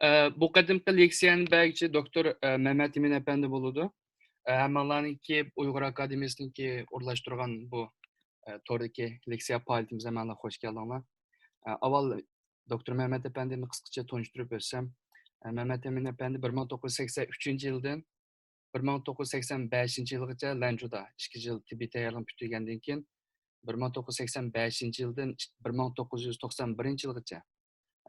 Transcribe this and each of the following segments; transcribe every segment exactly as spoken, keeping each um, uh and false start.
ئە، بۇ قېتىمقى لېكسىيەنى بەرگۈچى دوكتور، ئە، مەمەت ئىمىن ئەپەندى بولىدۇ. ئە، ھەممىڭلارنىڭكى ئۇيغۇر ئاكادېمىيەسىنىڭكى ئورۇنلاشتۇرغان بۇ، ئە، توردىكى لېكسىيە پائالىيىتىمىزگە ھەممىڭلار خوش كەلدىڭلار. ئە، ئاۋۋال دوكتور مەمەت ئەپەندىمنى قىسقىچە تونۇشتۇرۇپ ئۆتسەم، ئە، مەمەت ئىمىن ئەپەندى بىر مىڭ توققۇز يۈز سەكسەن ئۈچىنچى يىلدىن بىر مىڭ توققۇز يۈز سەكسەن بەشىنچى يىلغىچە لەنجۇدا ئىككى يىل تېببىي تەييارلىقنى پۈتتۈرگەندىن كېيىن، بىر مىڭ توققۇز يۈز سەكسەن بەشىنچى يىلدىن بىر مىڭ توققۇز يۈز توقسان بىرىنچى يىلغىچە،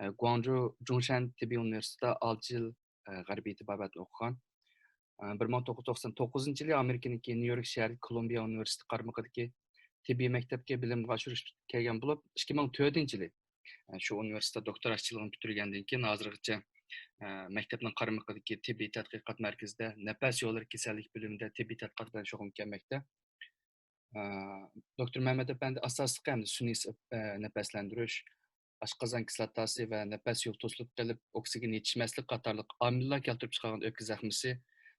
ئە، گۇاڭجۇ جۇڭشەن تېببىي ئۇنىۋېرسىتېتىدا ئالتە يىل، ئە، غەربىي تېبابەتنى ئوقۇغان. ئە، بىر مىڭ توققۇز يۈز توقسان توققۇزىنچى يىلى ئامېرىكىنىڭكى نيۇ يورك شەھىرىدىكى كولومبىيە ئۇنىۋېرسىتېتى قارمىقىدىكى تېببىي مەكتەپكە بىلىم ئاشۇرۇش كەلگەن بولۇپ، ئىككى مىڭ تۆتىنچى يىلى، ئە، شۇ ئۇنىۋېرسىتېتتا دوكتور ئاشچىلىقىنى پۈتتۈرگەندىن كېيىن، ھازىرغىچە، ئە، مەكتەپنىڭ قارمىقىدىكى تېببىي تەتقىقات مەركىزىدە نەپەس يوللىرى كېسەللىك بۆلۈمىدە تېببىي تەتقىقات بىلەن شۇغۇللىنىپ كەلمەكتە. ئە، دوكتور مەمەت ئەپەندى ئاساسلىقى ئەمدى سۈنئىي، ئە، نەپەسلەندۈرۈش، ئاشقازان كىسلاتاسى ۋە نەپەس يولى توسۇلۇپ قېلىپ، ئوكسىگېن يېتىشمەسلىك قاتارلىق ئامىللار كەلتۈرۈپ چىقارغان ئۆپكە زەخمىسى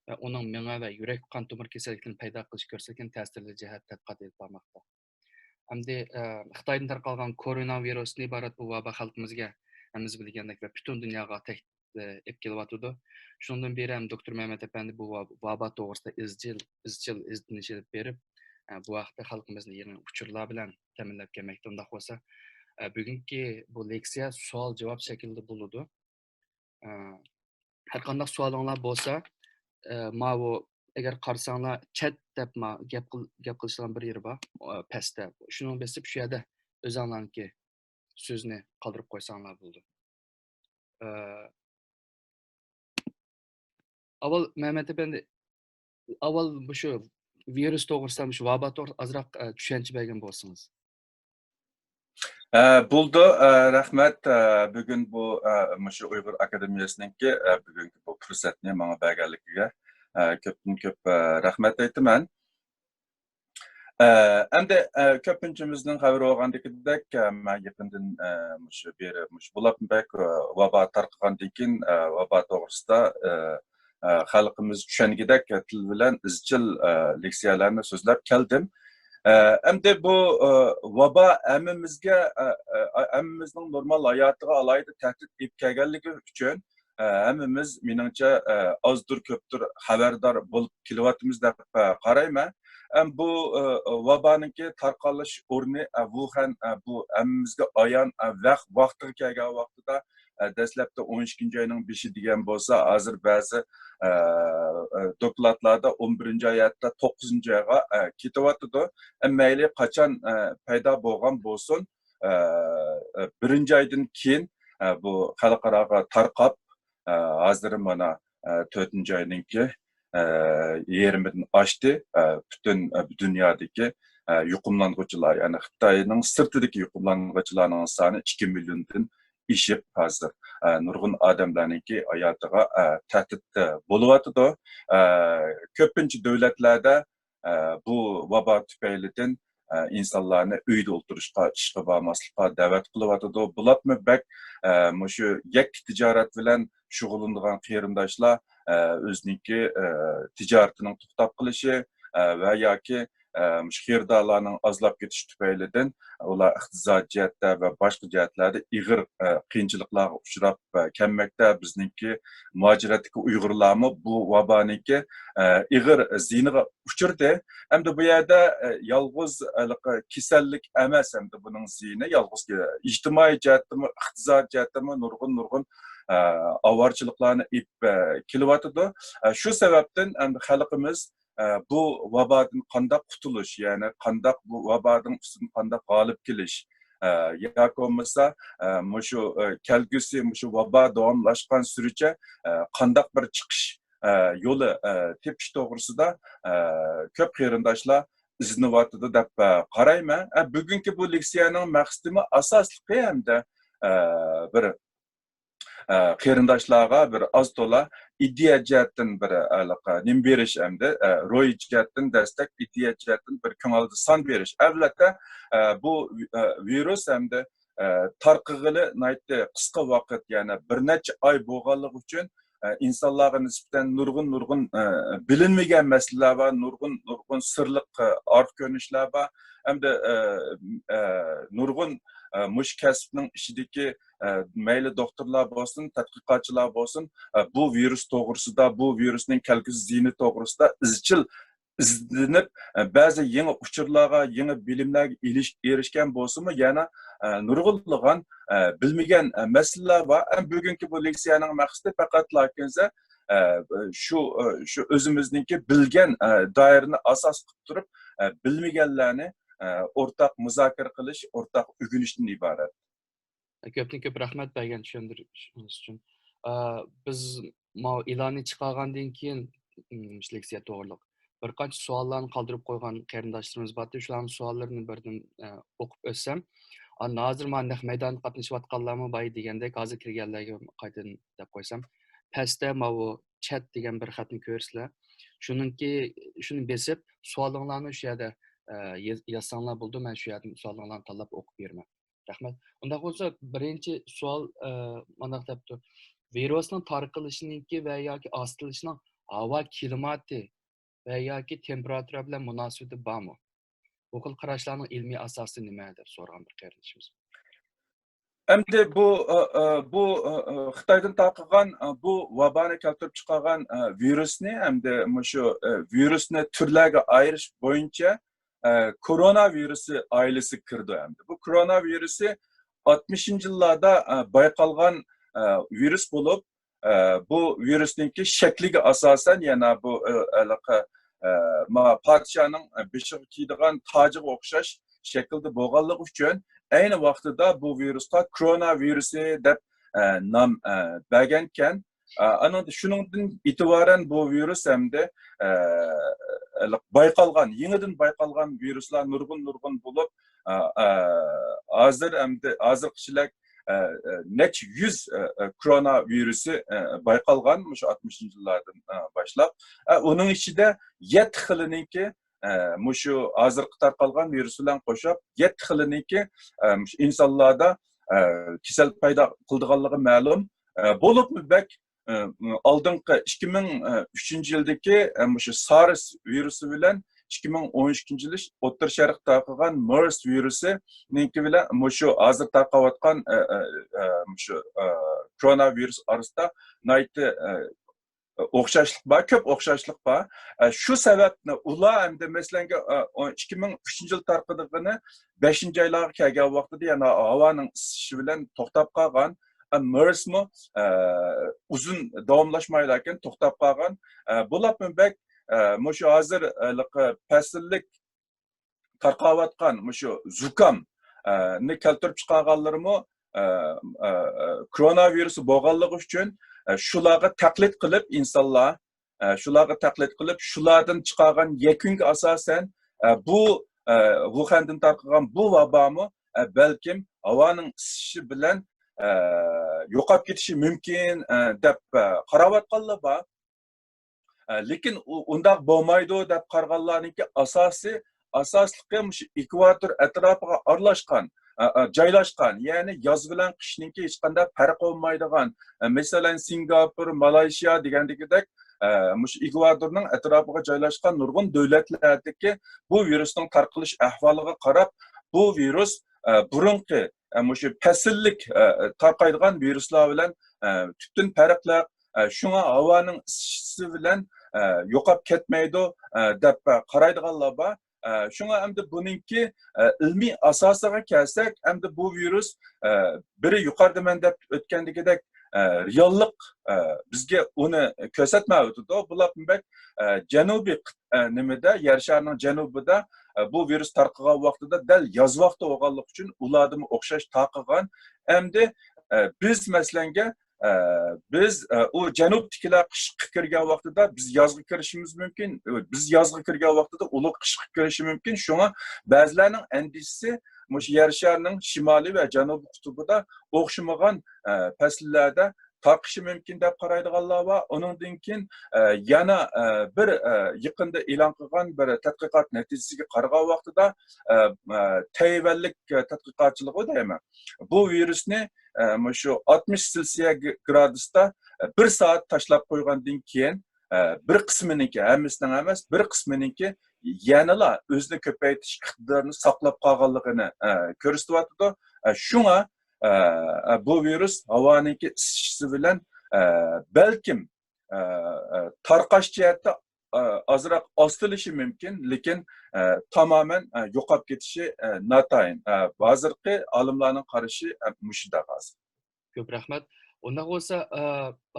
ۋە ئۇنىڭ مېڭە ۋە يۈرەك قان تومۇر كېسەللىكلىرىنى پەيدا قىلىش كۆرسەتكەن تەسىرلىرى جەھەتتە تەتقىقات ئېلىپ بارماقتا. ئەمدى، ئە، خىتايدىن تارقالغان كورونا ۋىرۇستىن ئىبارەت بۇ ۋابا خەلقىمىزگە ھەممىمىز بىلگەندەك ۋە پۈتۈن دۇنياغا تەھدىت، ئە، ئېلىپ كېلىۋاتىدۇ. شۇنىڭدىن بېرى ھەم دوكتور مەمەت ئەپەندى بۇ ۋاب-، ۋابا توغرىسىدا ئىزچىل، ئىزچىل ئىزدىنىش ئېلىپ بېرىپ، ئە، بۇ ھەقتە خەلقىمىزنى يېڭى ئۇچۇرلار بىلەن تەمىنلەپ كەلمەكتە. ئۇنداق بولسا، ئە، بۈگۈنكى بۇ لېكسىيە سوئال-جاۋاب شەكلىدە بولىدۇ. ئە، ھەر قانداق سوئالىڭلار بولسا، ئە، ماۋۇ ئەگەر قارىساڭلار، چەت دەپ ما-، گەپ قىل-، گەپ قىلىشىدىغان بىر يېرى بار، ئە، پەستە. شۇنىڭ بېسىپ شۇ يەردە ئۆزۈڭلارنىڭكى سۆزنى قالدۇرۇپ قويساڭلار بولىدۇ. ئە، ئاۋۋال مەمەت ئەپەندى، ئاۋۋال مۇشۇ ۋىرۇس توغرىسىدا، مۇشۇ ۋابا توغرىسىدا ئازراق، ئە، چۈشەنچە بەرگەن بولسىڭىز. ئە، بولىدۇ. ئە، رەھمەت. ئە، بۈگۈن بۇ، ئە، مۇشۇ ئۇيغۇر ئاكادېمىيەسىنىڭكى، ئە، بۈگۈنكى بۇ پۇرسەتنى ماڭا بەرگەنلىكىگە، ئە، كۆپتىن كۆپ، ئە، رەھمەت ئېيتىمەن. ئە، ئەمدى، ئە، كۆپىنچىمىزنىڭ خەۋىرى بولغاندىكىدەك، ئە، مەن يېقىندىن، ئە، مۇشۇ بېرى، مۇشۇ بولاتمۇ بەك، ئە، ۋابا تارقىغاندىن كېيىن، ئە، ۋابا توغرىسىدا، ئە، ئە، خەلقىمىز چۈشەنگۈدەك تىل بىلەن ئىزچىل، ئە، لېكسىيەلەرنى سۆزلەپ كەلدىم. ئە، ئەمدى بۇ، ئە، ۋابا ھەممىمىزگە، ئە، ئە، ھەممىمىزنىڭ نورمال ھاياتىغا ئالاھىدە تەھدىت ئېلىپ كەلگەنلىكى ئۈچۈن، ئە، ھەممىمىز، مېنىڭچە، ئە، ئازدۇر كۆپتۇر خەۋەردار بولۇپ كېلىۋاتىمىز دەپ، ئە، قارايمەن. ئەم، بۇ، ئە، ۋابانىڭكى تارقىلىش ئورنى، ئە، ۋۇخەن، ئە، بۇ ھەممىمىزگە ئايان، ئە، ۋەق-، ۋاقتىغا كەلگەن ۋاقتىدا، ئە، دەسلەپتە ئون ئىككىنچى ئاينىڭ بېشى دېگەن بولسا، ھازىر بەزى، ئە، ئە، دوكلاتلاردا ئون بىرىنچى ئاي، ھەتتا توققۇزىنچى ئايغا، ئە، كېتىۋاتىدۇ. ئە، مەيلى قاچان، ئە، پەيدا بولغان بولسۇن، ئە، ئە، بىرىنچى ئايدىن كېيىن، ئە، بۇ خەلقئاراغا تارقاپ، ئە، ھازىر مانا، ئە، تۆتىنچى ئاينىڭكى، ئە، يېرىمىدىن ئاشتى. ئە، پۈتۈن، ئە، دۇنيادىكى، ئە، يۇقۇملانغۇچىلار، يەنى خىتاينىڭ سىرتىدىكى يۇقۇملانغۇچىلارنىڭ سانى ئىككى مىليوندىن ئېشىپ، ھازىر، ئە، نۇرغۇن ئادەملەرنىڭكى ھاياتىغا، ئە، تەھدىت، ئە، بولۇۋاتىدۇ. ئە، كۆپىنچە دۆلەتلەردە، ئە، بۇ ۋابا تۈپەيلىدىن، ئە، ئىنسانلارنى ئۆيدە ئولتۇرۇشقا، ئىشقا بارماسلىققا دەۋەت قىلىۋاتىدۇ. بولاتمۇ بەك، ئە، مۇشۇ يەككە تىجارەت بىلەن شۇغۇللىنىدىغان قېرىنداشلار، ئە، ئۆزىنىڭكى، ئە، تىجارىتىنىڭ توختاپ قېلىشى، ئە، ۋە ياكى، ئە، مۇشۇ خېرىدارلارنىڭ ئازلاپ كېتىشى تۈپەيلىدىن ئۇلار ئىقتىسادىي جەھەتتە ۋە باشقا جەھەتلەردە ئېغىر، ئە، قىيىنچىلىقلارغا ئۇچراپ، ئە، كەلمەكتە. بىزنىڭكى مۇھاجىرەتتىكى ئۇيغۇرلارمۇ بۇ ۋابانىڭكى، ئە، ئېغىر زىيىنىغا ئۇچرىدى. ئەمدى بۇ يەردە، ئە، يالغۇز ھېلىقى كېسەللىك ئەمەس، ئەمدى بۇنىڭ زىيىنى يالغۇز، ئە، ئىجتىمائىي جەھەتتىمۇ، ئىقتىسادىي جەھەتتىمۇ نۇرغۇن، نۇرغۇن، ئە، ئاۋارىچىلىقلارنى ئېلىپ، ئە، كېلىۋاتىدۇ. ئە، شۇ سەۋەبتىن ئەمدى خەلقىمىز، ئە، بۇ ۋابادىن قانداق قۇتۇلۇش، يەنى قانداق بۇ ۋابادىن ئۈستىدىن قانداق غالىب كېلىش، ئە، ياكى بولمىسا، ئە، مۇشۇ، ئە، كەلگۈسى مۇشۇ ۋابا داۋاملاشقان سۈرىچە، ئە، قانداق بىر چىقىش، ئە، يولى، ئە، تېپىش توغرىسىدا، ئە، كۆپ قېرىنداشلار ئىزدىنىۋاتىدۇ دەپ، ئە، قارايمەن. ئە، بۈگۈنكى بۇ لېكسىيەنىڭ مەقسىتىمۇ ئاساسلىقى ھەمدە، ئە، بىر، ئە، قېرىنداشلارغا بىر ئاز تولا ئىدىيە جەھەتتىن بىر، ئە، ھېلىقى نېمە بېرىش ئەمدى، ئە، روھىي جەھەتتىن دەستەك، ئىدىيە جەھەتتىن بىر كۆڭۈلدە سان بېرىش. ئەلۋەتتە، ئە، بۇ، ئە، ۋىرۇس ئەمدى، ئە، تارقىغىلى ناھايىتى قىسقا ۋاقىت، يەنى بىر نەچچە ئاي بولغانلىقى ئۈچۈن، ئە، ئىنسانلارغا نىسبەتەن نۇرغۇن، نۇرغۇن، ئە، بىلىنمىگەن مەسىلىلەر بار، نۇرغۇن، نۇرغۇن سىرلىق، ئە، ئارقا كۆرۈنۈشلەر بار. ئەمدى، ئە، ئە، نۇرغۇن، ئە، مۇشۇ كەسىپنىڭ ئىچىدىكى، ئە، مەيلى دوختۇرلار بولسۇن، تەتقىقاتچىلار بولسۇن، ئە، بۇ ۋىرۇس توغرىسىدا، بۇ ۋىرۇسنىڭ كەلگۈسى زىيىنى توغرىسىدا ئىزچىل ئىزدىنىپ، ئە، بەزى يېڭى ئۇچۇرلارغا، يېڭى بىلىملەرگە ئېرىش-، ئېرىشكەن بولسىمۇ، يەنە، ئە، نۇرغۇنلىغان، ئە، بىلمىگەن، ئە، مەسىلىلەر بار. ئەمما بۈگۈنكى بۇ لېكسىيەنىڭ مەقسىتى پەقەتلا كۆنسە، ئە، شۇ، ئە، شۇ ئۆزىمىزنىڭكى بىلگەن، ئە، دائىرىنى ئاساس قىلىپ تۇرۇپ، ئە، بىلمىگەنلەرنى، ئە، ئورتاق مۇزاكىرە قىلىش، ئورتاق ئۆگىنىشتىن ئىبارەت. كۆپتىن كۆپ رەھمەت بەرگەن چۈشەندۈرۈشىڭىز ئۈچۈن. ئە، بىز ماۋۇ ئېلاننى چىقارغاندىن كېيىن، ئىم، لېكسىيە توغرىلىق بىر قانچە سوئاللارنى قالدۇرۇپ قويغان قېرىنداشلىرىمىز بارتى. شۇلارنىڭ سوئاللىرىنى بىردىن، ئە، ئوقۇپ ئۆتسەم، ئاندىن ھازىر مانا نەق مەيداندا قاتنىشىۋاتقانلارمۇ بار دېگەندەك، ھازىر كىرگەنلەرگە قايتىدىن دەپ قويسام، پەستە ماۋۇ چەت دېگەن بىر خەتنى كۆرىسىلەر. شۇنىڭكى، شۇنى بېسىپ، سوئالىڭلارنى شۇ يەردە، ئە، ياز-، يازساڭلار بولىدۇ. مەن شۇ يەردىن سوئالىڭلارنى تاللاپ ئوقۇپ بېرىمەن. رەھمەت. ئۇنداق بولسا، بىرىنچى سوئال، ئە، مانداق دەپتۇ. ۋىرۇسنىڭ تارقىلىشىنىڭكى ۋە ياكى ئاستىلىشىنىڭ ھاۋا كىلىماتى ۋە ياكى تېمپېراتۇرا بىلەن مۇناسىۋىتى بارمۇ؟ بۇ خىل قاراشلارنىڭ ئىلمىي ئاساسى نېمە؟ دەپ سورىغان بىر قېرىندىشىمىز. ئەمدى بۇ، ئە، ئە، بۇ، ئە، ئە، خىتايدىن تارقىغان، ئە، بۇ ۋابانى كەلتۈرۈپ چىقارغان، ئە، ۋىرۇسنى، ئەمدى مۇشۇ، ئە، ۋىرۇسنى تۈرلەرگە ئايرىش بويىچە، ئە، كورونا ۋىرۇسى ئائىلىسىگە كىرىدۇ ئەمدى. بۇ كورونا ۋىرۇسى ئاتمىشىنچى يىللاردا، ئە، بايقالغان، ئە، ۋىرۇس بولۇپ، ئە، بۇ ۋىرۇسنىڭكى شەكلىگە ئاساسەن يەنە بۇ، ئە، ھېلىقى، ئە، ما پادىشاھنىڭ بېشىغا كىيىدىغان تاجىغا ئوخشاش شەكىلدە بولغانلىقى ئۈچۈن، ئەينى ۋاقتىدا بۇ ۋىرۇسقا كورونا ۋىرۇسى دەپ، ئە، نام، ئە، بەرگەنكەن. ئە، ئانىڭدا شۇنىڭدىن ئېتىبارەن بۇ ۋىرۇس ئەمدى، ئە، بايقالغان، يېڭىدىن بايقالغان ۋىرۇسلار نۇرغۇن-نۇرغۇن بولۇپ، ئە، ئە، ھازىر ئەمدى، ھازىرغىچىلىك، ئە، ئە، نەچچە يۈز، ئە، ئە، كورونا ۋىرۇسى، ئە، بايقالغان مۇشۇ ئاتمىشىنچى يىللاردىن، ئە، باشلاپ. ئە، ئۇنىڭ ئىچىدە يەتتە خىلىنىڭكى، ئە، مۇشۇ ھازىرقى تارقالغان ۋىرۇس بىلەن قوشۇپ، يەتتە خىلىنىڭكى، ئە، مۇشۇ ئىنسانلاردا، ئە، كېسەل پەيدا قىلىدىغانلىقى مەلۇم. ئە، بولۇپمۇ بەك، ئە، ئالدىنقى ئىككى مىڭ ئۈچىنچى يىلدىكى، ئە، مۇشۇ سارس ۋىرۇسى بىلەن ئىككى مىڭ ئون ئىككىنچى يىل ئوتتۇرا شەرقتە تارقىغان مېرس ۋىرۇسىنىڭكى بىلەن مۇشۇ ھازىر تارقاۋاتقان، ئە، ئە، ئە، مۇشۇ، ئە، كورونا ۋىرۇس ئارىسىدا ناھايىتى، ئە، ئوخشاشلىق بار، كۆپ ئوخشاشلىق بار. ئە، شۇ سەۋەبنى ئۇلار ئەمدى، مەسىلەنگە، ئە، ئون، ئىككى مىڭ ئۈچىنچى يىل تارقىدىغىنى بەشىنچى ئايلارغا كەلگەن ۋاقتىدا يەنە ھاۋانىڭ ئىسسىشى بىلەن توختاپ قالغان. ئە، مېرسمۇ، ئە، ئۇزۇن داۋاملاشمايدىكەن، توختاپ قالغان. ئە، بولۇپمۇ بەك، ئە، مۇشۇ ھازىر، ئە، ھېلىقى پەسىللىك تارقاۋاتقان مۇشۇ زۇكام، ئە، نى كەلتۈرۈپ چىقارغانلىرىمۇ، ئە، ئە، ئە، كورونا ۋىرۇسى بولغانلىقى ئۈچۈن، ئە، شۇلارغا تەقلىد قىلىپ ئىنسانلار، ئە، شۇلارغا تەقلىد قىلىپ، شۇلاردىن چىقارغان يەكۈنگە ئاساسەن، ئە، بۇ، ئە، ۋۇخەندىن تارقىغان بۇ ۋابامۇ، ئە، بەلكىم ھاۋانىڭ ئىسسىشى بىلەن، ئە، يوقاپ كېتىشى مۇمكىن، ئە، دەپ، ئە، قاراۋاتقانلار بار. ئە، لېكىن ئۇ، ئۇنداق بولمايدۇ دەپ قارىغانلارنىڭكى ئاساسى، ئاساسلىقى مۇشۇ ئېكۋاتور ئەتراپىغا ئارىلاشقان، ئە، ئە، جايلاشقان، يەنى ياز بىلەن قىشنىڭكى ھېچقانداق پەرقى بولمايدىغان، ئە، مەسىلەن، سىنگاپور، مالايشىيا دېگەندىكىدەك، ئە، مۇشۇ ئېكۋاتورنىڭ ئەتراپىغا جايلاشقان نۇرغۇن دۆلەتلەردىكى بۇ ۋىرۇسنىڭ تارقىلىش ئەھۋالىغا قاراپ، بۇ ۋىرۇس، ئە، بۇرۇنقى، ئە، مۇشۇ پەسىللىك، ئە، تارقايدىغان ۋىرۇسلار بىلەن، ئە، تۈپتىن پەرقلىق، ئە، شۇڭا ھاۋانىڭ ئىسسىشى بىلەن، ئە، يوقاپ كەتمەيدۇ، ئە، دەپ، ئە، قارايدىغانلار بار. ئە، شۇڭا ئەمدى بۇنىڭكى، ئە، ئىلمىي ئاساسىغا كەلسەك، ئەمدى بۇ ۋىرۇس، ئە، بىرى يۇقىرىدا مەن دەپ ئۆتكەندىكىدەك، ئە، رېئاللىق، ئە، بىزگە ئۇنى كۆرسەتمەيۋاتىدۇ. بۇلار بەك، ئە، جەنۇبىي قىت-، ئە، نېمىدە، يەر شارىنىڭ جەنۇبىدا، ئە، بۇ ۋىرۇس تارقىغان ۋاقتىدا دەل ياز ۋاقتى بولغانلىقى ئۈچۈن ئۇلاردىمۇ ئوخشاش تارقىغان. ئەمدى، ئە، بىز مەسىلەنگە، ئە، بىز، ئە، ئۇ جەنۇبتىكىلەر قىشقا كىرگەن ۋاقتىدا بىز يازغا كىرىشىمىز مۇمكىن، بىز يازغا كىرگەن ۋاقتىدا ئۇلار قىشقا كىرىشى مۇمكىن. شۇڭا بەزىلەرنىڭ ئەندىشىسى مۇشۇ يەر شارىنىڭ شىمالىي ۋە جەنۇبىي قۇتۇبىدا ئوخشىمىغان، ئە، پەسىللەردە تارقىشى مۇمكىن دەپ قارايدىغانلار بار. ئۇنىڭدىن كېيىن، ئە، يەنە، ئە، بىر، ئە، يېقىندا ئېلان قىلغان بىر تەتقىقات نەتىجىسىگە قارىغان ۋاقتىدا، ئە، ئە، تەيۋەنلىك، ئە، تەتقىقاتچىلىقى دەيمەن، بۇ ۋىرۇسنى، ئە، مۇشۇ ئاتمىش سېلسىيە گ-، گرادۇستا، ئە، بىر سائەت تاشلاپ قويغاندىن كېيىن، ئە، بىر قىسمىنىڭكى، ھەممىسىنىڭ ئەمەس، بىر قىسمىنىڭكى يەنىلا ئۆزىنى كۆپەيتىش ئىقتىدارىنى ساقلاپ قالغانلىقىنى، ئە، كۆرسىتىۋاتىدۇ. ئە، شۇڭا، ئە، ئە، بۇ ۋىرۇس ھاۋانىڭكى ئىسسىشى بىلەن، ئە، بەلكىم، ئە، ئە، تارقاش جەھەتتە، ئە، ئازراق ئاستىلىشى مۇمكىن، لېكىن، ئە، تامامەن، ئە، يوقاپ كېتىشى، ئە، ناتايىن. ئە، ھازىرقى ئالىملارنىڭ قارىشى، ئە، مۇشۇنداق ھازىر. كۆپ رەھمەت. ئۇنداق بولسا، ئە،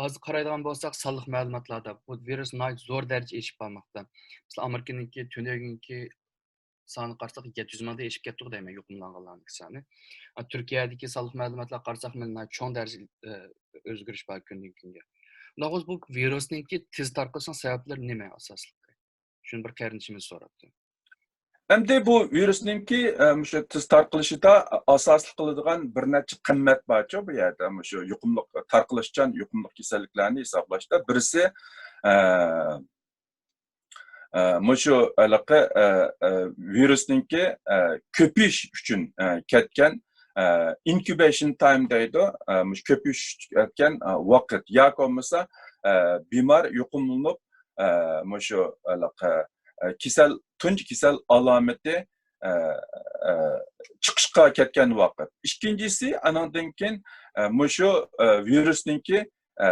ھازىر قارايدىغان بولساق، سانلىق مەلۇماتلاردا بۇ ۋىرۇس ناھايىتى زور دەرىجىدە ئېشىپ بارماقتا. مىسال، ئامېرىكىنىڭكى تۈنۈگۈنكى سانىغا قارىساق، يەتتە يۈز مىڭدىن ئېشىپ كەتتىغۇ دەيمەن، يۇقۇملانغانلارنىڭكى سانى. ئا، تۈركىيەدىكى سانلىق مەلۇماتلارغا قارىساق، مانا چوڭ دەرىجىدە، ئە، ئۆزگىرىش بار كۈندىن كۈنگە. ئۇنداق بولسا، بۇ ۋىرۇسنىڭكى تېز تارقىلىشىنىڭ سەۋەبلىرى نېمە ئاساسلىقى؟ شۇنى بىر قېرىندىشىمىز سوراپتۇ. ئەمدى بۇ ۋىرۇسنىڭكى، ئە، مۇشۇ تېز تارقىلىشىدا ئاساسلىق قىلىدىغان بىر نەچچە قىممەت بارچۇ بۇ يەردە، مۇشۇ يۇقۇملۇق، تارقىلىشچان يۇقۇملۇق كېسەللىكلەرنى ھېسابلاشتا. بىرسى، ئە، ئە، مۇشۇ ھېلىقى، ئە، ئە، ۋىرۇسنىڭكى، ئە، كۆپىيىش ئۈچۈن، ئە، كەتكەن، ئە، incubation time دەيدۇ. ئە، مۇشۇ كۆپىيىش ئۈچۈن كەتكەن، ئە، ۋاقىت ياكى بولمىسا، ئە، بىمار يۇقۇملىنىپ، ئە، مۇشۇ ھېلىقى، ئە، كېسەل، تۇنجى كېسەل ئالامىتى، ئە، ئە، چىقىشقا كەتكەن ۋاقىت. ئىككىنچىسى، ئانىڭدىن كېيىن، ئە، مۇشۇ، ئە، ۋىرۇسنىڭكى، ئە،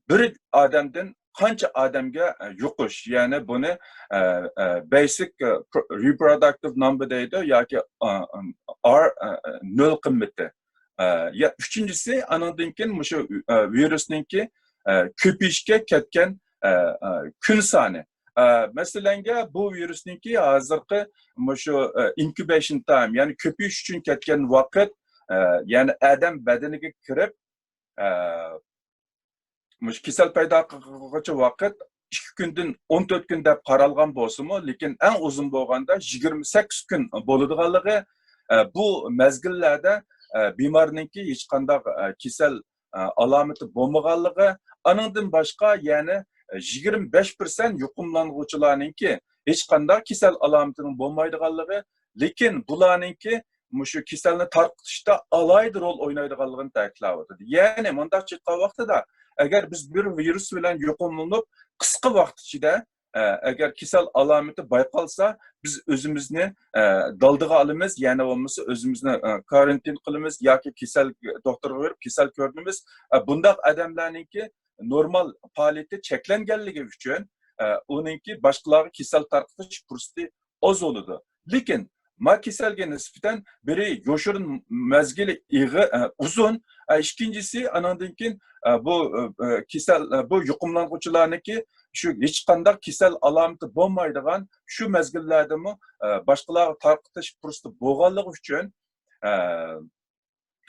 بىر ئادەمدىن قانچە ئادەمگە، ئە، يۇقۇش، يەنى بۇنى، ئە، ئە، basic، ئە، pro-، reproductive number دەيدۇ ياكى، ئە، ئە، R، ئە، ئە، نۆل قىممىتى. ئە، يا، ئۈچىنچىسى، ئانىڭدىن كېيىن مۇشۇ، ئە، ۋىرۇسنىڭكى، ئە، كۆپىيىشكە كەتكەن، ئە، ئە، كۈن سانى. ئە، مەسىلەنگە، بۇ ۋىرۇسنىڭكى ھازىرقى مۇشۇ، ئە، incubation time، يەنى كۆپىيىش ئۈچۈن كەتكەن ۋاقىت، ئە، يەنى ئادەم بەدىنىگە كىرىپ، ئە، مۇشۇ كېسەل پەيدا قىلغۇچى ۋاقىت ئىككى كۈندىن ئون تۆت كۈن دەپ قارالغان بولسىمۇ، لېكىن ئەڭ ئۇزۇن بولغاندا يىگىرمە سەككىز كۈن بولىدىغانلىقى، ئە، بۇ مەزگىللەردە، ئە، بىمارنىڭكى ھېچقانداق، ئە، كېسەل، ئە، ئالامىتى بولمىغانلىقى، ئانىڭدىن باشقا يەنە، ئە، يىگىرمە بەش پىرسەنت يۇقۇملانغۇچىلارنىڭكى ھېچقانداق كېسەل ئالامىتىنىڭ بولمايدىغانلىقى، لېكىن بۇلارنىڭكى مۇشۇ كېسەلنى تارقىتىشتا ئالاھىدە رول ئوينايدىغانلىقىنى تەكىتلەۋاتىدۇ. يەنى مۇنداقچە ئېيتقان ۋاقتىدا، ئەگەر بىز بىر ۋىرۇس بىلەن يۇقۇملىنىپ، قىسقا ۋاقىت ئىچىدە، ئە، ئەگەر كېسەل ئالامىتى بايقالسا، بىز ئۆزىمىزنى، ئە، دالدىغا ئالىمىز، يەنى بولمىسا ئۆزىمىزنى، ئە، كارانتىن قىلىمىز ياكى كېسەل دوختۇرغا بېرىپ كېسەل كۆرۈنىمىز. ئە، بۇنداق ئادەملەرنىڭكى نورمال پائالىيىتى چەكلەنگەنلىكى ئۈچۈن، ئە، ئۇنىڭكى باشقىلارغا كېسەل تارقىتىش پۇرسىتى ئاز بولىدۇ. لېكىن ما كېسەلگە نىسبەتەن بىرى يوشۇرۇن مەزگىلى ئېغىر، ئە، ئۇزۇن، ئە، ئىككىنچىسى ئانىڭدىن كېيىن، ئە، بۇ، ئە، كېسەل، ئە، بۇ يۇقۇملانغۇچىلارنىڭكى شۇ ھېچقانداق كېسەل ئالامىتى بولمايدىغان شۇ مەزگىللەردىمۇ، ئە، باشقىلارغا تارقىتىش پۇرسىتى بولغانلىقى ئۈچۈن، ئە،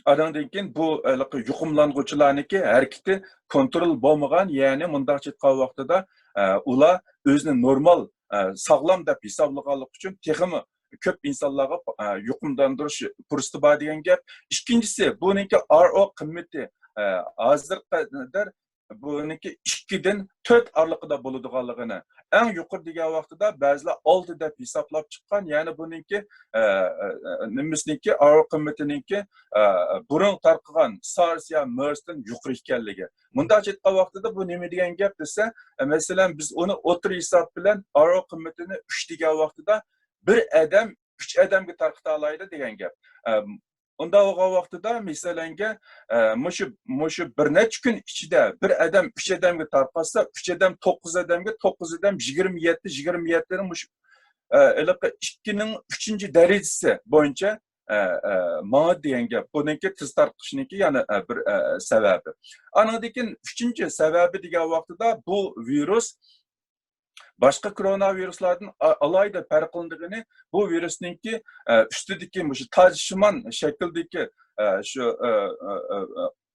ئانىڭدىن كېيىن بۇ ھېلىقى يۇقۇملانغۇچىلارنىڭكى ھەرىكىتى كونترول بولمىغان، يەنى مۇنداقچە ئېيتقان ۋاقتىدا، ئە، ئۇلار ئۆزىنى نورمال، ئە، ساغلام دەپ ھېسابلىغانلىقى ئۈچۈن تېخىمۇ كۆپ ئىنسانلارغا، ئە، يۇقۇملاندۇرۇش پۇرسىتى بار دېگەن گەپ. ئىككىنچىسى، بۇنىڭكى ئار ئو قىممىتى، ئە، ھازىرغا قەدەر بۇنىڭكى ئىككىدىن تۆت ئارىلىقىدا بولىدىغانلىقىنى، ئەڭ يۇقىرى دېگەن ۋاقتىدا بەزىلەر ئالتە دەپ ھېسابلاپ چىققان، يەنى بۇنىڭكى، ئە، ئە، ئە، نېمىسىنىڭكى، ئار ئو قىممىتىنىڭكى، ئە، بۇرۇن تارقىغان سارس يا مېرستىن يۇقىرى ئىكەنلىكى. مۇنداقچە ئېيتقان ۋاقتىدا بۇ نېمە دېگەن گەپ دېسە، ئە، مەسىلەن، بىز ئۇنى ئوتتۇرا ھېساب بىلەن ئار ئو قىممىتىنى ئۈچ دېگەن ۋاقتىدا بىر ئادەم ئۈچ ئادەمگە تارقىتالايدۇ دېگەن گەپ. ئە، ئۇنداق بولغان ۋاقتىدا، مەسىلەنگە، ئە، مۇشۇ، مۇشۇ بىر نەچچە كۈن ئىچىدە بىر ئادەم ئۈچ ئادەمگە تارقاتسا، ئۈچ ئادەم توققۇز ئادەمگە، توققۇز ئادەم يىگىرمە يەتتە، يىگىرمە يەتتىنىڭ مۇشۇ، ئە، ھېلىقى ئىككىنىڭ ئۈچىنچى دەرىجىسى بويىچە، ئە، ئە، ماڭىدۇ دېگەن گەپ. بۇنىڭكى تېز تارقىلىشنىڭكى يەنە، ئە، بىر، ئە، سەۋەبى. ئانىڭدىن كېيىن ئۈچىنچى سەۋەبى دېگەن ۋاقتىدا بۇ ۋىرۇس باشقا كورونا ۋىرۇسلاردىن ئا-، ئالاھىدە پەرقلىنىدىغىنى، بۇ ۋىرۇسنىڭكى، ئە، ئۈستىدىكى مۇشۇ تاجشىمان شەكىلدىكى، ئە، شۇ، ئە، ئە، ئە،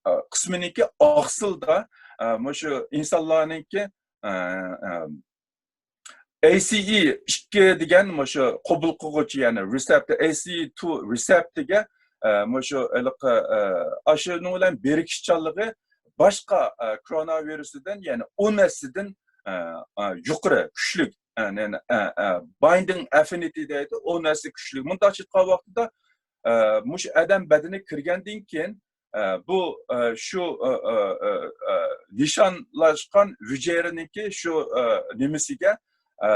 ئە، قىسمىنىڭكى ئاقسىلدا، ئە، مۇشۇ ئىنسانلارنىڭكى، ئە، ئە، A C E ئىككى دېگەن مۇشۇ قوبۇل قىلغۇچى، يەنى رېسېپتور، A C E two رېسېپتورغا، ئە، مۇشۇ ھېلىقى، ئە، ئاشۇنىڭ بىلەن بىرىكىشچانلىقى باشقا، ئە، كورونا ۋىرۇسىدىن، يەنى ئون ھەسسىدىن، ئە، ئە، يۇقىرى، كۈچلۈك، ئە، يەنى، ئە، ئە، بايندىڭ ئەفىنىتى دەيدۇ، ئون ھەسسە كۈچلۈك. مۇنداقچە ئېيتقان ۋاقتىدا، ئە، مۇشۇ ئادەم بەدىنىگە كىرگەندىن كېيىن، ئە، بۇ، ئە، شۇ، ئە، ئە، ئە، ئە، نىشانلاشقان ھۈجەيرىنىڭكى شۇ، ئە، نېمىسىگە، ئە،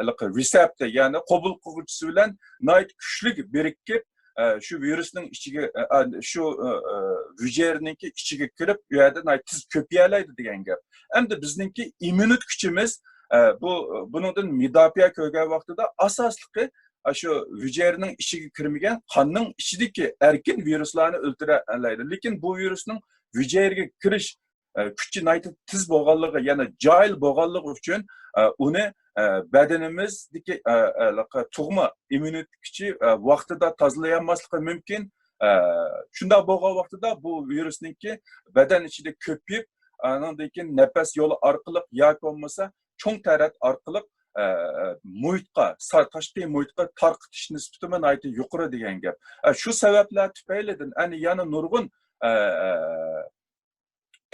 ھېلىقى رېسېپتور، يەنى قوبۇل قىلغۇچىسى بىلەن ناھايىتى كۈچلۈك بىرىكىپ، ئە، شۇ ۋىرۇسنىڭ ئىچىگە، ئە، ئە، شۇ، ئە، ئە، ھۈجەيرىنىڭكى ئىچىگە كىرىپ، ئۇ يەردە ناھايىتى تېز كۆپىيەلەيدۇ دېگەن گەپ. ئەمدى بىزنىڭكى ئىممۇنىت كۈچىمىز، ئە، بۇ، بۇنىڭدىن مۇداپىئە كۆرگەن ۋاقتىدا ئاساسلىقى، ئە، شۇ ھۈجەيرىنىڭ ئىچىگە كىرمىگەن قاننىڭ ئىچىدىكى ئەركىن ۋىرۇسلارنى ئۆلتۈرەلەيدۇ. لېكىن بۇ ۋىرۇسنىڭ ھۈجەيرىگە كىرىش ئە، كۈچى ناھايىتى تېز بولغانلىقى، يەنى جاھىل بولغانلىقى ئۈچۈن، ئە، ئۇنى، ئە، بەدىنىمىزدىكى، ئە، ئە، تۇغما ئىممۇنىتېت كۈچى، ئە، ۋاقتىدا تازىلىيالماسلىقى مۇمكىن. ئە، شۇنداق بولغان ۋاقتىدا بۇ ۋىرۇسنىڭكى بەدەن ئىچىدە كۆپىيىپ، ئانىڭدىن كېيىن نەپەس يولى ئارقىلىق ياكى بولمىسا چوڭ تەرەت ئارقىلىق، ئە، ئە، مۇھىتقا، سا-، تاشقى مۇھىتقا تارقىتىش نىسبىتىمۇ ناھايىتى يۇقىرى دېگەن گەپ. ئە، شۇ سەۋەبلەر تۈپەيلىدىن، ئەنە يەنە نۇرغۇن، ئە، ئە،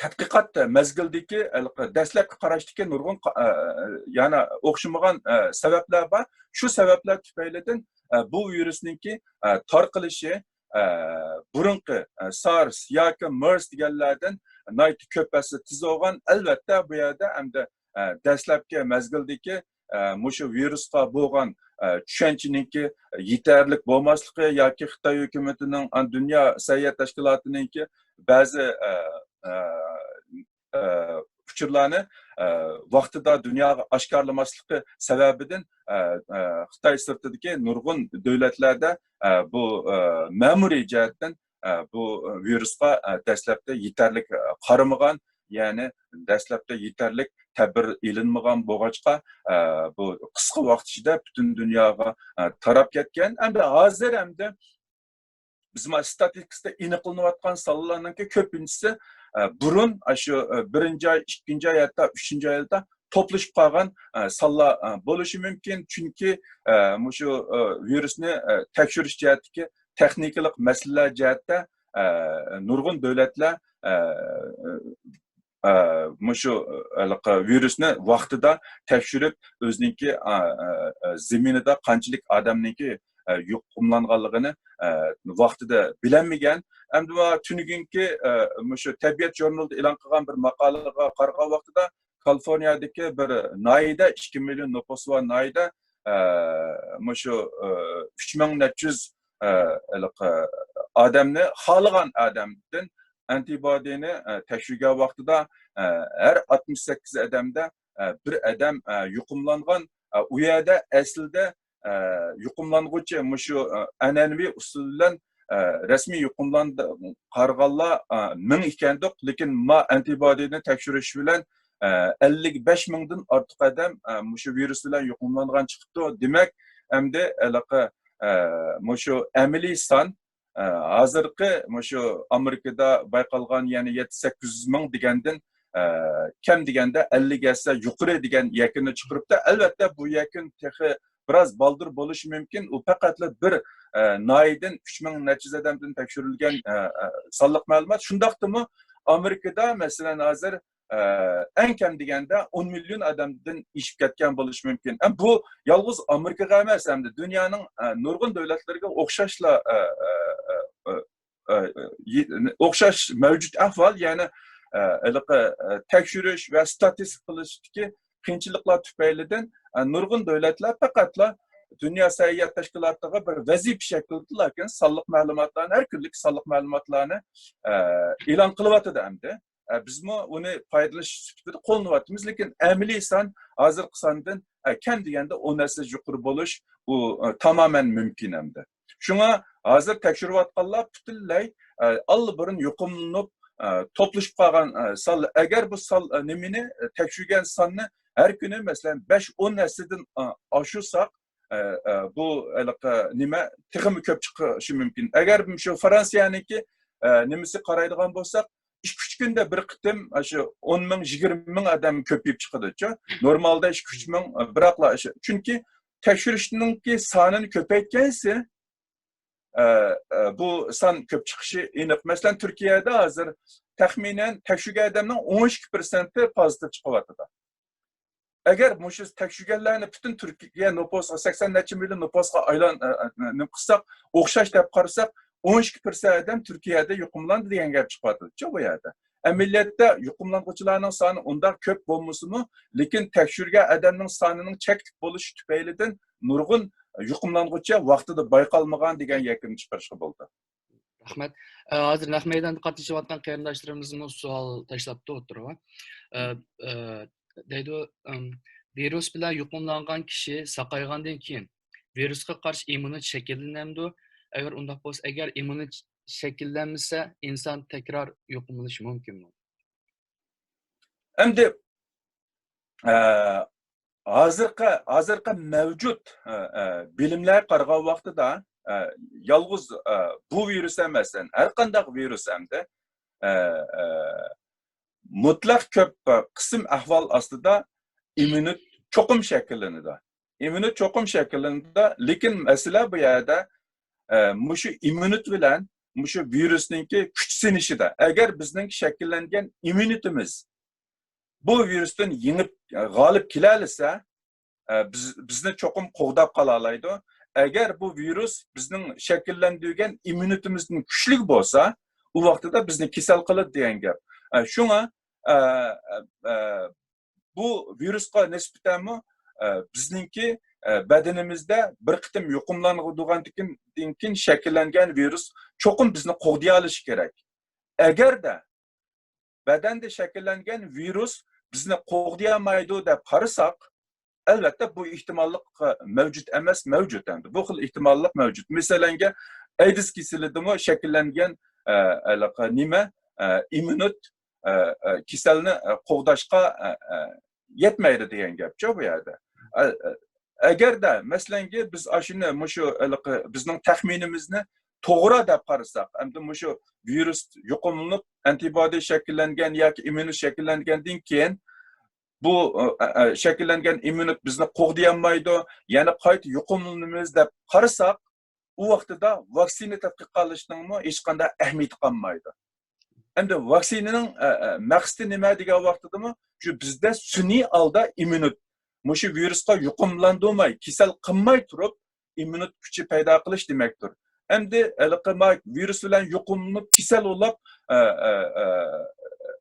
تەتقىقات مەزگىلىدىكى، ھېلىقى دەسلەپكى قاراشتىكى نۇرغۇن قا-، ئە، يەنە ئوخشىمىغان، ئە، سەۋەبلەر بار. شۇ سەۋەبلەر تۈپەيلىدىن، ئە، بۇ ۋىرۇسنىڭكى، ئە، تارقىلىشى، ئە، بۇرۇنقى، ئە، سارس ياكى مېرس دېگەنلەردىن ناھايىتى كۆپ ھەسسە تېز بولغان. ئەلۋەتتە، بۇ يەردە ئەمدى، ئە، دەسلەپكى مەزگىلدىكى، ئە، مۇشۇ ۋىرۇسقا بولغان، ئە، چۈشەنچىنىڭكى يېتەرلىك بولماسلىقى ياكى خىتاي ھۆكۈمىتىنىڭ، ئا، دۇنيا سەھىيە تەشكىلاتىنىڭكى بەزى، ئە، ئە، ئە، ئۇچۇرلارنى، ئە، ۋاقتىدا دۇنياغا ئاشكارىلىماسلىقى سەۋەبىدىن، ئە، ئە، خىتاي سىرتىدىكى نۇرغۇن دۆلەتلەردە، ئە، بۇ، ئە، مەمۇرىي جەھەتتىن، ئە، بۇ ۋىرۇسقا، ئە، دەسلەپتە يېتەرلىك، ئە، قارىمىغان، يەنى دەسلەپتە يېتەرلىك تەدبىر ئېلىنمىغان بولغاچقا، ئە، بۇ قىسقا ۋاقىت ئىچىدە پۈتۈن دۇنياغا، ئە، تاراپ كەتكەن. ئەمدى ھازىر ئەمدى بىز مانا ستاتىستىكىسىدا ئېنىقلىنىۋاتقان سانلارنىڭكى كۆپىنچىسى، ئە، بۇرۇن، ئە، شۇ، ئە، بىرىنچى ئاي، ئىككىنچى ئاي، ھەتتا ئۈچىنچى ئايلاردا توپلىشىپ قالغان، ئە، سانلار، ئە، بولۇشى مۇمكىن. چۈنكى، ئە، مۇشۇ، ئە، ۋىرۇسنى، ئە، تەكشۈرۈش جەھەتتىكى تېخنىكىلىق مەسىلىلەر جەھەتتە، ئە، نۇرغۇن دۆلەتلەر، ئە، ئە، مۇشۇ، ھېلىقى ۋىرۇسنى ۋاقتىدا تەكشۈرۈپ، ئۆزىنىڭكى، ئە، ئە، ئە، زېمىنىدا قانچىلىك ئادەمنىڭكى، ئە، يۇقۇملانغانلىقىنى، ئە، ۋاقتىدا بىلەلمىگەن. ئەمدى مانا تۈنۈگۈنكى، ئە، مۇشۇ تەبىئەت ژۇرنىلىدا ئېلان قىلغان بىر ماقالىغا قارىغان ۋاقتىدا، كالىفورنىيەدىكى بىر ناھىيەدە، ئىككى مىليون نوپۇسى بار ناھىيەدە، ئە، مۇشۇ، ئە، ئۈچ مىڭ نەچچە يۈز، ئە، ھېلىقى ئادەمنى خالىغان ئادەمدىن ئەنتىبودىنى، ئە، تەكشۈرگەن ۋاقتىدا، ئە، ھەر ئاتمىش سەككىز ئادەمدە، ئە، بىر ئادەم، ئە، يۇقۇملانغان. ئە، ئۇ يەردە ئەسلىدە، ئە، يۇقۇملانغۇچى مۇشۇ، ئە، ئەنئەنىۋى ئۇسۇل بىلەن، ئە، رەسمىي يۇقۇملانغانلار، ئە، مىڭ ئىكەندۇق، لېكىن ما ئەنتىبودىنى تەكشۈرۈش بىلەن، ئە، ئەللىك بەش مىڭدىن ئارتۇق ئادەم، ئە، مۇشۇ ۋىرۇس بىلەن يۇقۇملانغان چىقىپتۇ. دېمەك، ئەمدى ھېلىقى، ئە، مۇشۇ ئەمەلىي سان، ئە، ھازىرقى مۇشۇ ئامېرىكىدا بايقالغان، يەنى يەتتە سەككىز يۈز مىڭ دېگەندىن، ئە، كەم دېگەندە ئەللىك ھەسسە يۇقىرى دېگەن يەكۈننى چىقىرىپتۇ. ئەلۋەتتە، بۇ يەكۈن تېخى بىراز بالدۇر بولۇشى مۇمكىن. ئۇ پەقەتلا بىر، ئە، ناھىيەدىن ئۈچ مىڭ نەچچە يۈز ئادەمدىن تەكشۈرۈلگەن، ئە، ئە، سانلىق مەلۇمات. شۇنداقتىمۇ ئامېرىكىدا، مەسىلەن، ھازىر، ئە، ئەڭ كەم دېگەندە ئون مىليون ئادەمدىن ئېشىپ كەتكەن بولۇشى مۇمكىن. ئە، بۇ يالغۇز ئامېرىكىغا ئەمەس، ئەمدى دۇنيانىڭ، ئە، نۇرغۇن دۆلەتلىرىگە ئوخشاشلا، ئە، ئە، ئە، ئە، ئە، ئە، ئوخشاش مەۋجۇت ئەھۋال، يەنى، ئە، ھېلىقى، ئە، تەكشۈرۈش ۋە ستاتىستىكا قىلىشتىكى قىيىنچىلىقلار تۈپەيلىدىن، ئە، نۇرغۇن دۆلەتلەر پەقەتلا دۇنيا سەھىيە تەشكىلاتىغا بىر ۋەزىپە شەكلىدە، لېكىن سانلىق مەلۇماتلارنى، ھەر كۈنلۈك سانلىق مەلۇماتلارنى، ئە، ئېلان قىلىۋاتىدۇ ئەمدى. ئە، بىزمۇ ئۇنى پايدىلىنىش سۈپىتىدە قوللىنىۋاتىمىز، لېكىن ئەمەلىي سان ھازىرقى ساندىن، ئە، كەم دېگەندە ئون ھەسسە يۇقىرى بولۇش، ئۇ، ئە، تامامەن مۇمكىن ئەمدى. شۇڭا ھازىر تەكشۈرۈۋاتقانلار پۈتۈنلەي، ئە، ئاللىبۇرۇن يۇقۇملىنىپ، ئە، توپلىشىپ قالغان، ئە، سان. ئەگەر بۇ سان، ئە، نېمىنى، ئە، تەكشۈرگەن ساننى ھەر كۈنى، مەسىلەن، بەش، ئون ھەسسىدىن، ئە، ئاشۇرساق، ئە، ئە، بۇ ھېلىقى نېمە تېخىمۇ كۆپ چىقىشى مۇمكىن. ئەگەر شۇ فرانسىيەنىڭكى، ئە، نېمىسى قارايدىغان بولساق، ئىككى، ئۈچ كۈندە بىر قېتىم شۇ ئون مىڭ، يىگىرمە مىڭ ئادەم كۆپىيىپ چىقىدۇچۇ. نورمالدا ئىككى، ئۈچ مىڭ، بىراقلا شۇ. چۈنكى تەكشۈرۈشنىڭكى سانىنى كۆپەيتكەنسېرى، ئە، ئە، بۇ سان كۆپ چىقىشى ئېنىق. مەسىلەن، تۈركىيەدە ھازىر تەخمىنەن تەكشۈرگەن ئادەمنىڭ ئون ئىككى پىرسەنتى پوزىتىپ چىقىۋاتىدۇ. ئەگەر مۇشۇ تەكشۈرگەنلەرنى پۈتۈن تۈركىيە نوپۇسىغا، سەكسەن نەچچە مىليون نوپۇسقا ئايلان-، ئە، ئە، نېمە قىلساق، ئوخشاش دەپ قارىساق، ئون ئىككى پىرسەنت ئادەم تۈركىيەدە يۇقۇملاندى دېگەن گەپ چىقىۋاتىدۇچۇ بۇ يەردە. ئەمەلىيەتتە يۇقۇملانغۇچىلارنىڭ سانى ئۇنداق كۆپ بولمىسىمۇ، لېكىن تەكشۈرگەن ئادەمنىڭ سانىنىڭ چەكلىك بولۇشى تۈپەيلىدىن نۇرغۇن، يۇقۇملانغۇچى ۋاقتىدا بايقالمىغان دېگەن يەكۈننى چىقىرىشقا بولىدۇ. رەھمەت. ئە، ھازىر نەق مەيداندا قاتنىشىۋاتقان قېرىنداشلىرىمىزمۇ سوئال تاشلاپتۇ ئوتتۇرىغا. ئە، ئە، دەيدۇ، ئىم، ۋىرۇس بىلەن يۇقۇملانغان كىشى ساقايغاندىن كېيىن ۋىرۇسقا قارشى ئىممۇنىتېت شەكىللىنەمدۇ؟ ئەگەر ئۇنداق بولسا، ئەگەر ئىممۇنىتېت شەكىللەنمىسە، ئىنسان تەكرار يۇقۇملىنىشى مۇمكىنمۇ؟ ئەمدى، ئە، ھازىرقى، ھازىرقى مەۋجۇت، ئە، ئە، بىلىملەرگە قارىغان ۋاقتىدا، ئە، يالغۇز، ئە، بۇ ۋىرۇس ئەمەس، ھەر قانداق ۋىرۇس ئەمدى، ئە، ئە، مۇتلەق كۆپ، ئە، قىسىم ئەھۋال ئاستىدا ئىممۇنىتېت چوقۇم شەكىللىنىدۇ. ئىممۇنىتېت چوقۇم شەكىللىنىدۇ، لېكىن مەسىلە بۇ يەردە، ئە، مۇشۇ ئىممۇنىتېت بىلەن مۇشۇ ۋىرۇسنىڭكى كۈچ سىنىشىدا. ئەگەر بىزنىڭ شەكىللەنگەن ئىممۇنىتېتىمىز بۇ ۋىرۇستىن يېڭىپ، غالىب كېلەلىسە، ئە، بىز، بىزنى چوقۇم قوغداپ قالالايدۇ. ئەگەر بۇ ۋىرۇس بىزنىڭ شەكىللەندۈرگەن ئىممۇنىتېتىمىزدىن كۈچلۈك بولسا، ئۇ ۋاقتىدا بىزنى كېسەل قىلىدۇ دېگەن گەپ. ئە، شۇڭا، ئە، ئە، بۇ ۋىرۇسقا نىسبەتەنمۇ، ئە، بىزنىڭكى، ئە، بەدىنىمىزدە بىر قېتىم يۇقۇملانغۇدۇغاندىن كېيىن شەكىللەنگەن ۋىرۇس چوقۇم بىزنى قوغدىيالىشى كېرەك. ئەگەردە بەدەندە شەكىللەنگەن ۋىرۇس بىزنى قوغدىيالمايدۇ دەپ قارىساق، ئەلۋەتتە، بۇ ئېھتىماللىق، ئە، مەۋجۇت ئەمەس، مەۋجۇت ئەمدى. بۇ خىل ئېھتىماللىق مەۋجۇت. مىسالەنگە، ئەيدىز كېسىلىدىمۇ شەكىللەنگەن، ئە، ھېلىقى نېمە، ئە، ئىممۇنىتېت، ئە، ئە، كېسەلنى، ئە، قوغداشقا، ئە، ئە، يەتمەيدۇ دېگەن گەپچۇ بۇ يەردە. ئە، ئە، ئەگەردە، مەسىلەنگە، بىز ئاشۇنى، مۇشۇ ھېلىقى بىزنىڭ تەخمىنىمىزنى توغرا دەپ قارىساق، ئەمدى مۇشۇ ۋىرۇس يۇقۇملىنىپ، ئەنتىبودى شەكىللەنگەن ياكى ئىممۇنىتېت شەكىللەنگەندىن كېيىن، بۇ، ئە، ئە، شەكىللەنگەن ئىممۇنىتېت بىزنى قوغدىيالمايدۇ، يەنە قايتا يۇقۇملىنىمىز دەپ قارىساق، ئۇ ۋاقتىدا ۋاكسىنا تەتقىق قىلىشنىڭمۇ ھېچقانداق ئەھمىيىتى قالمايدۇ. ئەمدى ۋاكسىنىنىڭ، ئە، ئە، مەقسىتى نېمە دېگەن ۋاقتىدىمۇ، شۇ بىزدە سۈنئىي ھالدا ئىممۇنىتېت، مۇشۇ ۋىرۇسقا يۇقۇملاندۇرماي، كېسەل قىلماي تۇرۇپ، ئىممۇنىتېت كۈچى پەيدا قىلىش دېمەكتۇر. ئەمدى ھېلىقى ما ۋىرۇس بىلەن يۇقۇملىنىپ، كېسەل بولاپ، ئە، ئە، ئە،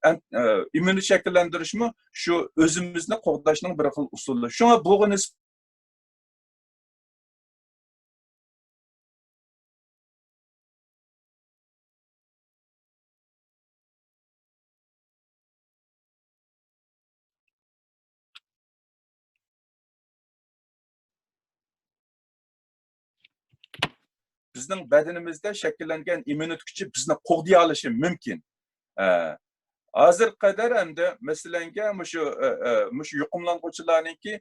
ئەن-، ئە، ئىممۇنىتېت شەكىللەندۈرۈشمۇ شۇ ئۆزىمىزنى قوغداشنىڭ بىر خىل ئۇسۇلى. شۇڭا بۇغا نىسبەتەن بىزنىڭ بەدىنىمىزدە شەكىللەنگەن ئىممۇنىتېت كۈچى بىزنى قوغدىيالىشى مۇمكىن. ئە، ھازىرغا قەدەر ئەمدى مەسىلەنگە مۇشۇ، ئە، ئە، مۇشۇ يۇقۇملانغۇچىلارنىڭكى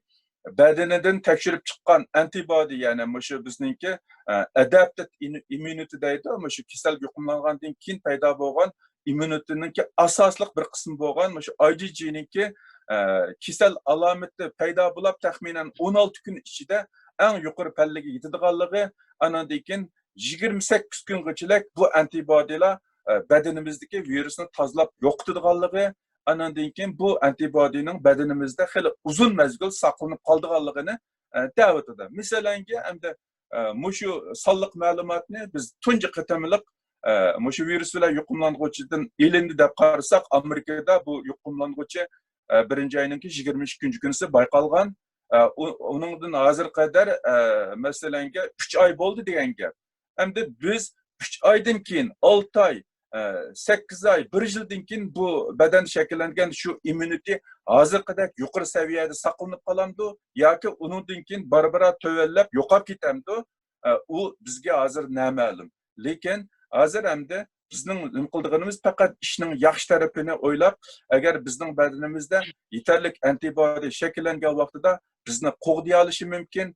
بەدىنىدىن تەكشۈرۈپ چىققان ئەنتىبودى، يەنى مۇشۇ بىزنىڭكى، ئە، ئاداپتىپ ئىممۇنىتېت دەيدۇ، مۇشۇ كېسەل يۇقۇملانغاندىن كېيىن پەيدا بولغان ئىممۇنىتېتنىڭكى ئاساسلىق بىر قىسمى بولغان مۇشۇ ئاي جى جىنىڭكى، ئە، كېسەل ئالامىتى پەيدا بولۇپ، تەخمىنەن ئون ئالتە كۈن ئىچىدە ئەڭ يۇقىرى پەللىگە يېتىدىغانلىقى، ئاناندىن كېيىن يىگىرمە سەككىز كۈنگىچىلىك بۇ ئەنتىبودىلار، ئە، بەدىنىمىزدىكى ۋىرۇسنى تازىلاپ يوقىتىدىغانلىقى، ئاناندىن كېيىن بۇ ئەنتىبودىنىڭ بەدىنىمىزدە خېلى ئۇزۇن مەزگىل ساقلىنىپ قالىدىغانلىقىنى، ئە، دەۋېتىدۇ. مىسالەنگە، ئەمدى، ئە، مۇشۇ سانلىق مەلۇماتنى بىز تۇنجى قېتىملىق، ئە، مۇشۇ ۋىرۇس بىلەن يۇقۇملانغۇچىدىن ئېلىندى دەپ قارىساق، ئامېرىكىدا بۇ يۇقۇملانغۇچى، ئە، بىرىنچى ئاينىڭكى يىگىرمە ئىككىنچى كۈنىسى بايقالغان. ئە، ئۇ-، ئۇنىڭدىن ھازىرغا قەدەر، ئە، مەسىلەنگە، ئۈچ ئاي بولدى دېگەن گەپ. ئەمدى بىز ئۈچ ئايدىن كېيىن، ئالتە ئاي، ئە، سەككىز ئاي، بىر يىلدىن كېيىن بۇ بەدەن شەكىللەنگەن شۇ ئىممۇنىتېت ھازىرقىدەك يۇقىرى سەۋىيەدە ساقلىنىپ قالامدۇ ياكى ئۇنىڭدىن كېيىن بارا-بارا تۆۋەنلەپ يوقاپ كېتەمدۇ؟ ئە، ئۇ بىزگە ھازىر نامەلۇم. لېكىن ھازىر ئەمدى بىزنىڭ نېمە قىلىدىغىنىمىز پەقەت ئىشنىڭ ياخشى تەرىپىنى ئويلاپ، ئەگەر بىزنىڭ بەدىنىمىزدە يېتەرلىك ئەنتىبودى شەكىللەنگەن ۋاقتىدا بىزنى قوغدىيالىشى مۇمكىن،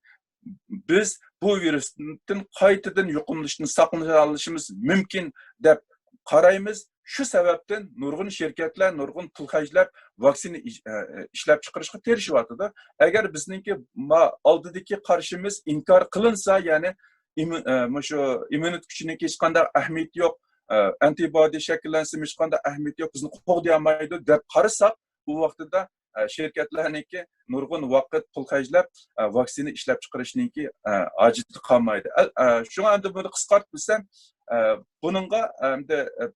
بىز بۇ ۋىرۇستىن قايتىدىن يۇقۇملىنىشتىن ساقلىنالىشىمىز مۇمكىن دەپ قارايمىز. شۇ سەۋەبتىن نۇرغۇن شىركەتلەر نۇرغۇن پۇل خەجلەپ ۋاكسىنا ئىش-، ئە، ئە، ئىشلەپ چىقىرىشقا تىرىشىۋاتىدۇ. ئەگەر بىزنىڭكى ما-، ئالدىدىكى قارىشىمىز ئىنكار قىلىنسا، يەنى ئىممۇ-، ئە، مۇشۇ ئىممۇنىتېت كۈچىنىڭكى ھېچقانداق ئەھمىيىتى يوق، ئە، ئەنتىبودى شەكىللەنسىمۇ ھېچقانداق ئەھمىيىتى يوق، بىزنى قوغدىيالمايدۇ دەپ قارىساق، ئۇ ۋاقتىدا، ئە، شىركەتلەرنىڭكى نۇرغۇن ۋاقىت، پۇل خەجلەپ، ئە، ۋاكسىنا ئىشلەپ چىقىرىشنىڭكى، ئە، ھاجىتى قالمايدۇ. ئە، ئە، شۇڭا ئەمدى بۇنى قىسقارتىپ بىلسەم، ئە، بۇنىڭغا ئەمدى، ئە،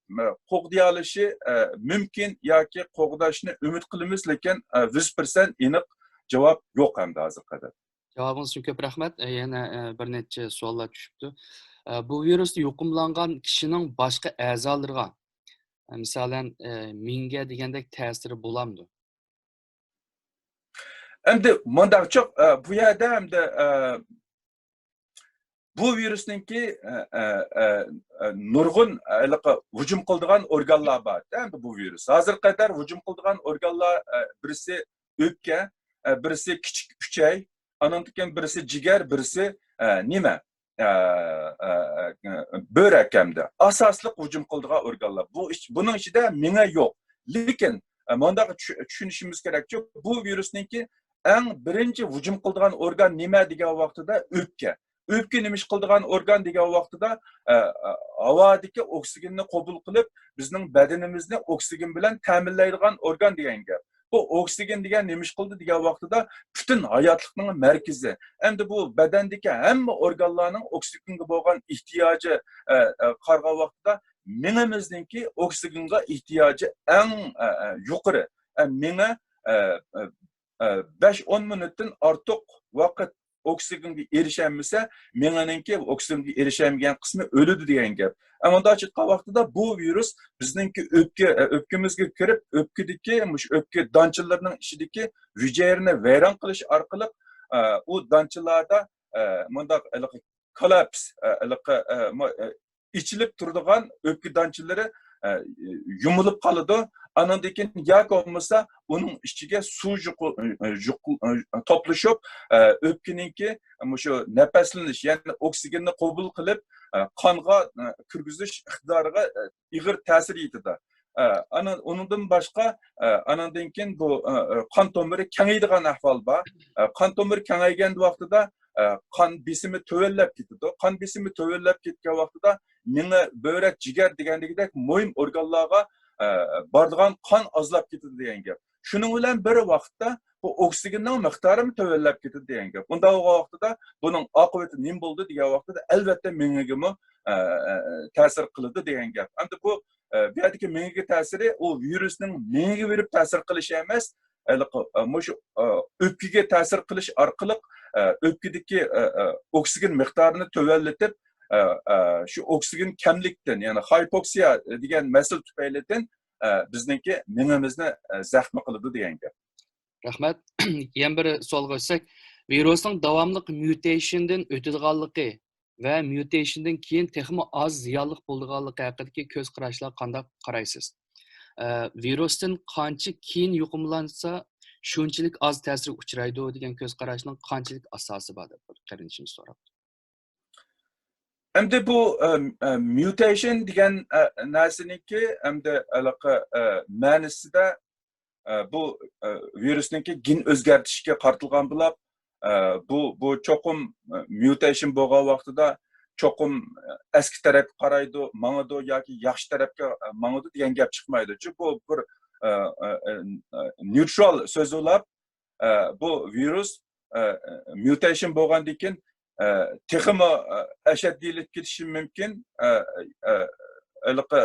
قوغدىيالىشى، ئە، مۇمكىن ياكى قوغداشنى ئۈمىد قىلىمىز، لېكىن، ئە، يۈز پىرسەنت ئېنىق جاۋاب يوق ئەمدى ھازىرغا قەدەر. جاۋابىڭىز ئۈچۈن كۆپ رەھمەت. ئە، يەنە، ئە، بىر نەچچە سوئاللار چۈشۈپتۇ. ئە، بۇ ۋىرۇستا يۇقۇملانغان كىشىنىڭ باشقا ئەزالىرىغا، ئە، مىسالەن، ئە، مېڭىگە دېگەندەك تەسىرى بولامدۇ؟ ئەمدى مۇنداقچۇ، ئە، بۇ يەردە ئەمدى، ئە، بۇ ۋىرۇسنىڭكى، ئە، ئە، ئە، ئە، نۇرغۇن، ئە، ھېلىقى ھۇجۇم قىلىدىغان ئورگانلار بار. ئەمدى بۇ ۋىرۇس ھازىرغا قەدەر ھۇجۇم قىلىدىغان ئورگانلار، ئە، بىرسى ئۆپكە، ئە، بىرسى كىچىك ئۈچەي، ئانىڭدىن كېيىن بىرسى جىگەر، بىرسى، ئە، نېمە؟ ئە، ئە، ئە، بۆرەك ئەمدى. ئاساسلىق ھۇجۇم قىلىدىغان ئورگانلار. بۇ ئىچ-، بۇنىڭ ئىچىدە مېڭە يوق. لېكىن، ئە، مۇنداق چۈ-، چۈشىنىشىمىز كېرەككى، بۇ ۋىرۇسنىڭكى ئەڭ بىرىنچى ھۇجۇم قىلىدىغان ئورگان نېمە دېگەن ۋاقتىدا ئۆپكە. ئۆپكە نېمە ئىش قىلىدىغان ئورگان دېگەن ۋاقتىدا، ئە، ئە، ھاۋادىكى ئوكسىگېننى قوبۇل قىلىپ، بىزنىڭ بەدىنىمىزنى ئوكسىگېن بىلەن تەمىنلەيدىغان ئورگان دېگەن گەپ. بۇ ئوكسىگېن دېگەن نېمە ئىش قىلدى دېگەن ۋاقتىدا پۈتۈن ھاياتلىقنىڭ مەركىزى. ئەمدى بۇ بەدەندىكى ھەممە ئورگانلارنىڭ ئوكسىگېنگە بولغان ئېھتىياجى، ئە، ئە، قارىغان ۋاقتىدا مېڭىمىزنىڭكى ئوكسىگېنغا ئېھتىياجى ئەڭ، ئە، ئە، يۇقىرى. ئە، مېڭە، ئە، ئە، ئە، بەش ئون مىنۇتتىن ئارتۇق ۋاقىت ئوكسىگېنگە ئېرىشەلمىسە، مېڭىنىڭكى ئوكسىگېنگە ئېرىشەلمىگەن قىسمى ئۆلىدۇ دېگەن گەپ. ئە، مۇنداق ئېيتقان ۋاقتىدا بۇ ۋىرۇس بىزنىڭكى ئۆپكە، ئە، ئۆپكىمىزگە كىرىپ، ئۆپكىدىكى، مۇشۇ ئۆپكە دانچىلىرىنىڭ ئىچىدىكى ھۈجەيرىنى ۋەيران قىلىش ئارقىلىق، ئە، ئۇ دانچىلاردا، ئە، مۇنداق ھېلىقى كوللاپس، ئە، ھېلىقى، ئە، مۇ-، ئە، ئېچىلىپ تۇرىدىغان ئۆپكە دانچىلىرى، ئە، يۇمۇلۇپ قالىدۇ. ئانىڭدىن كېيىن ياكى بولمىسا ئۇنىڭ ئىچىگە سۇ جۇقۇ-، ئە، جۇقۇ-، ئە، توپلىشىپ، ئە، ئۆپكىنىڭكى مۇشۇ نەپەسلىنىش، يەنى ئوكسىگېننى قوبۇل قىلىپ، ئە، قانغا، ئە، كىرگۈزۈش ئىقتىدارىغا، ئە، ئېغىر تەسىر يېتىدۇ. ئە، ئانا-، ئۇنىڭدىن باشقا، ئە، ئانىڭدىن كېيىن بۇ، ئە، ئە، قان تومۇرى كېڭەيدىغان ئەھۋال بار. ئە، قان تومۇرى كېڭەيگەن ۋاقتىدا، ئە، قان بېسىمى تۆۋەنلەپ كېتىدۇ. قان بېسىمى تۆۋەنلەپ كەتكەن ۋاقتىدا مېڭە، بۆرەك، جىگەر دېگەندىكىدەك مۇھىم ئورگانلارغا، ئە، بارىدىغان قان ئازلاپ كېتىدۇ دېگەن گەپ. شۇنىڭ بىلەن بىر ۋاقىتتا بۇ ئوكسىگېننىڭ مىقدارىمۇ تۆۋەنلەپ كېتىدۇ دېگەن گەپ. بۇنداق بولغان ۋاقتىدا بۇنىڭ ئاقىۋىتى نېمە بولىدۇ دېگەن ۋاقتىدا ئەلۋەتتە مېڭىگىمۇ، ئە، ئە، تەسىر قىلىدۇ دېگەن گەپ. ئەمدى بۇ، ئە، بۇ يەردىكى مېڭىگە تەسىرى ئۇ ۋىرۇسنىڭ مېڭىگە بېرىپ تەسىر قىلىشى ئەمەس، ھېلىقى، ئە، مۇشۇ، ئە، ئۆپكىگە تەسىر قىلىش ئارقىلىق، ئە، ئۆپكىدىكى، ئە، ئە، ئوكسىگېن مىقدارىنى تۆۋەنلىتىپ، ئە، ئە، شۇ ئوكسىگېن كەملىكتىن، يەنى ھايپوكسىيا دېگەن مەسىلە تۈپەيلىدىن، ئە، بىزنىڭكى مېڭىمىزنى، ئە، زەخمە قىلىدۇ دېگەن گەپ. رەھمەت. يەنە بىر سوئالغا ئۆتسەك، ۋىرۇسنىڭ داۋاملىق ميۇتېيشندىن ئۆتىدىغانلىقى ۋە ميۇتېيشندىن كېيىن تېخىمۇ ئاز زىيانلىق بولىدىغانلىقى ھەققىدىكى كۆز قاراشلارغا قانداق قارايسىز؟ ئە، ۋىرۇستىن قانچە كېيىن يۇقۇملانسا، شۇنچىلىك ئاز تەسىرگە ئۇچرايدۇ دېگەن كۆز قاراشنىڭ قانچىلىك ئاساسى بار دەپ بىر قېرىندىشىمىز سوراپتۇ. ئەمدى بۇ، ئە، ئە، ميۇتېيشن دېگەن، ئە، نەرسىنىڭكى ئەمدى ھېلىقى، ئە، مەنىسىدە، ئە، بۇ، ئە، ۋىرۇسنىڭكى گېن ئۆزگەرتىشكە قارىتىلغان بولۇپ، ئە، بۇ، بۇ چوقۇم، ئە، ميۇتېيشن بولغان ۋاقتىدا چوقۇم، ئە، ئەسكى تەرەپكە قارايدۇ، ماڭىدۇ ياكى ياخشى تەرەپكە، ئە، ماڭىدۇ دېگەن گەپ چىقمايدۇ. چۈنكى بۇ بىر، ئە، ئە، ئە، نېيترال سۆز بولاپ، ئە، بۇ ۋىرۇس، ئە، ميۇتېيشن بولغاندىن كېيىن، ئە، تېخىمۇ، ئە، ئەشەددىيلىشىپ كېتىشى مۇمكىن، ئە، ئە، ھېلىقى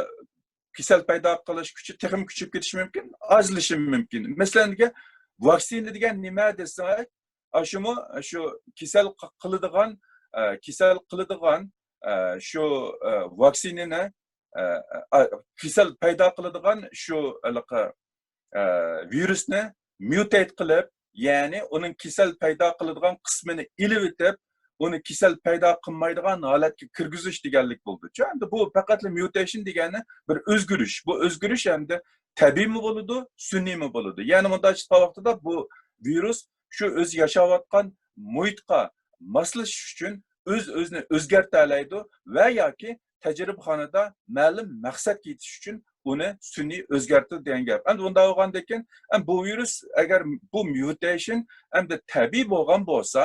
كېسەل پەيدا قىلىش كۈچى تېخىمۇ كۈچىيىپ كېتىشى مۇمكىن، ئازلىشى مۇمكىن. مەسىلەن، دېگەن ۋاكسىنا دېگەن نېمە دېسەك، ئاشۇمۇ شۇ كېسەل ق-، قىلىدىغان، ئە، كېسەل قىلىدىغان، ئە، شۇ، ئە، ۋاكسىنىنى، ئە، ئە، كېسەل پەيدا قىلىدىغان شۇ ھېلىقى، ئە، ۋىرۇسنى ميۇتەيت قىلىپ، يەنى ئۇنىڭ كېسەل پەيدا قىلىدىغان قىسمىنى ئېلىۋېتىپ، ئۇنى كېسەل پەيدا قىلمايدىغان ھالەتكە كىرگۈزۈش دېگەنلىك بولىدۇ. چۈ، ئەمدى بۇ پەقەتلا ميۇتەيشن دېگەننى بىر ئۆزگىرىش. بۇ ئۆزگىرىش ئەمدى تەبىئىيمۇ بولىدۇ، سۈنئىيمۇ بولىدۇ. يەنى مۇنداق ئېيتقان ۋاقتىدا بۇ ۋىرۇس شۇ ئۆزى ياشاۋاتقان مۇھىتقا ماسلىشىش ئۈچۈن ئۆز-ئۆزىنى ئۆزگەرتەلەيدۇ ۋە ياكى تەجرىبىخانىدا مەلۇم مەقسەتكە يېتىش ئۈچۈن ئۇنى سۈنئىي ئۆزگەرتىدۇ دېگەن گەپ. ئەمدى بۇنداق بولغاندىن كېيىن، ئەم، بۇ ۋىرۇس ئەگەر بۇ ميۇتەيشن ئەمدى تەبىئىي بولغان بولسا،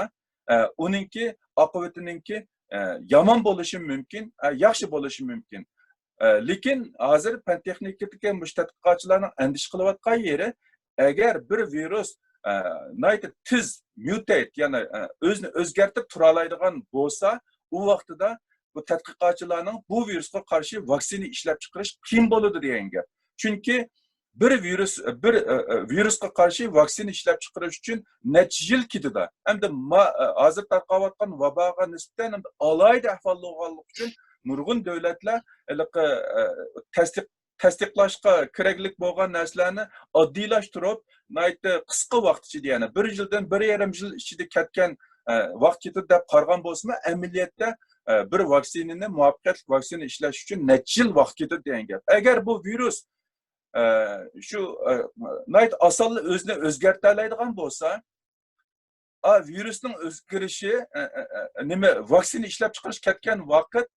ئە، ئۇنىڭكى ئاقىۋىتىنىڭكى، ئە، يامان بولۇشى مۇمكىن، ئە، ياخشى بولۇشى مۇمكىن. ئە، لېكىن ھازىر پەن تېخنىكىدىكى مۇشۇ تەتقىقاتچىلارنىڭ ئەندىشە قىلىۋاتقان يېرى، ئەگەر بىر ۋىرۇس، ئە، ناھايىتى تېز ميۇتەيت، يەنى، ئە، ئۆزىنى ئۆزگەرتىپ تۇرالايدىغان بولسا، ئۇ ۋاقتىدا بۇ تەتقىقاتچىلارنىڭ بۇ ۋىرۇسقا قارشى ۋاكسىنا ئىشلەپ چىقىرىش قىيىن بولىدۇ دېگەن گەپ. چۈنكى بىر ۋىرۇس، بىر، ئە، ئە، ۋىرۇسقا قارشى ۋاكسىنا ئىشلەپ چىقىرىش ئۈچۈن نەچچە يىل كېتىدۇ. ئەمدى ما-، ئە، ھازىر تارقاۋاتقان ۋاباغا نىسبەتەن ئەمدى ئالاھىدە ئەھۋالدا بولغانلىقى ئۈچۈن نۇرغۇن دۆلەتلەر ھېلىقى، ئە، تەستىق-، تەستىقلاشقا كېرەكلىك بولغان نەرسىلەرنى ئاددىيلاشتۇرۇپ، ناھايىتى قىسقا ۋاقىت ئىچىدە، يەنى بىر يىلدىن بىر يېرىم يىل ئىچىدە كەتكەن، ئە، ۋاقىت كېتىدۇ دەپ قارىغان بولسىمۇ، ئەمەلىيەتتە، ئە، بىر ۋاكسىنىنى، مۇۋەپپەقىيەتلىك ۋاكسىنا ئىشلەش ئۈچۈن نەچچە يىل ۋاقىت كېتىدۇ دېگەن گەپ. ئەگەر بۇ ۋىرۇس، ئە، شۇ، ئە، ناھايىتى ئاسانلا ئۆزىنى ئۆزگەرتەلەيدىغان بولسا، ئا، ۋىرۇسنىڭ ئۆزگىرىشى، ئە، ئە، ئە، نېمە، ۋاكسىنا ئىشلەپ چىقىرىش كەتكەن ۋاقىت،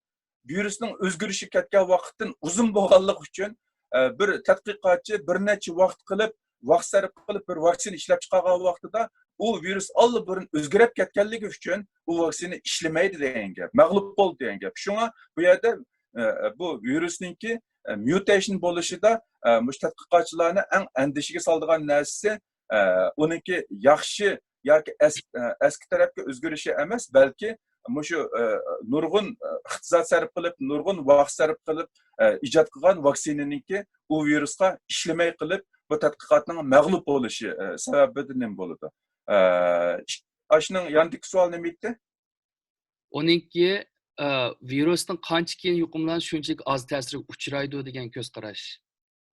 ۋىرۇسنىڭ ئۆزگىرىشى كەتكەن ۋاقىتتىن ئۇزۇن بولغانلىقى ئۈچۈن، ئە، بىر تەتقىقاتچى بىر نەچچە ۋاقىت قىلىپ، ۋاقىت سەرپ قىلىپ، بىر ۋاكسىنا ئىشلەپ چىقارغان ۋاقتىدا، ئۇ ۋىرۇس ئاللىبۇرۇن ئۆزگىرىپ كەتكەنلىكى ئۈچۈن، ئۇ ۋاكسىنا ئىشلىمەيدۇ دېگەن گەپ، مەغلۇپ بولدى دېگەن گەپ. شۇڭا بۇ يەردە، ئە، بۇ ۋىرۇسنىڭكى، ئە، ميۇتەيشن بولۇشىدا، ئە، مۇشۇ تەتقىقاتچىلارنى ئەڭ ئەندىشىگە سالىدىغان نەرسىسى، ئە، ئۇنىڭكى ياخشى ياكى ئەس-، ئە، ئەسكى تەرەپكە ئۆزگىرىشى ئەمەس، بەلكى مۇشۇ، ئە، نۇرغۇن، ئە، ئىقتىساد سەرپ قىلىپ، نۇرغۇن ۋاقىت سەرپ قىلىپ، ئە، ئىجاد قىلغان ۋاكسىنىنىڭكى ئۇ ۋىرۇسقا ئىشلىمەي قېلىپ، بۇ تەتقىقاتنىڭ مەغلۇپ بولۇشى، ئە، سەۋەبىدىن نېمە بولىدۇ؟ ئە، ئاشۇنىڭ ياندىكى سوئال نېمە ئىدى؟ ئۇنىڭكى، ئە، ۋىرۇسنىڭ قانچە كېيىن يۇقۇملانسا، شۇنچىلىك ئاز تەسىرگە ئۇچرايدۇ دېگەن كۆز قاراش.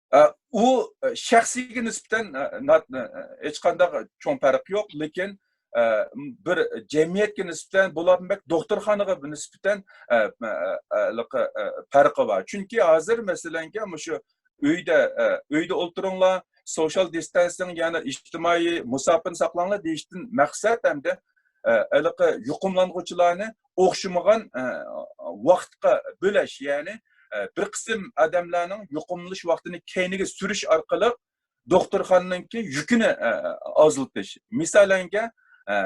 ئە، ئۇ، ئە، شەخسىيگە نىسبەتەن، ئە، نات-، ئە، ھېچقانداق چوڭ پەرق يوق، لېكىن، ئە، بىر جەمئىيەتكە نىسبەتەن، بولۇپمۇ بەك دوختۇرخانىغا نىسبەتەن، ئە، ئە، ئە، ھېلىقى، ئە، پەرقى بار. چۈنكى ھازىر، مەسىلەنكى، مۇشۇ ئۆيدە، ئە، ئۆيدە ئولتۇرۇڭلار، سوشال دىستانسىڭ، يەنى ئىجتىمائىي مۇساپىنى ساقلاڭلار دېيىشتىن مەقسەت ئەمدى، ئە، ھېلىقى يۇقۇملانغۇچىلارنى ئوخشىمىغان، ئە، ۋاقىتقا بۆلەش، يەنى، ئە، بىر قىسىم ئادەملەرنىڭ يۇقۇملىنىش ۋاقتىنى كەينىگە سۈرۈش ئارقىلىق دوختۇرخانىنىڭكى يۈكىنى، ئە، ئازلىتىش. مىسالەنگە، ئە،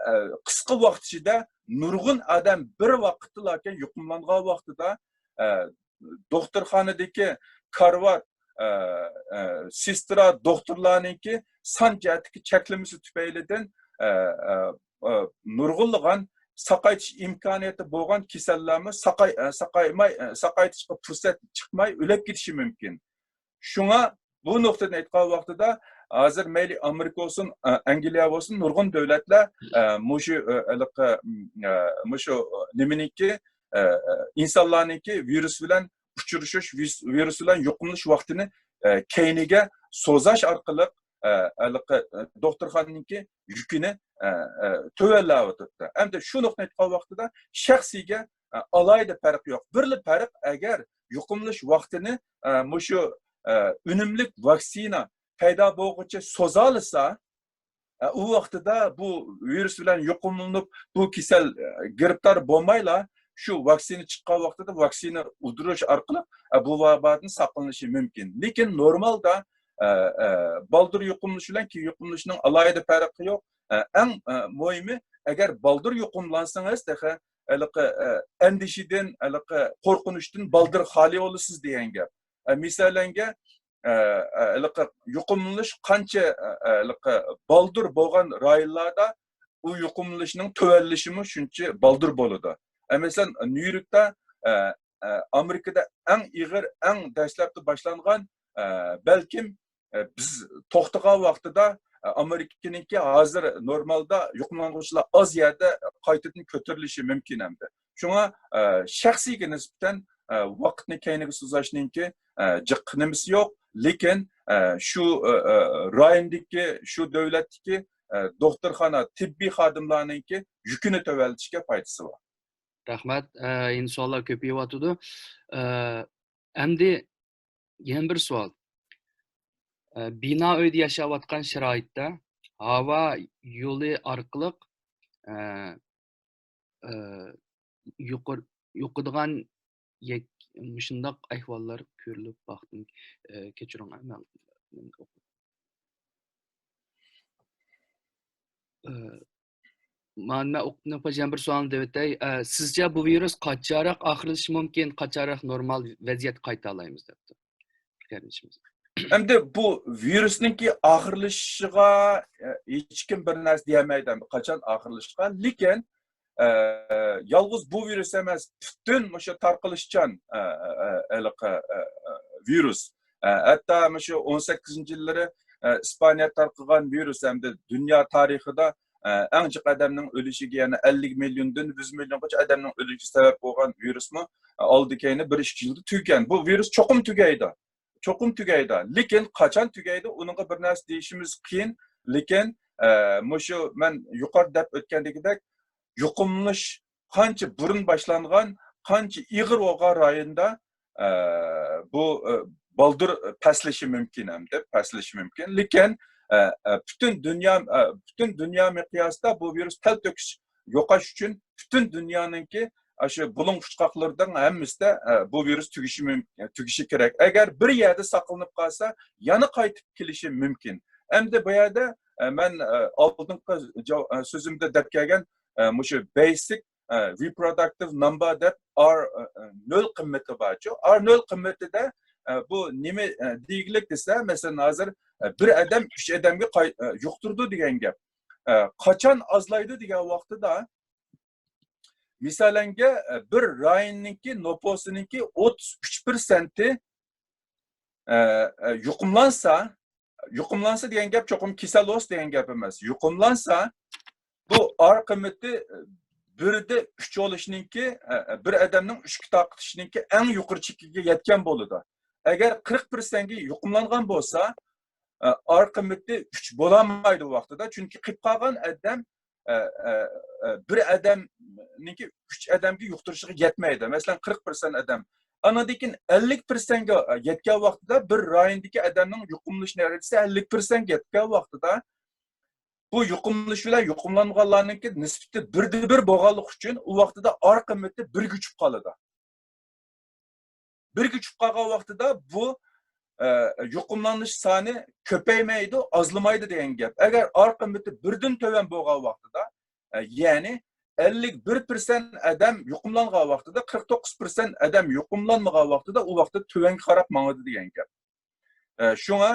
ئە، قىسقا ۋاقىت ئىچىدە نۇرغۇن ئادەم بىر ۋاقىتتىلا يۇقۇملانغان ۋاقتىدا، ئە، دوختۇرخانىدىكى كارىۋات، ئە، ئە، سېسترا، دوختۇرلارنىڭكى سان جەھەتتىكى چەكلىمىسى تۈپەيلىدىن، ئە، ئە، ئە، نۇرغۇنلىغان ساقايتىش ئىمكانىيىتى بولغان كېسەللەرمۇ ساقاي-، ئە، ساقايماي، ئە، ساقايتىشقا پۇرسەت چىقماي ئۆلۈپ كېتىشى مۇمكىن. شۇڭا بۇ نۇقتىدىن ئېيتقان ۋاقتىدا، ھازىر مەيلى ئامېرىكا بولسۇن، ئە، ئەنگلىيە بولسۇن، نۇرغۇن دۆلەتلەر، ئە، مۇشۇ، ئە، ھېلىقى، م، ئە، مۇشۇ نېمىنىڭكى، ئە، ئە، ئىنسانلارنىڭكى ۋىرۇس بىلەن ئۇچرىشىش، ۋىس-، ۋىرۇس بىلەن يۇقۇملىنىش ۋاقتىنى، ئە، كەينىگە سوزاش ئارقىلىق، ئە، ھېلىقى، ئە، دوختۇرخانىنىڭكى يۈكىنى، ئە، ئە، تۆۋەنلەۋاتىدۇ. ئەمدى شۇ نۇقتىنى ئېيتقان ۋاقتىدا شەخسىيگە، ئە، ئالاھىدە پەرق يوق. بىرلا پەرق، ئەگەر يۇقۇملىنىش ۋاقتىنى، ئە، مۇشۇ، ئە، ئۈنۈملۈك ۋاكسىنا پەيدا بولغۇچە سوزالىسا، ئە، ئۇ ۋاقتىدا بۇ ۋىرۇس بىلەن يۇقۇملىنىپ، بۇ كېسەل، ئە، گىرىپتار بولمايلا، شۇ ۋاكسىنا چىققان ۋاقتىدا ۋاكسىنا ئۇردۇرۇش ئارقىلىق، ئە، بۇ ۋابادىن ساقلىنىشى مۇمكىن. لېكىن نورمالدا، ئە، ئە، بالدۇر يۇقۇملىنىش بىلەن كېيىن يۇقۇملىنىشنىڭ ئالاھىدە پەرقى يوق. ئە، ئەڭ، ئە، مۇھىمى، ئەگەر بالدۇر يۇقۇملانسىڭىز، تېخى ھېلىقى، ئە، ئەندىشىدىن، ھېلىقى قورقۇنچتىن بالدۇر خالىي بولىسىز دېگەن گەپ. ئە، مىسالەنگە، ئە، ئە، ھېلىقى يۇقۇملىنىش قانچە، ئە، ئە، ھېلىقى بالدۇر بولغان رايونلاردا ئۇ يۇقۇملىنىشنىڭ تۆۋەنلىشىمۇ شۇنچە بالدۇر بولىدۇ. ئە، مەسىلەن، نيۇ يوركتا، ئە، ئە، ئامېرىكىدا ئەڭ ئېغىر، ئەڭ دەسلەپتە باشلانغان، ئە، بەلكىم، ئە، بىز توختىغان ۋاقتىدا، ئە، ئامېرىكىنىڭكى ھازىر نورمالدا يۇقۇملانغۇچىلار ئاز يەردە قايتىدىن كۆتۈرۈلۈشى مۇمكىن ئەمدى. شۇڭا، ئە، شەخسىيگە نىسبەتەن، ئە، ۋاقىتنى كەينىگە سوزاشنىڭكى، ئە، جىق نېمىسى يوق. لېكىن، ئە، شۇ، ئە، ئە، رايوندىكى، شۇ دۆلەتتىكى، ئە، دوختۇرخانا، تېببىي خادىملارنىڭكى يۈكىنى تۆۋەنلىتىشكە پايدىسى بار. رەھمەت. ئە، يەنە سوئاللار كۆپىيىۋاتىدۇ. ئە، ئەمدى يەنە بىر سوئال. ئە، بىنا ئۆيدە ياشاۋاتقان شارائىتتا ھاۋا يولى ئارقىلىق، ئە، ئە، يۇقىر-، يۇقىدىغان يەك-، مۇشۇنداق ئەھۋاللار كۆرۈلۈپ باقتىم. ئە، كەچۈرۈڭ، مەن، ئە، مانا مەن ئوقۇپ نېقىپ يەنە بىر سوئالنى دەۋېتەي. ئە، سىزچە بۇ ۋىرۇس قاچانراق ئاخىرلىشىشى مۇمكىن، قاچانراق نورمال ۋەزىيەتكە قايتالايمىز دەپتۇ قېرىندىشىمىز. ئەمدى بۇ ۋىرۇسنىڭكى ئاخىرلىشىشىغا، ئە، ھېچكىم بىر نەرسە دېيەلمەيدۇ، ئەمدى قاچان ئاخىرلىشىشىغا. لېكىن، ئە، يالغۇز بۇ ۋىرۇس ئەمەس، پۈتۈن مۇشۇ تارقىلىشچان، ئە، ئە، ئە، ھېلىقى، ئە، ئە، ۋىرۇس، ئە، ھەتتا مۇشۇ ئون سەككىزىنچى يىللىرى، ئە، ئىسپانىيە تارقىغان ۋىرۇس ھەمدە دۇنيا تارىخىدا، ئە، ئەڭ جىق ئادەمنىڭ ئۆلۈشىگە، يەنى ئەللىك مىليوندىن يۈز مىليونغىچە ئادەمنىڭ ئۆلۈشىگە سەۋەب بولغان ۋىرۇسمۇ، ئە، ئالدى كەينى بىر ئىككى يىلدا تۈگىگەن. بۇ ۋىرۇس چوقۇم تۈگەيدۇ. چوقۇم تۈگەيدۇ. لېكىن قاچان تۈگەيدۇ، ئۇنىڭغا بىر نەرسە دېيىشىمىز قىيىن. لېكىن، ئە، مۇشۇ مەن يۇقىرىدا دەپ ئۆتكەندىكىدەك، يۇقۇملىنىش قانچە بۇرۇن باشلانغان، قانچە ئېغىر بولغان رايوندا، ئە، بۇ، ئە، بالدۇر پەسلىشى مۇمكىن، ھەمدە پەسلىشى مۇمكىن. لېكىن، ئە، ئە، پۈتۈن دۇنيا، ئە، پۈتۈن دۇنيا مىقياسىدا بۇ ۋىرۇس تەلتۆكۈس يوقاش ئۈچۈن پۈتۈن دۇنيانىڭكى ئاشۇ بۇلۇڭ پۇچقاقلىرىنىڭ ھەممىسىدە، ئە، بۇ ۋىرۇس تۈگىشى مۇم-، تۈگىشى كېرەك. ئەگەر بىر يەردە ساقلىنىپ قالسا، يەنە قايتىپ كېلىشى مۇمكىن. ئەمدى بۇ يەردە، ئە، مەن، ئە، ئالدىنقى جاۋ-، ئە، سۆزۈمدە دەپ كەلگەن، ئە، مۇشۇ بەيسىك، ئە، رېپرودۇكتىپ نامبا دەپ ئار، ئە، ئە، نۆل قىممىتى بارچۇ. ئار نۆل قىممىتىدە، ئە، بۇ نېمە، ئە، دېگۈلۈك دېسە، مەسىلەن، ھازىر، ئە، بىر ئادەم ئۈچ ئادەمگە قاي-، ئە، يۇقتۇرىدۇ دېگەن گەپ. ئە، قاچان ئازلايدۇ دېگەن ۋاقتىدا، مىسالەنگە، ئە، بىر رايوننىڭكى نوپۇسىنىڭكى ئوتتۇز ئۈچ پىرسەنتى، ئە، ئە، يۇقۇملانسا، يۇقۇملانسا دېگەن گەپ چوقۇم كېسەل بولسا دېگەن گەپ ئەمەس. يۇقۇملانسا، بۇ ئار قىممىتى، ئە، بىردە ئۈچ بولۇشنىڭكى، ئە، ئە، بىر ئادەمنىڭ ئۈچكە تارقىتىشنىڭكى ئەڭ يۇقىرى چېكىگە يەتكەن بولىدۇ. ئەگەر قىرىق پىرسەنتكە يۇقۇملانغان بولسا، ئە، ئار قىممىتى ئۈچ بولالمايدۇ ۋاقتىدا. چۈنكى قېلىپ قالغان ئادەم، ئە، ئە، ئە، بىر ئادەمنىڭكى ئۈچ ئادەمگە يۇقتۇرۇشىغا يەتمەيدۇ. مەسىلەن، قىرىق پىرسەنت ئادەم. ئانىڭدىن كېيىن ئەللىك پىرسەنتكە يەتكەن ۋاقتىدا، بىر رايوندىكى ئادەمنىڭ يۇقۇملىنىش دەرىجىسى ئەللىك پىرسەنتكە يەتكەن ۋاقتىدا، بۇ يۇقۇملىنىش بىلەن يۇقۇملانغانلارنىڭكى نىسبىتى بىردە بىر بولغانلىقى ئۈچۈن، ئۇ ۋاقتىدا ئار قىممىتى بىرگە چۈشۈپ قالىدۇ. بىرگە چۈشۈپ قالغان ۋاقتىدا بۇ، ئە، يۇقۇملىنىش سانى كۆپەيمەيدۇ، ئازلىمايدۇ دېگەن گەپ. ئەگەر ئار قىممىتى بىردىن تۆۋەن بولغان ۋاقتىدا، ئە، يەنى ئەللىك بىر پىرسەنت ئادەم يۇقۇملانغان ۋاقتىدا، قىرىق توققۇز پىرسەنت ئادەم يۇقۇملانمىغان ۋاقتىدا، ئۇ ۋاقتىدا تۆۋەنگە قاراپ ماڭىدۇ دېگەن گەپ. ئە، شۇڭا،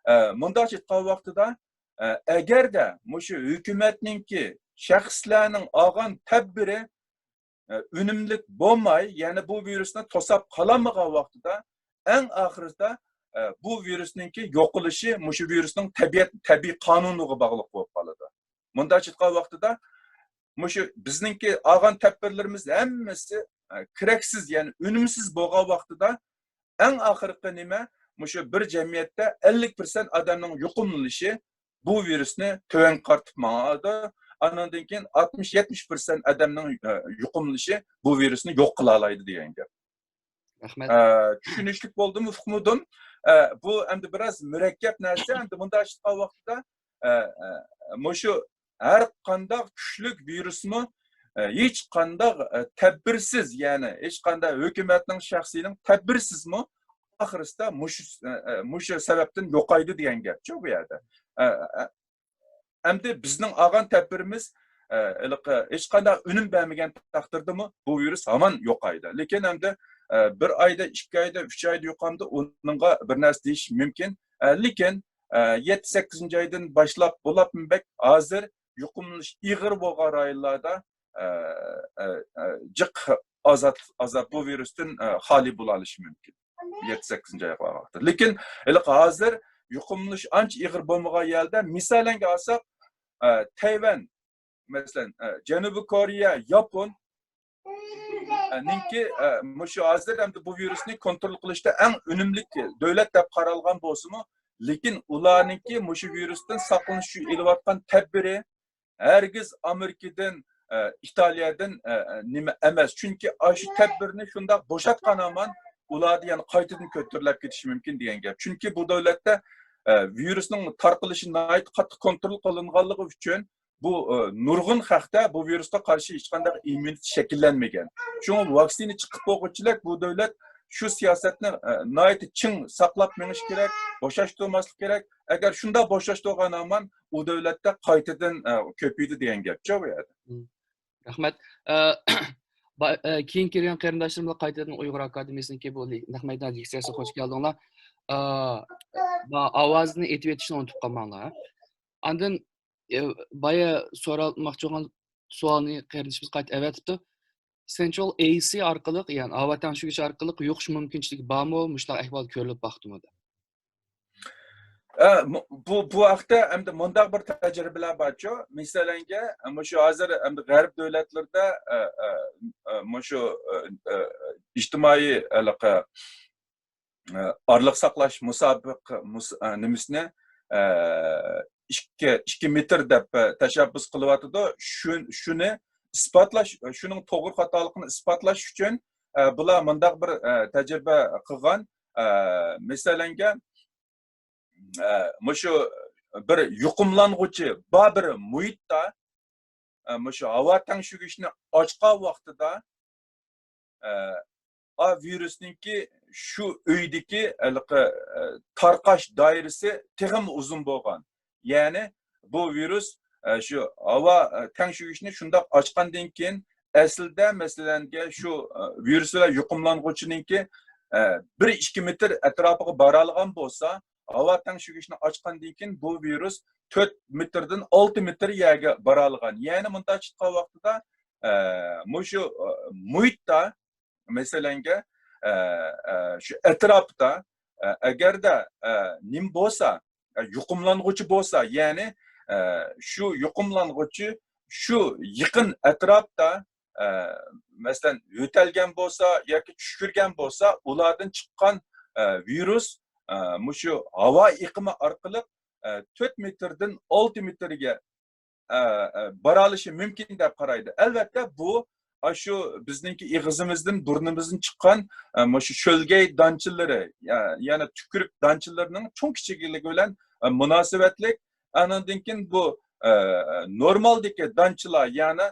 ئە، مۇنداق ئېيتقان ۋاقتىدا، ئە، ئەگەردە مۇشۇ ھۆكۈمەتنىڭكى، شەخسلەرنىڭ ئالغان تەدبىرى ئە، ئۈنۈملۈك بولماي، يەنى بۇ ۋىرۇسنى توساپ قالالمىغان ۋاقتىدا، ئەڭ ئاخىرىدا، ئە، بۇ ۋىرۇسنىڭكى يوقىلىشى مۇشۇ ۋىرۇسنىڭ تەبىئەت، تەبىئىي قانۇنىغا باغلىق بولۇپ قالىدۇ. مۇنداق ئېيتقان ۋاقتىدا، مۇشۇ بىزنىڭكى ئالغان تەدبىرلىرىمىز ھەممىسى، ئە، كېرەكسىز، يەنى ئۈنۈمسىز بولغان ۋاقتىدا، ئەڭ ئاخىرقى نېمە؟ مۇشۇ بىر جەمئىيەتتە ئەللىك پىرسەنت ئادەمنىڭ يۇقۇملىنىشى بۇ ۋىرۇسنى تۆۋەنگە قارىتىپ ماڭىدۇ. ئانىڭدىن كېيىن ئاتمىش، يەتمىش پىرسەنت ئادەمنىڭ، ئە، يۇقۇملىنىشى بۇ ۋىرۇسنى يوق قىلالايدۇ دېگەن گەپ. رەھمەت. ئە، چۈشىنىشلىك بولدىمۇ، ئۇقمىدىم؟ ئە، بۇ ئەمدى بىراز مۇرەككەپ نەرسە. ئەمدى مۇنداق ئېيتقان ۋاقتىدا، ئە، ئە، مۇشۇ ھەر قانداق كۈچلۈك ۋىرۇسمۇ، ئە، ھېچ قانداق، ئە، تەدبىرسىز، يەنى ھېچ قانداق ھۆكۈمەتنىڭ، شەخسنىڭ تەدبىرسىزمۇ ئاخىرسىدا مۇشۇ، ئە، ئە، مۇشۇ سەۋەبتىن يوقايدۇ دېگەن گەپچۇ بۇ يەردە. ئە، ئە، ئەمدى بىزنىڭ ئالغان تەدبىرىمىز، ئە، ھېلىقى ھېچقانداق ئۈنۈم بەرمىگەن تەقدىردىمۇ بۇ ۋىرۇس ھامان يوقايدۇ. لېكىن ئەمدى، ئە، بىر ئايدا، ئىككى ئايدا، ئۈچ ئايدا يوقامدۇ، ئۇنىڭغا بىر نەرسە دېيىش مۇمكىن. ئە، لېكىن، ئە، يەتتە، سەككىزىنچى ئايدىن باشلاپ بولۇپمۇ بەك ھازىر يۇقۇملىنىش ئېغىر بولغان رايونلاردا، ئە، ئە، ئە، جىق ئازاد، ئازاد بۇ ۋىرۇستىن، ئە، خالىي بولالىشى مۇمكىن. يەتتە، سەككىزىنچى ئايغا ۋاقىت. لېكىن ھېلىقى ھازىر يۇقۇملىنىش ئانچە ئېغىر بولمىغان يەردە، مىسالەنگە ئالساق، ئە، تەيۋەن، مەسىلەن، ئە، جەنۇبىي كورېيە، ياپون، ئە، نىڭكى، ئە، مۇشۇ ھازىر ئەمدى بۇ ۋىرۇسنى كونترول قىلىشتا ئەڭ ئۈنۈملۈك دۆلەت دەپ قارالغان بولسىمۇ، لېكىن ئۇلارنىڭكى مۇشۇ ۋىرۇستىن ساقلىنىش ئۈچۈن ئېلىۋاتقان تەدبىرى، ھەرگىز ئامېرىكىدىن، ئە، ئىتالىيەدىن، ئە، ئە، نېمە ئەمەس. چۈنكى ئاشۇ تەدبىرنى شۇنداق بوشاتقان ھامان ئۇلاردا يەنە قايتىدىن كۆتۈرۈلۈپ كېتىشى مۇمكىن دېگەن گەپ. چۈنكى بۇ دۆلەتتە، ئە، ۋىرۇسنىڭ تارقىلىشى ناھايىتى قاتتىق كونترول قىلىنغانلىقى ئۈچۈن بۇ، ئە، نۇرغۇن خەقتە بۇ ۋىرۇسقا قارشى ھېچقانداق ئىممۇنىتېت شەكىللەنمىگەن. شۇڭا ۋاكسىنا چىقىپ بولغۇچىلىك بۇ دۆلەت شۇ سىياسەتنى، ئە، ناھايىتى چىڭ ساقلاپ مېڭىش كېرەك، بوشاشتۇرماسلىق كېرەك. ئەگەر شۇنداق بوشاشتۇرغان ھامان ئۇ دۆلەتتە قايتىدىن، ئە، كۆپىيىدۇ دېگەن گەپچۇ بۇ يەردە. مم. رەھمەت. ئە، با-، ئە، كېيىن كىرگەن قېرىنداشلىرىمىز قايتىدىن ئۇيغۇر ئاكادېمىيەسىنىڭكى بۇ لې-، نەق مەيدان لېكسىيەسىگە خوش كەلدىڭلار. ئە، ما-، ئاۋازنى ئېتىۋېتىشنى ئۇنتۇپ قالماڭلار. ئاندىن، ئە، بايا سورالماقچى بولغان سوئالنى قېرىندىشىمىز قايتا ئەۋەتىپتۇ. سېنترال ئەي سى ئارقىلىق، يەنى ھاۋا تەڭشىگۈچ ئارقىلىق يۇقۇش مۇمكىنچىلىكى بارمۇ؟ مۇشۇنداق ئەھۋال كۆرۈلۈپ باقتىمۇ دەپ. ئە، مۇ-، بۇ، بۇ ھەقتە ئەمدى مۇنداق بىر تەجرىبىلەر بارچۇ. مەسىلەنگە، مۇشۇ ھازىر ئەمدى غەرب دۆلەتلىرىدە، ئە، ئە، ئە، مۇشۇ، ئە، ئە، ئىجتىمائىي ھېلىقى، ئە، ئارىلىق ساقلاش مۇسابىقە، مۇس-، ئە، نېمىسىنى، ئە، ئىككى، ئىككى مېتىر دەپ، ئە، تەشەببۇس قىلىۋاتىدۇ. شۇ، شۇنى ئىسپاتلاش، شۇنىڭ توغرا خاتالىقىنى ئىسپاتلاش ئۈچۈن، ئە، بۇلار مۇنداق بىر، ئە، تەجرىبە قىلغان. ئە، مەسىلەنگە، ئە، مۇشۇ بىر يۇقۇملانغۇچى بار بىر مۇھىتتا، ئە، مۇشۇ ھاۋا تەڭشىگۈچنى ئاچقان ۋاقتىدا، ئە، ئا ۋىرۇسنىڭكى شۇ ئۆيدىكى ھېلىقى، ئە، تارقاش دائىرىسى تېخىمۇ ئۇزۇن بولغان. يەنى بۇ ۋىرۇس، ئە، شۇ ھاۋا، ئە، تەڭشىگۈچنى شۇنداق ئاچقاندىن كېيىن، ئەسلىدە، مەسىلەنگە، شۇ، ئە، ۋىرۇس بىلەن يۇقۇملانغۇچىنىڭكى، ئە، بىر ئىككى مېتىر ئەتراپىغا بارالىغان بولسا، ھاۋا تەڭشىگۈچنى ئاچقاندىن كېيىن، بۇ ۋىرۇس تۆت مېتىردىن ئالتە مېتىر يەرگە بارالىغان. يەنى مۇنداق چىققان ۋاقتىدا، ئە، مۇشۇ، ئە، مۇھىتتا، مەسىلەنگە، ئە، ئە، شۇ ئەتراپتا، ئە، ئەگەردە، ئە، نېمە بولسا، ئە، يۇقۇملانغۇچى بولسا، يەنى، ئە، شۇ يۇقۇملانغۇچى شۇ يېقىن ئەتراپتا، ئە، مەسىلەن، يۆتەلگەن بولسا ياكى چۈشكۈرگەن بولسا، ئۇلاردىن چىققان، ئە، ۋىرۇس، ئە، مۇشۇ ھاۋا ئېقىمى ئارقىلىق، ئە، تۆت مېتىردىن ئالتە مېتىرگە، ئە، ئە، بارالىشى مۇمكىن دەپ قارايدۇ. ئەلۋەتتە، بۇ ئاشۇ بىزنىڭكى ئېغىزىمىزدىن، بۇرنىمىزدىن چىققان، ئە، مۇشۇ شۆلگەي دانچىلىرى، يا-، يەنى تۈكۈرۈك دانچىلىرىنىڭ چوڭ كىچىكلىكى بىلەن، ئە، مۇناسىۋەتلىك. ئانىڭدىن كېيىن بۇ، ئە، نورمالدىكى دانچىلار، يەنى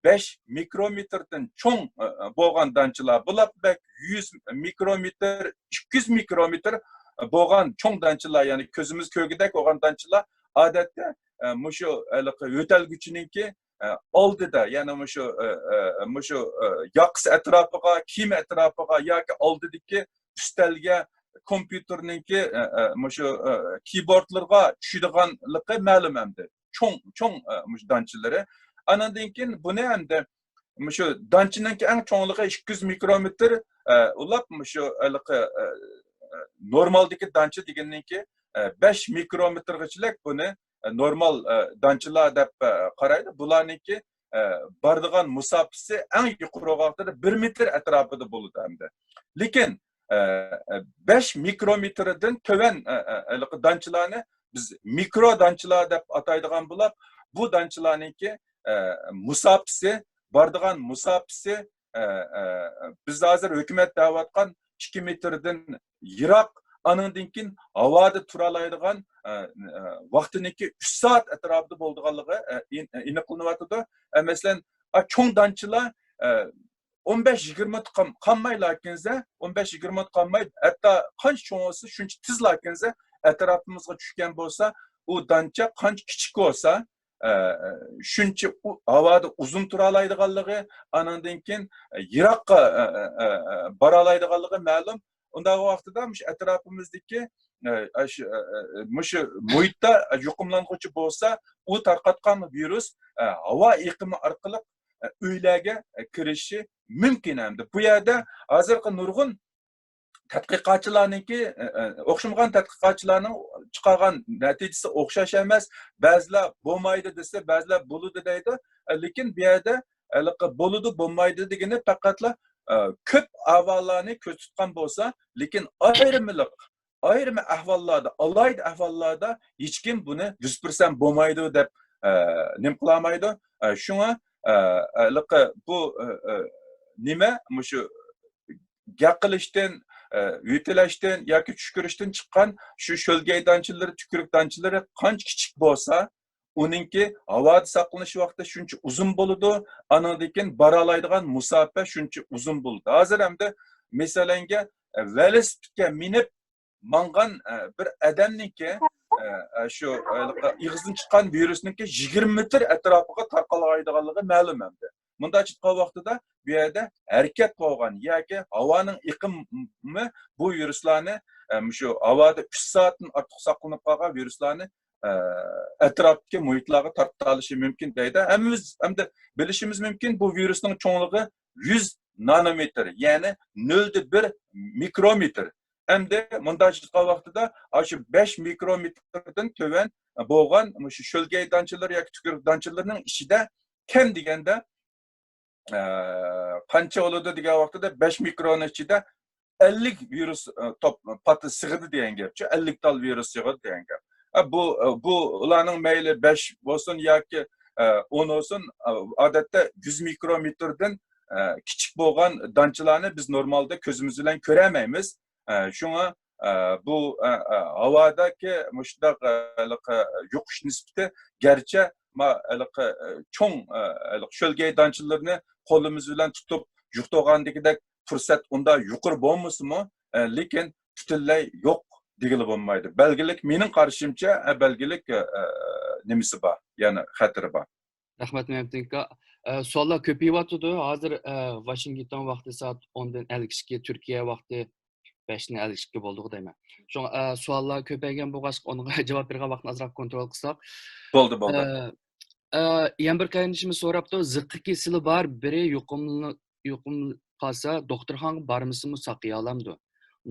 بەش مىكرومېتىردىن چوڭ، ئە، بولغان دانچىلار، بۇلار بەك يۈز مىكرومېتىر، ئىككى يۈز مىكرومېتىر بولغان چوڭ دانچىلار، يەنى كۆزىمىز كۆرگۈدەك بولغان دانچىلار، ئادەتتە، ئە، مۇشۇ ھېلىقى يۆتەلگۈچىنىڭكى، ئە، ئالدىدا، يەنى مۇشۇ، ئە، ئە، مۇشۇ، ئە، ياقىسى ئەتراپىغا، كىيىم ئەتراپىغا ياكى ئالدىدىكى ئۈستەلگە، كومپيۇتېرنىڭكى، ئە، ئە، مۇشۇ، ئە، كىيبوردلىرىغا چۈشىدىغانلىقى مەلۇم ئەمدى. چوڭ، چوڭ، ئە، مۇشۇ دانچىلىرى. ئانىڭدىن كېيىن بۇنى ئەمدى مۇشۇ دانچىنىڭكى ئەڭ چوڭلۇقى ئىككى يۈز مىكرومېتىر، ئە، ئۇلاپ مۇشۇ ھېلىقى، ئە، ئە، نورمالدىكى دانچە دېگەننىڭكى، ئە، بەش مىكرومېتىرغىچىلىك بۇنى، ئە، نورمال، ئە، دانچىلار دەپ، ئە، قارايدۇ. بۇلارنىڭكى، ئە، بارىدىغان مۇساپىسى ئەڭ يۇقىرى ۋاقتىدا بىر مېتىر ئەتراپىدا بولىدۇ ئەمدى. لېكىن، ئە، ئە، بەش مىكرومېتىردىن تۆۋەن، ئە، ئە، ھېلىقى دانچىلارنى بىز مىكرو دانچىلار دەپ ئاتايدىغان بولۇپ، بۇ دانچىلارنىڭكى، ئە، مۇساپىسى، بارىدىغان مۇساپىسى، ئە، ئە، بىز ھازىر ھۆكۈمەت دەۋاتقان ئىككى مېتىردىن يىراق، ئانىڭدىن كېيىن ھاۋادا تۇرالايدىغان، ئە، ئە، ۋاقتىنىڭكى ئۈچ سائەت ئەتراپىدا بولىدىغانلىقى، ئە، ئېن-، ئېنىقلىنىۋاتىدۇ. ئە، مەسىلەن، ئا، چوڭ دانچىلار، ئە، ئون بەش يىگىرمە قام-، قالمايلا كەنزە، ئون بەش يىگىرمە قالماي، ھەتتا قانچە چوڭ بولسا، شۇنچە تېزلا كەنزە ئەتراپىمىزغا چۈشكەن بولسا، ئۇ دانچە قانچە كىچىك بولسا، ئە، شۇنچە ئۇ ھاۋادا ئۇزۇن تۇرالايدىغانلىقى، ئانىڭدىن كېيىن يىراققا، ئە، ئە، ئە، بارالايدىغانلىقى مەلۇم. ئۇنداق ۋاقتىدا مۇشۇ ئەتراپىمىزدىكى، ئە، ئە، شۇ، ئە، ئە، مۇشۇ مۇھىتتا يۇقۇملانغۇچى بولسا، ئۇ تارقاتقان ۋىرۇس، ئە، ھاۋا ئېقىمى ئارقىلىق، ئە، ئۆيلەرگە، ئە، كىرىشى مۇمكىن ئەمدى. بۇ يەردە ھازىرقى نۇرغۇن تەتقىقاتچىلارنىڭكى، ئە، ئە، ئوخشىمىغان تەتقىقاتچىلارنىڭ چىقارغان نەتىجىسى ئوخشاش ئەمەس. بەزىلەر بولمايدۇ دېسە، بەزىلەر بولىدۇ دەيدۇ. ئە، لېكىن بۇ يەردە ھېلىقى بولىدۇ، بولمايدۇ دېگىنى پەقەتلا، ئە، كۆپ ئەھۋاللارنى كۆزدە تۇتقان بولسا، لېكىن ئايرىملىق، ئايرىم ئەھۋاللاردا، ئالاھىدە ئەھۋاللاردا ھېچكىم بۇنى يۈز پىرسەنت بولمايدۇ دەپ، ئە، نېمە قىلالمايدۇ. ئە، شۇڭا، ئە، ھېلىقى بۇ، ئە، ئە، نېمە، مۇشۇ گەپ قىلىشتىن، ئە، يۆتەلەشتىن ياكى چۈشكۈرۈشتىن چىققان شۇ شۆلگەي دانچىلىرى، تۈكۈرۈك دانچىلىرى قانچە كىچىك بولسا، ئۇنىڭكى ھاۋادا ساقلىنىش ۋاقتى شۇنچە ئۇزۇن بولىدۇ، ئانىڭدىن كېيىن بارالايدىغان مۇساپە شۇنچە ئۇزۇن بولىدۇ. ھازىر ئەمدى مەسىلەنگە، ئە، ۋېلىسىپىتكە مىنىپ ماڭغان، ئە، بىر ئادەمنىڭكى، ئە، ئە، شۇ، ئە، ئېغىزدىن چىققان ۋىرۇسنىڭكى يىگىرمە مېتىر ئەتراپىغا تارقالايدىغانلىقى مەلۇم ئەمدى. مۇنداق چىققان ۋاقتىدا بۇ يەردە ھەرىكەت بولغان ياكى ھاۋانىڭ ئېقىمى بۇ ۋىرۇسلارنى، ئە، مۇشۇ ھاۋادا ئۈچ سائەتتىن ئارتۇق ساقلىنىپ قالغان ۋىرۇسلارنى، ئە، ئەتراپتىكى مۇھىتلارغا تارتالىشى مۇمكىن دەيدۇ. ھەممىمىز، ھەمدە بىلىشىمىز مۇمكىن، بۇ ۋىرۇسنىڭ چوڭلۇقى يۈز نانومېتىر، يەنى نۆلدە بىر مىكرومېتىر. ئەمدى مۇنداق ئېيتقان ۋاقتىدا، ئاشۇ بەش مىكرومېتىردىن تۆۋەن بولغان مۇشۇ شۆلگەي دانچىلىرى ياكى تۈكۈرۈك دانچىلىرىنىڭ ئىچىدە كەم دېگەندە، ئە، قانچە بولىدۇ دېگەن ۋاقتىدا، بەش مىكروننىڭ ئىچىدە ئەللىك ۋىرۇس، ئە، توپ-، پاتا سىغىدۇ دېگەن گەپچۇ، ئەللىك تال ۋىرۇس سىغىدۇ دېگەن گەپ. ئە، بۇ، ئە، بۇ ئۇلارنىڭ مەيلى بەش بولسۇن ياكى، ئە، ئون بولسۇن، ئە، ئادەتتە يۈز مىكرومېتىردىن، ئە، كىچىك بولغان دانچىلارنى بىز نورمالدا كۆزىمىز بىلەن كۆرەلمەيمىز. ئە، شۇڭا، ئە، بۇ، ئە، ئە، ھاۋادىكى مۇشۇنداق، ئە، ھېلىقى يۇقۇش نىسبىتى گەرچە ما-، ھېلىقى، ئە، چوڭ، ئە، ھېلىقى شۆلگەي دانچىلىرىنى قولىمىز بىلەن تۇتۇپ يۇقتۇرغاندىكىدەك پۇرسەت ئۇنداق يۇقىرى بولمىسىمۇ، ئە، لېكىن پۈتۈنلەي يوق دېگىلى بولمايدۇ. بەلگىلىك، مېنىڭ قارىشىمچە، ئە، بەلگىلىك، ئە، ئە، نېمىسى بار، يەنى خەتىرى بار. رەھمەت، مەمتىن ئاكا. ئە، سوئاللار كۆپىيىۋاتىدۇ. ھازىر، ئە، ۋاشىنگتون ۋاقتى سائەت ئوندىن ئەللىك ئىككى، تۈركىيە ۋاقتى بەشتىن ئەللىك ئىككى بولدىغۇ دەيمەن. شۇڭا، ئە، سوئاللار كۆپەيگەن بولغاچقا، ئۇنىڭغا جاۋاب بېرىدىغان ۋاقىتنى ئازراق كونترول قىلساق. بولدى، بولدى. ئە، ئە، يەنە بىر قېرىندىشىمىز سوراپتۇ، زىققا كېسىلى بار بىرى يۇقۇملىنىپ، يۇقۇملىنىپ قالسا، دوختۇرخانىغا بارمىسىمۇ ساقىيالامدۇ؟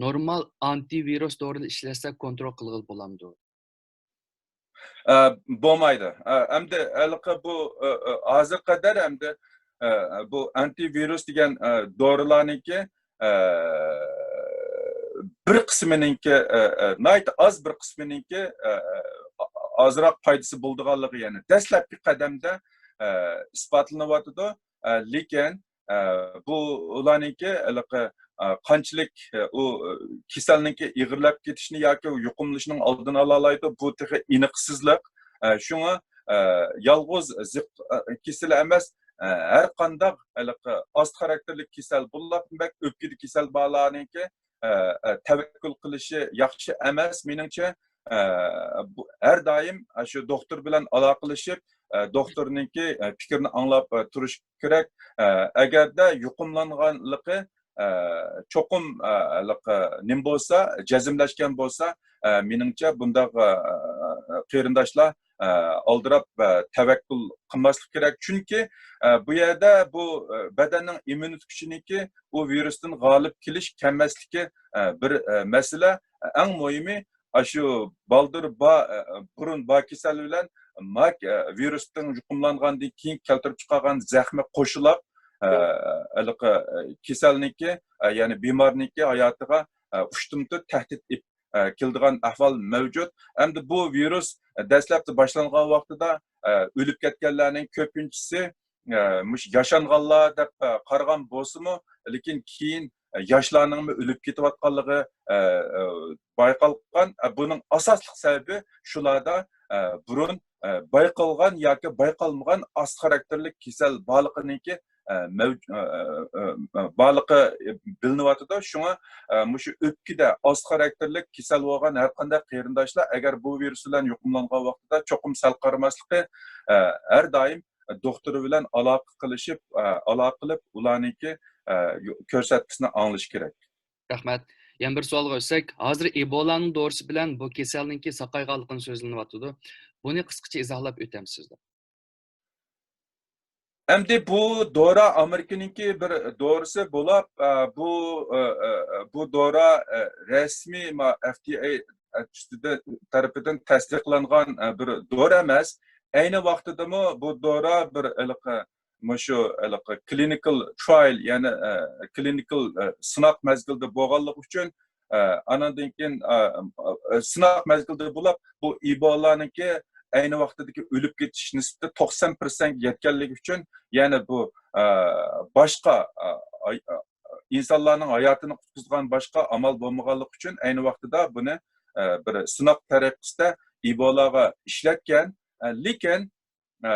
نورمال ئانتىۋىرۇس دورىنى ئىشلەتسە كونترول قىلغىلى بولامدۇ؟ ئە، بولمايدۇ. ئە، ئەمدى ھېلىقى بۇ، ئە، ئە، ھازىرغا قەدەر ئەمدى، ئە، بۇ ئانتىۋىرۇس دېگەن، ئە، دورىلارنىڭكى، ئە، بىر قىسمىنىڭكى، ئە، ئە، ناھايىتى ئاز بىر قىسمىنىڭكى، ئە، ئە، ئازراق پايدىسى بولىدىغانلىقى، يەنى دەسلەپكى قەدەمدە، ئە، ئىسپاتلىنىۋاتىدۇ. ئە، لېكىن، ئە، بۇ ئۇلارنىڭكى ھېلىقى، ئە، قانچىلىك، ئە، ئۇ، ئە، كېسەلنىڭكى ئېغىرلاپ كېتىشىنى ياكى يۇقۇملىنىشىنىڭ ئالدىنى ئالالايدۇ، بۇ تېخى ئېنىقسىزلىق. ئە، شۇڭا، ئە، يالغۇز زىق، ئە، كېسىلى ئەمەس، ئە، ھەر قانداق ھېلىقى ئاست خاراكتېرلىك كېسەل، بولۇپمۇ بەك ئۆپكىدە كېسەل بارلارنىڭكى، ئە، ئە، تەۋەككۈل قىلىشى ياخشى ئەمەس، مېنىڭچە. ئە، بۇ، ھەر دائىم، ئە، شۇ دوختۇر بىلەن ئالاقىلىشىپ، ئە، دوختۇرنىڭكى، ئە، پىكرىنى ئاڭلاپ، ئە، تۇرۇش كېرەك. ئە، ئەگەردە يۇقۇملانغانلىقى، ئە، چوقۇم، ئە، ھېلىقى نېمە بولسا، جەزملەشكەن بولسا، ئە، مېنىڭچە بۇنداق، ئە، قېرىنداشلار، ئە، ئالدىراپ، ئە، تەۋەككۈل قىلماسلىق كېرەك. چۈنكى، ئە، بۇ يەردە بۇ، ئە، بەدەننىڭ ئىممۇنىتېت كۈچىنىڭكى ئۇ ۋىرۇستىن غالىب كېلىش، كەلمەسلىكى، ئە، بىر، ئە، مەسىلە. ئەڭ مۇھىمى، ئاشۇ بالدۇر با-، ئە، بۇرۇن بار كېسەل بىلەن ما-، ئە، ۋىرۇستىن يۇقۇملانغاندىن كېيىن كەلتۈرۈپ چىقارغان زەخمى قوشۇلاپ، ئە، ھېلىقى، ئە، كېسەلنىڭكى، ئە، يەنى بىمارنىڭكى ھاياتىغا، ئە، ئۇشتۇمتۇت تەھدىت ئېلىپ، ئە، كېلىدىغان ئەھۋال مەۋجۇت. ئەمدى بۇ ۋىرۇس، ئە، دەسلەپتە باشلانغان ۋاقتىدا، ئە، ئۆلۈپ كەتكەنلەرنىڭ كۆپىنچىسى، ئە، مۇشۇ ياشانغانلار دەپ، ئە، قارىغان بولسىمۇ، لېكىن كېيىن، ئە، ياشلارنىڭمۇ ئۆلۈپ كېتىۋاتقانلىقى، ئە، ئە، بايقالغان. ئە، بۇنىڭ ئاساسلىق سەۋەبى شۇلاردا، ئە، بۇرۇن، ئە، بايقالغان ياكى بايقالمىغان ئاست خاراكتېرلىك كېسەل بارلىقىنىڭكى، ئە، مەۋج-، ئە، ئە، ئە، ئە، بارلىقى، ئە، بىلىنىۋاتىدۇ. شۇڭا، ئە، مۇشۇ ئۆپكىدە ئاست خاراكتېرلىك كېسەل بولغان ھەر قانداق قېرىنداشلار ئەگەر بۇ ۋىرۇس بىلەن يۇقۇملانغان ۋاقتىدا چوقۇم سەل قارىماسلىقى، ئە، ھەر دائىم دوختۇرى بىلەن ئالاقە قىلىشىپ، ئە، ئالاقە قىلىپ، ئۇلارنىڭكى، ئە، يو-، كۆرسەتمىسىنى ئاڭلىشى كېرەك. رەھمەت. يەنە بىر سوئالغا ئۆتسەك، ھازىر ئىبولانىڭ دورىسى بىلەن بۇ كېسەلنىڭكى ساقايغانلىقىنى سۆزلىنىۋاتىدۇ. بۇنى قىسقىچە ئىزاھلاپ ئۆتەمسىزلەر؟ ئەمدى بۇ دورا ئامېرىكىنىڭكى بىر دورىسى بولۇپ، ئە، بۇ، ئە، ئە، بۇ دورا، ئە، رەسمىي ما-، ئەف دى ئەي ئۈستىدە، تەرىپىدىن تەستىقلانغان، ئە، بىر دورا ئەمەس. ئەينى ۋاقتىدىمۇ بۇ دورا بىر ھېلىقى، مۇشۇ ھېلىقى كلىنىكال ترايل، يەنى، ئە، كلىنىكال، ئە، سىناق مەزگىلىدە بولغانلىقى ئۈچۈن، ئە، ئاناندىن كېيىن، ئە، ئە، سىناق مەزگىلىدە بولۇپ، بۇ ئىبولانىڭكى ئەينى ۋاقتىدىكى ئۆلۈپ كېتىش نىسبىتى توقسان پىرسەنتكە يەتكەنلىكى ئۈچۈن، يەنە بۇ، ئە، باشقا، ئە، ئاي-، ئە، ئىنسانلارنىڭ ھاياتىنى قۇتقۇزىدىغان باشقا ئامال بولمىغانلىقى ئۈچۈن ئەينى ۋاقتىدا بۇنى، ئە، بىر سىناق تەرىقىسىدە ئىبولاغا ئىشلەتكەن. ئە، لېكىن، ئە،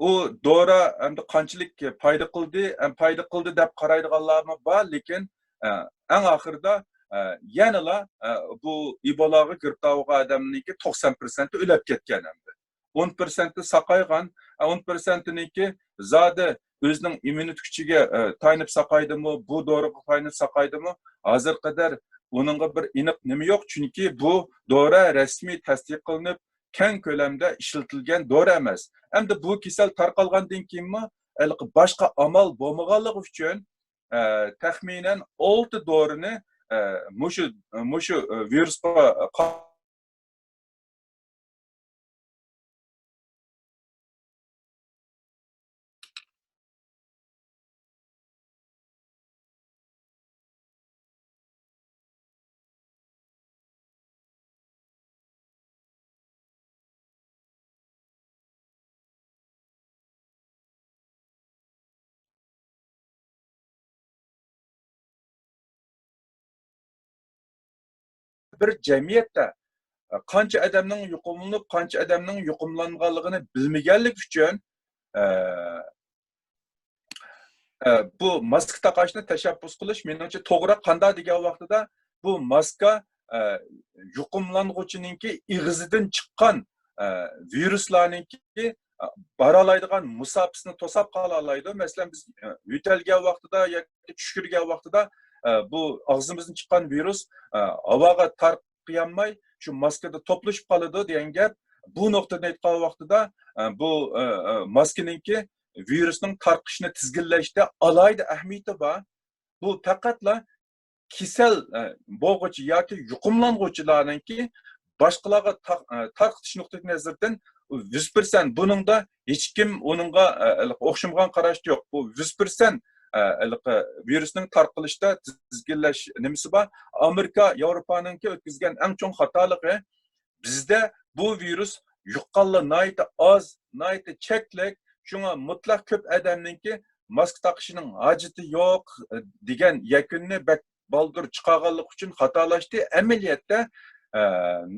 ئۇ دورا ئەمدى قانچىلىك پايدا قىلدى، ئەم، پايدا قىلدى دەپ قارايدىغانلارمۇ بار، لېكىن، ئە، ئەڭ ئاخىرىدا، ئە، يەنىلا، ئە، بۇ ئىبولاغا گىرىپتار بولغان ئادەمنىڭكى توقسان پىرسەنتى ئۆلۈپ كەتكەن ئەمدى. ئون پىرسەنتى ساقايغان، ئە، ئون پىرسەنتىنىڭكى زادى ئۆزىنىڭ ئىممۇنىتېت كۈچىگە، ئە، تايىنىپ ساقايدىمۇ، بۇ دورىغا تايىنىپ ساقايدىمۇ، ھازىرغا قەدەر ئۇنىڭغا بىر ئېنىق نېمە يوق، چۈنكى بۇ دورا رەسمىي تەستىقلىنىپ، كەڭ كۆلەمدە ئىشلىتىلگەن دورا ئەمەس. ئەمدى بۇ كېسەل تارقالغاندىن كېيىنمۇ ھېلىقى باشقا ئامال بولمىغانلىقى ئۈچۈن، ئە، تەخمىنەن ئالتە دورىنى، ئە، مۇشۇ، مۇشۇ، ئە، ۋىرۇسقا قا-، بىر جەمئىيەتتە، ئە، قانچە ئادەمنىڭ يۇقۇملىنىپ، قانچە ئادەمنىڭ يۇقۇملانغانلىقىنى بىلمىگەنلىكى ئۈچۈن، ئە، ئە، بۇ ماسكا تاقاشنى تەشەببۇس قىلىش، مېنىڭچە، توغرا. قانداق دېگەن ۋاقتىدا، بۇ ماسكا، ئە، يۇقۇملانغۇچىنىڭكى ئېغىزىدىن چىققان، ئە، ۋىرۇسلارنىڭكى، ئە، بارالايدىغان مۇساپىسىنى توساپ قالالايدۇ. مەسىلەن، بىز، ئە، يۆتەلگەن ۋاقتىدا ياكى چۈشكۈرگەن ۋاقتىدا، ئە، بۇ ئاغزىمىزدىن چىققان ۋىرۇس، ئە، ھاۋاغا تارقىيالماي، شۇ ماسكىدا توپلىشىپ قالىدۇ دېگەن گەپ. بۇ نۇقتىدىن ئېيتقان ۋاقتىدا، ئە، بۇ، ئە، ئە، ماسكىنىڭكى ۋىرۇسنىڭ تارقىشىنى تىزگىنلەشتە ئالاھىدە ئەھمىيىتى بار. بۇ پەقەتلا كېسەل، ئە، بولغۇچى ياكى يۇقۇملانغۇچىلارنىڭكى باشقىلارغا تا-، ئە، تارقىتىش نۇقتىئى نەزىرىدىن يۈز پىرسەنت، بۇنىڭدا ھېچكىم ئۇنىڭغا، ئە، ئوخشىمىغان قاراشتا يوق. بۇ يۈز پىرسەنت، ئە، ھېلىقى ۋىرۇسنىڭ تارقىلىشتا تىزگىنلەش نېمىسى بار. ئامېرىكا، ياۋروپانىڭكى ئۆتكۈزگەن ئەڭ چوڭ خاتالىقى، بىزدە بۇ ۋىرۇس يۇققانلار ناھايىتى ئاز، ناھايىتى چەكلىك، شۇڭا مۇتلەق كۆپ ئادەمنىڭكى ماسكا تاقىشىنىڭ ھاجىتى يوق، ئە، دېگەن يەكۈننى بەك بالدۇر چىقارغانلىقى ئۈچۈن خاتالاشتى. ئەمەلىيەتتە، ئە،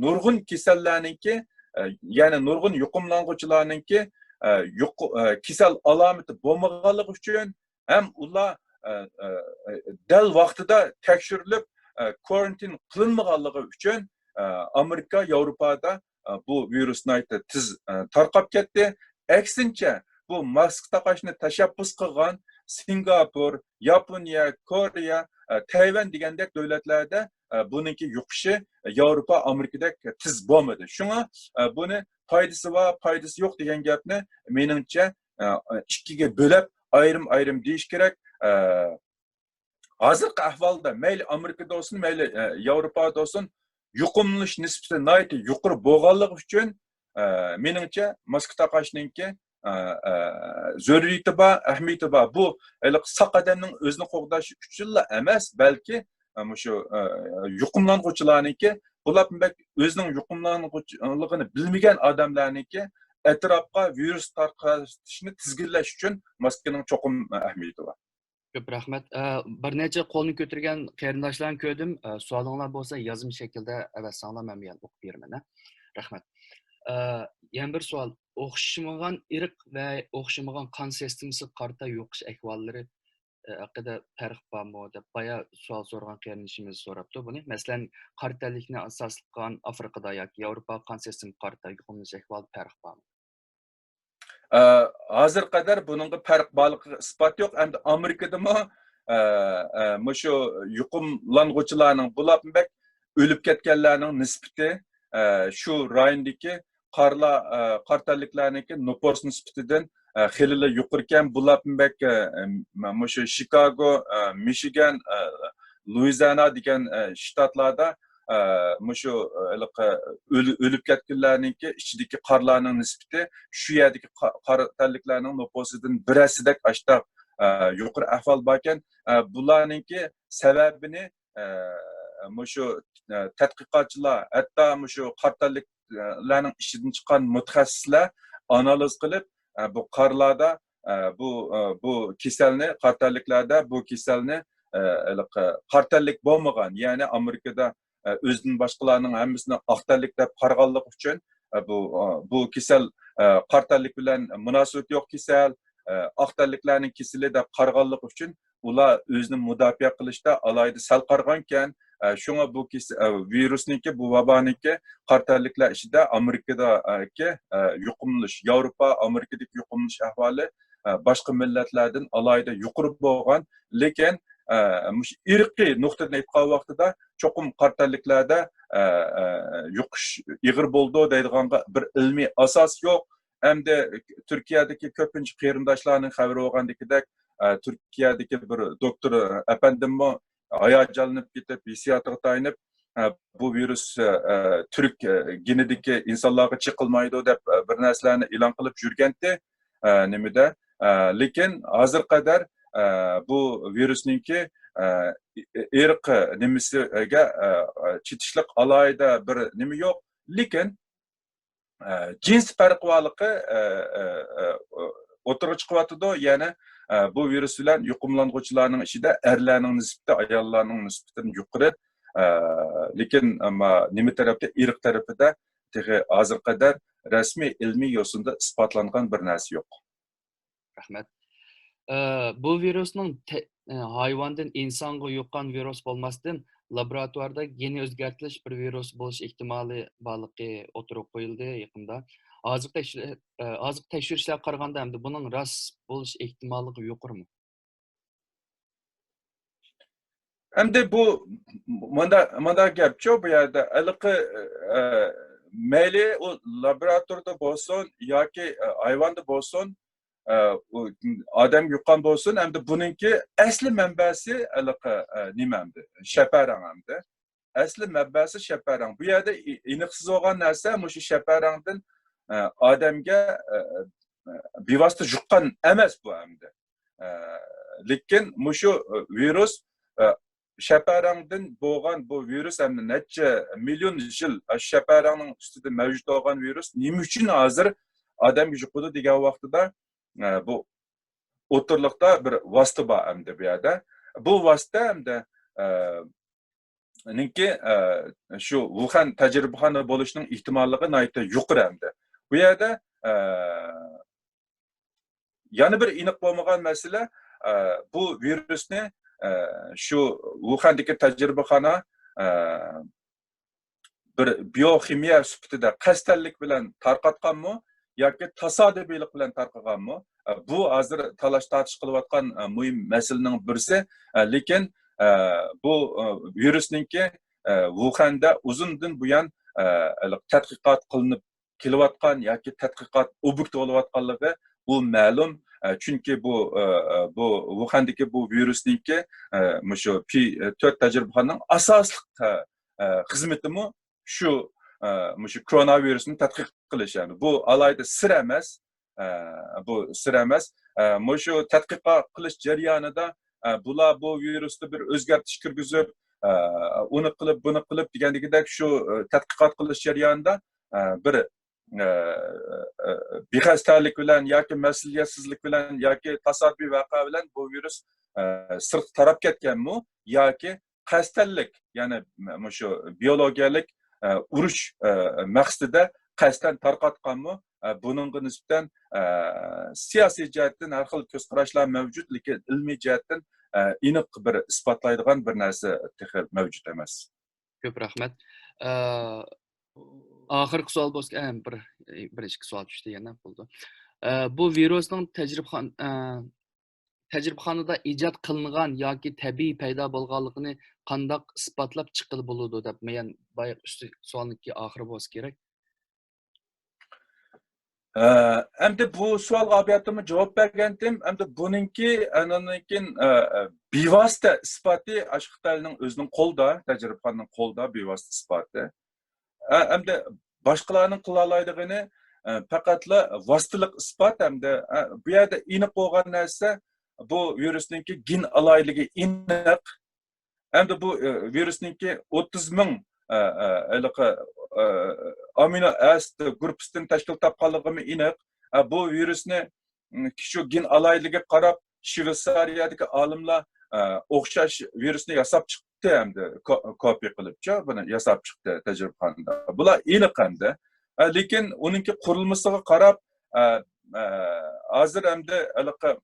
نۇرغۇن كېسەللەرنىڭكى، ئە، يەنى نۇرغۇن يۇقۇملانغۇچىلارنىڭكى، ئە، يۇقۇ-، ئە، كېسەل ئالامىتى بولمىغانلىقى ئۈچۈن ھەم ئۇلار، ئە، ئە، ئە، دەل ۋاقتىدا تەكشۈرۈلۈپ، ئە، كورانتىن قىلىنمىغانلىقى ئۈچۈن، ئە، ئامېرىكا، ياۋروپادا، ئە، بۇ ۋىرۇس ناھايىتى تېز، ئە، تارقاپ كەتتى. ئەكسىنچە، بۇ ماسكا تاقاشنى تەشەببۇس قىلغان سىنگاپور، ياپونىيە، كورېيە، ئە، تەيۋەن دېگەندەك دۆلەتلەردە، ئە، بۇنىڭكى يۇقۇشى ياۋروپا، ئامېرىكىدەك تېز بولمىدى. شۇڭا، ئە، بۇنى پايدىسى بار، پايدىسى يوق دېگەن گەپنى، مېنىڭچە، ئە، ئىككىگە بۆلۈپ، ئايرىم-ئايرىم دېيىش كېرەك. ئە، ھازىرقى ئەھۋالدا مەيلى ئامېرىكىدا بولسۇن، مەيلى، ئە، ياۋروپادا بولسۇن، يۇقۇملىنىش نىسبىتى ناھايىتى يۇقىرى بولغانلىقى ئۈچۈن، ئە، مېنىڭچە، ماسكا تاقاشنىڭكى، ئە، ئە، زۆرۈرىيىتى بار، ئەھمىيىتى بار. بۇ ھېلىقى ساق ئادەمنىڭ ئۆزىنى قوغداش ئۈچۈنلا ئەمەس، بەلكى، ئە، مۇشۇ، ئە، يۇقۇملانغۇچىلارنىڭكى، بۇلاپمۇ بەك ئۆزىنىڭ يۇقۇملانغۇچىلىقىنى بىلمىگەن ئادەملەرنىڭكى ئەتراپقا ۋىرۇس تارقىتىشنى تىزگىنلەش ئۈچۈن ماسكىنىڭ چوقۇم ئەھمىيىتى بار. كۆپ رەھمەت. ئە، بىر نەچچە قولنى كۆتۈرگەن قېرىنداشلارنى كۆردۈم. ئە، سوئالىڭلار بولسا يازما شەكىلدە ئەۋەتسەڭلار، مەن يەنە ئوقۇپ بېرىمەن، ھە؟ رەھمەت. ئە، يەنە بىر سوئال. ئوخشىمىغان ئىرق ۋە ئوخشىمىغان قان سىستېمىسىغا قارىتا يۇقۇش ئەھۋاللىرى، ئە، ھەققىدە پەرق بارمۇ دەپ بايا سوئال سورىغان قېرىندىشىمىز سوراپتۇ بۇنى. مەسىلەن، قارا تەنلىكنى ئاساس قىلغان ئافرىقىدا ياكى ياۋروپا قان سىستېمىغا قارىتا يۇقۇملىنىش ئەھۋالىدا پەرق بارمۇ؟ ئە، ھازىرغا قەدەر بۇنىڭغا پەرق بارلىقىغا ئىسپات يوق. ئەمدى ئامېرىكىدىمۇ، ئە، ئە، مۇشۇ يۇقۇملانغۇچىلارنىڭ، بۇلاپمۇ بەك ئۆلۈپ كەتكەنلەرنىڭ نىسبىتى، ئە، شۇ رايوندىكى قارلا-، ئە، قارا تەنلىكلەرنىڭكى نوپۇس نىسبىتىدىن، ئە، خېلىلا يۇقىرىكەن. بۇلاپمۇ بەك، ئە، ئە، مۇشۇ شىكاگو، ئە، مىشىگان، ئە، لۇئىزىئانا دېگەن، ئە، شتاتلاردا ئە، مۇشۇ، ئە، ھېلىقى ئۆلۈ-، ئۆلۈپ كەتكەنلەرنىڭكى ئىچىدىكى قارىلارنىڭ نىسبىتى شۇ يەردىكى قا-، قارا تەنلىكلەرنىڭ نوپۇسىدىن بىر ھەسسىدەك ئاشتاق، ئە، يۇقىرى ئەھۋال باركەن. ئە، بۇلارنىڭكى سەۋەبىنى، ئە، مۇشۇ، ئە، تەتقىقاتچىلار، ھەتتا مۇشۇ قارا تەنلىكلەرنىڭ ئىچىدىن چىققان مۇتەخەسسىسلەر ئانالىز قىلىپ، ئە، بۇ قارىلاردا، ئە، بۇ، ئە، بۇ كېسەلنى، قارا تەنلىكلەردە بۇ كېسەلنى، ئە، ھېلىقى قارا تەنلىك بولمىغان، يەنى ئامېرىكىدا، ئە، ئۆزىدىن باشقىلارنىڭ ھەممىسىنى ئاق تەنلىك دەپ قارىغانلىقى ئۈچۈن، ئە، بۇ، ئە، بۇ كېسەل، ئە، قارا تەنلىك بىلەن مۇناسىۋىتى يوق كېسەل، ئە، ئاق تەنلىكلەرنىڭ كېسىلى دەپ قارىغانلىقى ئۈچۈن، ئۇلار ئۆزىنى مۇداپىئە قىلىشتا ئالاھىدە سەل قارىغانىكەن. ئە، شۇڭا بۇ كېسە-، ئە، ۋىرۇسنىڭكى، بۇ ۋابانىڭكى قارا تەنلىكلەر ئىچىدە ئامېرىكىدىكى، ئە، يۇقۇملىنىش، ياۋروپا، ئامېرىكىدىكى يۇقۇملىنىش ئەھۋالى، ئە، باشقا مىللەتلەردىن ئالاھىدە يۇقىرى بولغان. لېكىن، ئە، مۇشۇ ئىرقىي نۇقتىدىن ئېيتقان ۋاقتىدا چوقۇم قارا تەنلىكلەردە، ئە، ئە، يۇقۇش ئېغىر بولىدۇ دەيدىغانغا بىر ئىلمىي ئاساس يوق. ئەمدى تۈركىيەدىكى كۆپىنچە قېرىنداشلارنىڭ خەۋىرى بولغاندىكىدەك، ئە، تۈركىيەدىكى بىر دوكتور ئەپەندىممۇ، ھاياجانلىنىپ كېتىپ، ھېسسىياتىغا تايىنىپ، ئە، بۇ ۋىرۇس، ئە، ئە، تۈرك، ئە، گېنىدىكى ئىنسانلارغا چېقىلمايدۇ دەپ، ئە، بىر نەرسىلەرنى ئېلان قىلىپ يۈرگەنتى، ئە، نېمىدە. ئە، لېكىن ھازىرغا قەدەر، ئە، بۇ ۋىرۇسنىڭكى، ئە، ئىرق نېمىسىگە، ئە، ئە، چېتىشلىق ئالاھىدە بىر نېمە يوق. لېكىن، ئە، جىنس پەرقى بارلىقى، ئە، ئە، ئە، ئوتتۇرىغا چىقىۋاتىدۇ. يەنى، ئە، بۇ ۋىرۇس بىلەن يۇقۇملانغۇچىلارنىڭ ئىچىدە ئەرلەرنىڭ نىسبىتى ئاياللارنىڭ نىسبىتىدىن يۇقىرى. ئە، لېكىن، ئەمما نېمە تەرەپتە، ئىرق تەرىپىدە تېخى ھازىرغا قەدەر رەسمىي ئىلمىي يوسۇندا ئىسپاتلانغان بىر نەرسە يوق. رەھمەت. ئە، بۇ ۋىرۇسنىڭ تە-، ئە، ھايۋاندىن ئىنسانغا يۇققان ۋىرۇس بولماستىن، لابوراتوردا گېنى ئۆزگەرتىلىش بىر ۋىرۇس بولۇش ئېھتىمالى بارلىقى ئوتتۇرىغا قويۇلدى يېقىندا. ھازىرقى تەكشۈر-، ئە، ھازىرقى تەكشۈرۈشلەرگە قارىغاندا، ئەمدى بۇنىڭ راست بولۇش ئېھتىماللىقى يۇقىرىمۇ؟ ئەمدى بۇ مۇندا-، مۇنداق گەپچۇ، بۇ يەردە ھېلىقى، ئە، مەيلى ئۇ لابوراتوردا بولسۇن ياكى، ئە، ھايۋاندا بولسۇن، ئە، ئۇ ئادەمگە يۇققان بولسۇن، ئەمدى بۇنىڭكى ئەسلى مەنبەسى ھېلىقى، ئە، نېمە ئەمدى؟ شەپەرەڭ ئەمدى. ئەسلى مەنبەسى شەپەرەڭ. بۇ يەردە ئى-، ئېنىقسىز بولغان نەرسە مۇشۇ شەپەرەڭدىن، ئە، ئادەمگە، ئە، ئە، بىۋاسىتە يۇققان ئەمەس بۇ ئەمدى. ئە، لېكىن مۇشۇ، ئە، ۋىرۇس، ئە، شەپەرەڭدىن بولغان بۇ ۋىرۇس ئەمدى نەچچە مىليون يىل، ئە، شەپەرەڭنىڭ ئۈستىدە مەۋجۇت بولغان ۋىرۇس نېمە ئۈچۈن ھازىر ئادەمگە يۇقىدۇ دېگەن ۋاقتىدا، ئە، بۇ ئوتتۇرىلىقتا بىر ۋاسىتە بار ئەمدى بۇ يەردە. بۇ ۋاسىتە ئەمدى، ئە، نىڭكى، ئە، شۇ ۋۇخەن تەجرىبىخانا بولۇشنىڭ ئېھتىماللىقى ناھايىتى يۇقىرى ئەمدى. بۇ يەردە، ئە، يەنە بىر ئېنىق بولمىغان مەسىلە، ئە، بۇ ۋىرۇسنى، ئە، شۇ ۋۇخەندىكى تەجرىبىخانا، ئە، بىر بىيوخىمىيە سۈپىتىدە قەستەنلىك بىلەن تارقاتقانمۇ ياكى تاسادىپىيلىق بىلەن تارقىغانمۇ؟ ئە، بۇ ھازىر تالاش-تارتىش قىلىۋاتقان، ئە، مۇھىم مەسىلىنىڭ بىرسى. ئە، لېكىن، ئە، بۇ، ئە، ۋىرۇسنىڭكى، ئە، ۋۇخەندە ئۇزۇندىن بۇيان، ئە، ھېلىقى تەتقىقات قىلىنىپ كېلىۋاتقان ياكى تەتقىقات ئوبيېكتى بولۇۋاتقانلىقى بۇ مەلۇم. ئە، چۈنكى بۇ، ئە، ئە، بۇ ۋۇخەندىكى بۇ ۋىرۇسنىڭكى، ئە، مۇشۇ پى تۆت تەجرىبىخانىنىڭ ئاساسلىق، ئە، ئە، خىزمىتىمۇ شۇ، ئە، مۇشۇ كوروناۋىرۇسنى تەتقىق قىلىش. يەنى بۇ ئالاھىدە سىر ئەمەس. ئە، بۇ سىر ئەمەس. ئە، مۇشۇ تەتقىقات قىلىش جەريانىدا، ئە، بۇلار بۇ ۋىرۇستا بىر ئۆزگەرتىش كىرگۈزۈپ، ئە، ئۇنى قىلىپ، بۇنى قىلىپ دېگەندىكىدەك شۇ، ئە، تەتقىقات قىلىش جەريانىدا، ئە، بىر، ئە، ئە، بىخەستەلىك بىلەن ياكى مەسئۇلىيەتسىزلىك بىلەن ياكى تاسادىپىي ۋەقە بىلەن بۇ ۋىرۇس، ئە، سىرتقا تاراپ كەتكەنمۇ ياكى قەستەنلىك، يەنى مۇشۇ بىيولوگىيەلىك، ئە، ئۇرۇش، ئە، مەقسىتىدە قەستەن تارقاتقانمۇ؟ ئە، بۇنىڭغا نىسبەتەن، ئە، سىياسىي جەھەتتىن ھەر خىل كۆز قاراشلار مەۋجۇت، لېكىن ئىلمىي جەھەتتىن، ئە، ئېنىق بىر ئىسپاتلايدىغان بىر نەرسە تېخى مەۋجۇت ئەمەس. كۆپ رەھمەت. ئە، ئاخىرقى سوئال بولسا، ئە، بىر، بىر ئىككى سوئال چۈشتى يەنە، بولدى. ئە، بۇ ۋىرۇسنىڭ تەجرىبىخان-، ئە، تەجرىبىخانىدا ئىجاد قىلىنغان ياكى تەبىئىي پەيدا بولغانلىقىنى قانداق ئىسپاتلاپ چىققىلى بولىدۇ دەپ، مەن بايىقى ئۈستى سوئالنىڭكى ئاخىرى بولسا كېرەك. ئە، ئەمدى بۇ سوئالغا ئاپىياتتىنمۇ جاۋاب بەرگەنتىم. ئەمدى بۇنىڭكى، ئاندىن كېيىن، ئە، ئە، بىۋاسىتە ئىسپاتى ئاشۇ خىتاينىڭ ئۆزىنىڭ قولىدا، تەجرىبىخانىنىڭ قولىدا بىۋاسىتە ئىسپاتى. ئە، ئەمدى باشقىلارنىڭ قىلالايدىغىنى، ئە، پەقەتلا ۋاسىتىلىق ئىسپات ھەمدە، ئە، بۇ يەردە ئېنىق بولغان نەرسە، بۇ ۋىرۇسنىڭكى گېن ئالاھىدىلىكى ئېنىق. ئەمدى بۇ، ئە، ۋىرۇسنىڭكى ئوتتۇز مىڭ، ئە، ئە، ھېلىقى، ئە، ئامىنو ئەسىد گۇرۇپپىسىدىن تەشكىل تاپقانلىقىمۇ ئېنىق. ئە، بۇ ۋىرۇسنى، م، شۇ گېن ئالاھىدىلىكىگە قاراپ، شۋېتسارىيەدىكى ئالىملار، ئە، ئوخشاش ۋىرۇسنى ياساپ چىقتى ئەمدى، كو-، كوپىيە قىلىپچۇ، بۇنى ياساپ چىقتى تەجرىبىخانىدا. بۇلار ئېنىق ئەمدى. ئە، لېكىن ئۇنىڭكى قۇرۇلمىسىغا قاراپ، ئە، ئە، ھازىر ئەمدى ھېلىقى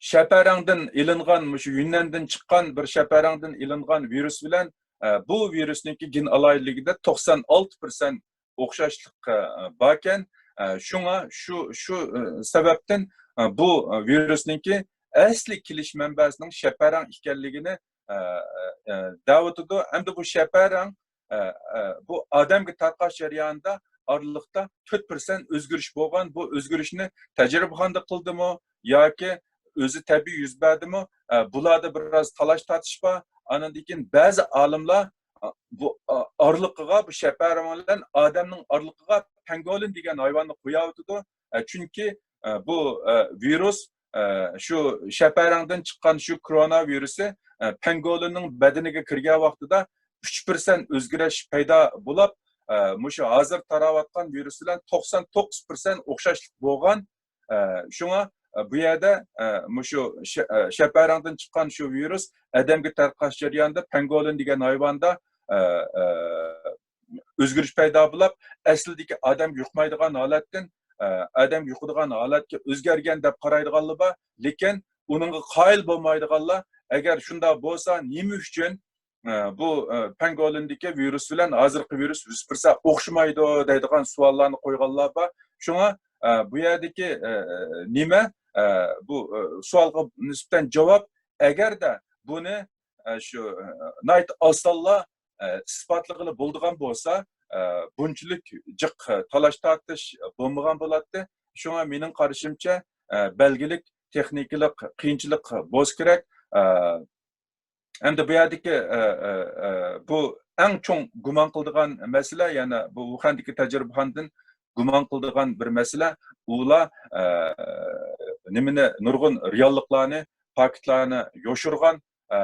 شەپەرەڭدىن ئېلىنغان، مۇشۇ يۈننەندىن چىققان بىر شەپەرەڭدىن ئېلىنغان ۋىرۇس بىلەن، ئە، بۇ ۋىرۇسنىڭكى گېن ئالاھىدىلىكىدە توقسان ئالتە پىرسەنت ئوخشاشلىق، ئە، باركەن. ئە، شۇڭا شۇ، شۇ، ئە، سەۋەبتىن، ئە، بۇ، ئە، ۋىرۇسنىڭكى ئەسلى كېلىش مەنبەسىنىڭ شەپەرەڭ ئىكەنلىكىنى، ئە، ئە، ئە، دەۋېتىدۇ. ئەمدى بۇ شەپەرەڭ، ئە، ئە، بۇ ئادەمگە تارقاش جەريانىدا ئارىلىقتا تۆت پىرسەنت ئۆزگىرىش بولغان. بۇ ئۆزگىرىشنى تەجرىبىخانىدا قىلدىمۇ ياكى ئۆزى تەبىئىي يۈز بەردىمۇ؟ ئە، بۇلاردا بىراز تالاش-تارتىش بار. ئاندىن كېيىن بەزى ئالىملار، ئە، بۇ، ئە، ئارىلىقىغا، بۇ شەپەرەڭ بىلەن ئادەمنىڭ ئارىلىقىغا پەڭگولىن دېگەن ھايۋاننى قويۇۋېتىدۇ. ئە، چۈنكى، ئە، بۇ، ئە، ۋىرۇس، ئە، شۇ شەپەرەڭدىن چىققان شۇ كورونا ۋىرۇسى، ئە، پەڭگولىننىڭ بەدىنىگە كىرگەن ۋاقتىدا ئۈچ پىرسەنت ئۆزگىرىش پەيدا بولۇپ، ئە، مۇشۇ ھازىر تاراۋاتقان ۋىرۇس بىلەن توقسان توققۇز پىرسەنت ئوخشاشلىق بولغان. ئە، شۇڭا، ئە، بۇ يەردە، ئە، مۇشۇ شە-، ئە، شەپەرەڭدىن چىققان شۇ ۋىرۇس ئادەمگە تارقاش جەريانىدا پەڭگولىن دېگەن ھايۋاندا، ئە، ئە، ئۆزگىرىش پەيدا بولۇپ، ئەسلىدىكى ئادەمگە يۇقمايدىغان ھالەتتىن، ئە، ئادەمگە يۇقىدىغان ھالەتكە ئۆزگەرگەن دەپ قارايدىغانلار بار. لېكىن ئۇنىڭغا قايىل بولمايدىغانلار، ئەگەر شۇنداق بولسا، نېمە ئۈچۈن، ئە، بۇ، ئە، پەڭگولىندىكى ۋىرۇس بىلەن ھازىرقى ۋىرۇس يۈز پىرسەنت ئوخشىمايدۇ دەيدىغان سوئاللارنى قويغانلار بار. شۇڭا، ئە، بۇ يەردىكى، ئە، ئە، نېمە، ئە، بۇ، ئە، سوئالغا نىسبەتەن جاۋاب، ئەگەردە بۇنى، ئە، شۇ، ئە، ناھايىتى ئاسانلا، ئە، ئىسپاتلىغىلى بولىدىغان بولسا، ئە، بۇنچىلىك جىق تالاش-تارتىش بولمىغان بولاتتى. شۇڭا مېنىڭ قارىشىمچە، ئە، بەلگىلىك تېخنىكىلىق قىيىنچىلىق بولسا كېرەك. ئە، ئەمدى بۇ يەردىكى، ئە، ئە، ئە، بۇ ئەڭ چوڭ گۇمان قىلىدىغان مەسىلە، يەنە بۇ ۋۇخەندىكى تەجرىبىخانىدىن گۇمان قىلىدىغان بىر مەسىلە، ئۇلار، ئە، نېمىنى، نۇرغۇن رېئاللىقلارنى، پاكىتلارنى يوشۇرغان، ئە،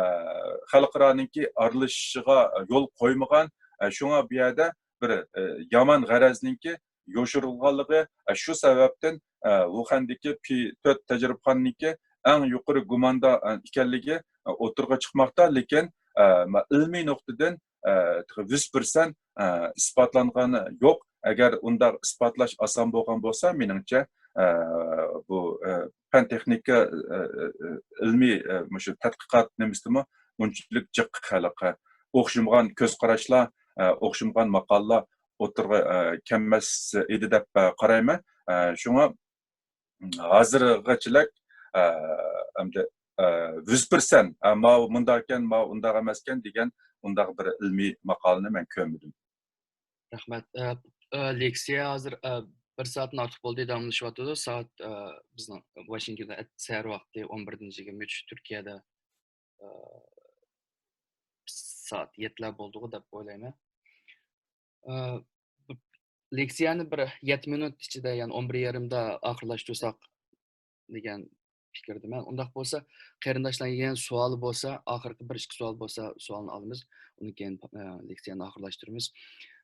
خەلقئارانىڭكى ئارىلىشىشىغا يول قويمىغان، ئە، شۇڭا بۇ يەردە بىر، ئە، يامان غەرەزنىڭكى يوشۇرۇلغانلىقى، ئە، شۇ سەۋەبتىن، ئە، ۋۇخەندىكى پى تۆت تەجرىبىخانىنىڭكى ئەڭ يۇقىرى گۇماندا، ئە، ئىكەنلىكى، ئە، ئوتتۇرىغا چىقماقتا، لېكىن، ئە، ما-، ئىلمىي نۇقتىدىن، ئە، تېخى يۈز پىرسەنت، ئە، ئىسپاتلانغىنى يوق. ئەگەر ئۇنداق ئىسپاتلاش ئاسان بولغان بولسا، مېنىڭچە، ئە، بۇ، ئە، پەن تېخنىكا، ئە، ئە، ئە، ئىلمىي، ئە، مۇشۇ تەتقىقات نېمىسىدىمۇ ئۇنچىلىك جىق خەلققە ئوخشىمىغان كۆز قاراشلار، ئە، ئوخشىمىغان ماقالىلار ئوتتۇرىغا، ئە، كەلمەس ئىدى دەپ، ئە، قارايمەن. ئە، شۇڭا ھازىرغىچىلىك، ئە، ئەمدى، ئە، يۈز پىرسەنت، ئە، ماۋۇ مۇنداقكەن، ماۋۇ ئۇنداق ئەمەسكەن دېگەن ئۇنداق بىر ئىلمىي ماقالىنى مەن كۆرمىدىم. رەھمەت. ئە، ئە، لېكسىيە ھازىر، ئە، بىر سائەتتىن ئارتۇق بولدى، داۋاملىشىۋاتىدۇ. سائەت، ئە، بىزنىڭ ۋاشىنگتوندا ئەت-، سەھەر ۋاقتى ئون بىردىن يىگىرمە ئۈچ، تۈركىيەدە، ئە، سائەت يەتتىلەر بولدىغۇ دەپ ئويلايمەن. ئە، لېكسىيەنى بىر يەتتە مىنۇت ئىچىدە، يەنى ئون بىر يېرىمدا ئاخىرلاشتۇرساق دېگەن پىكىردىمەن. ئۇنداق بولسا، قېرىنداشلارنىڭ يەنە سوئالى بولسا، ئاخىرقى بىر ئىككى سوئال بولسا، سوئالنى ئالىمىز. ئۇندىن كېيىن، ئە، لېكسىيەنى ئاخىرلاشتۇرىمىز.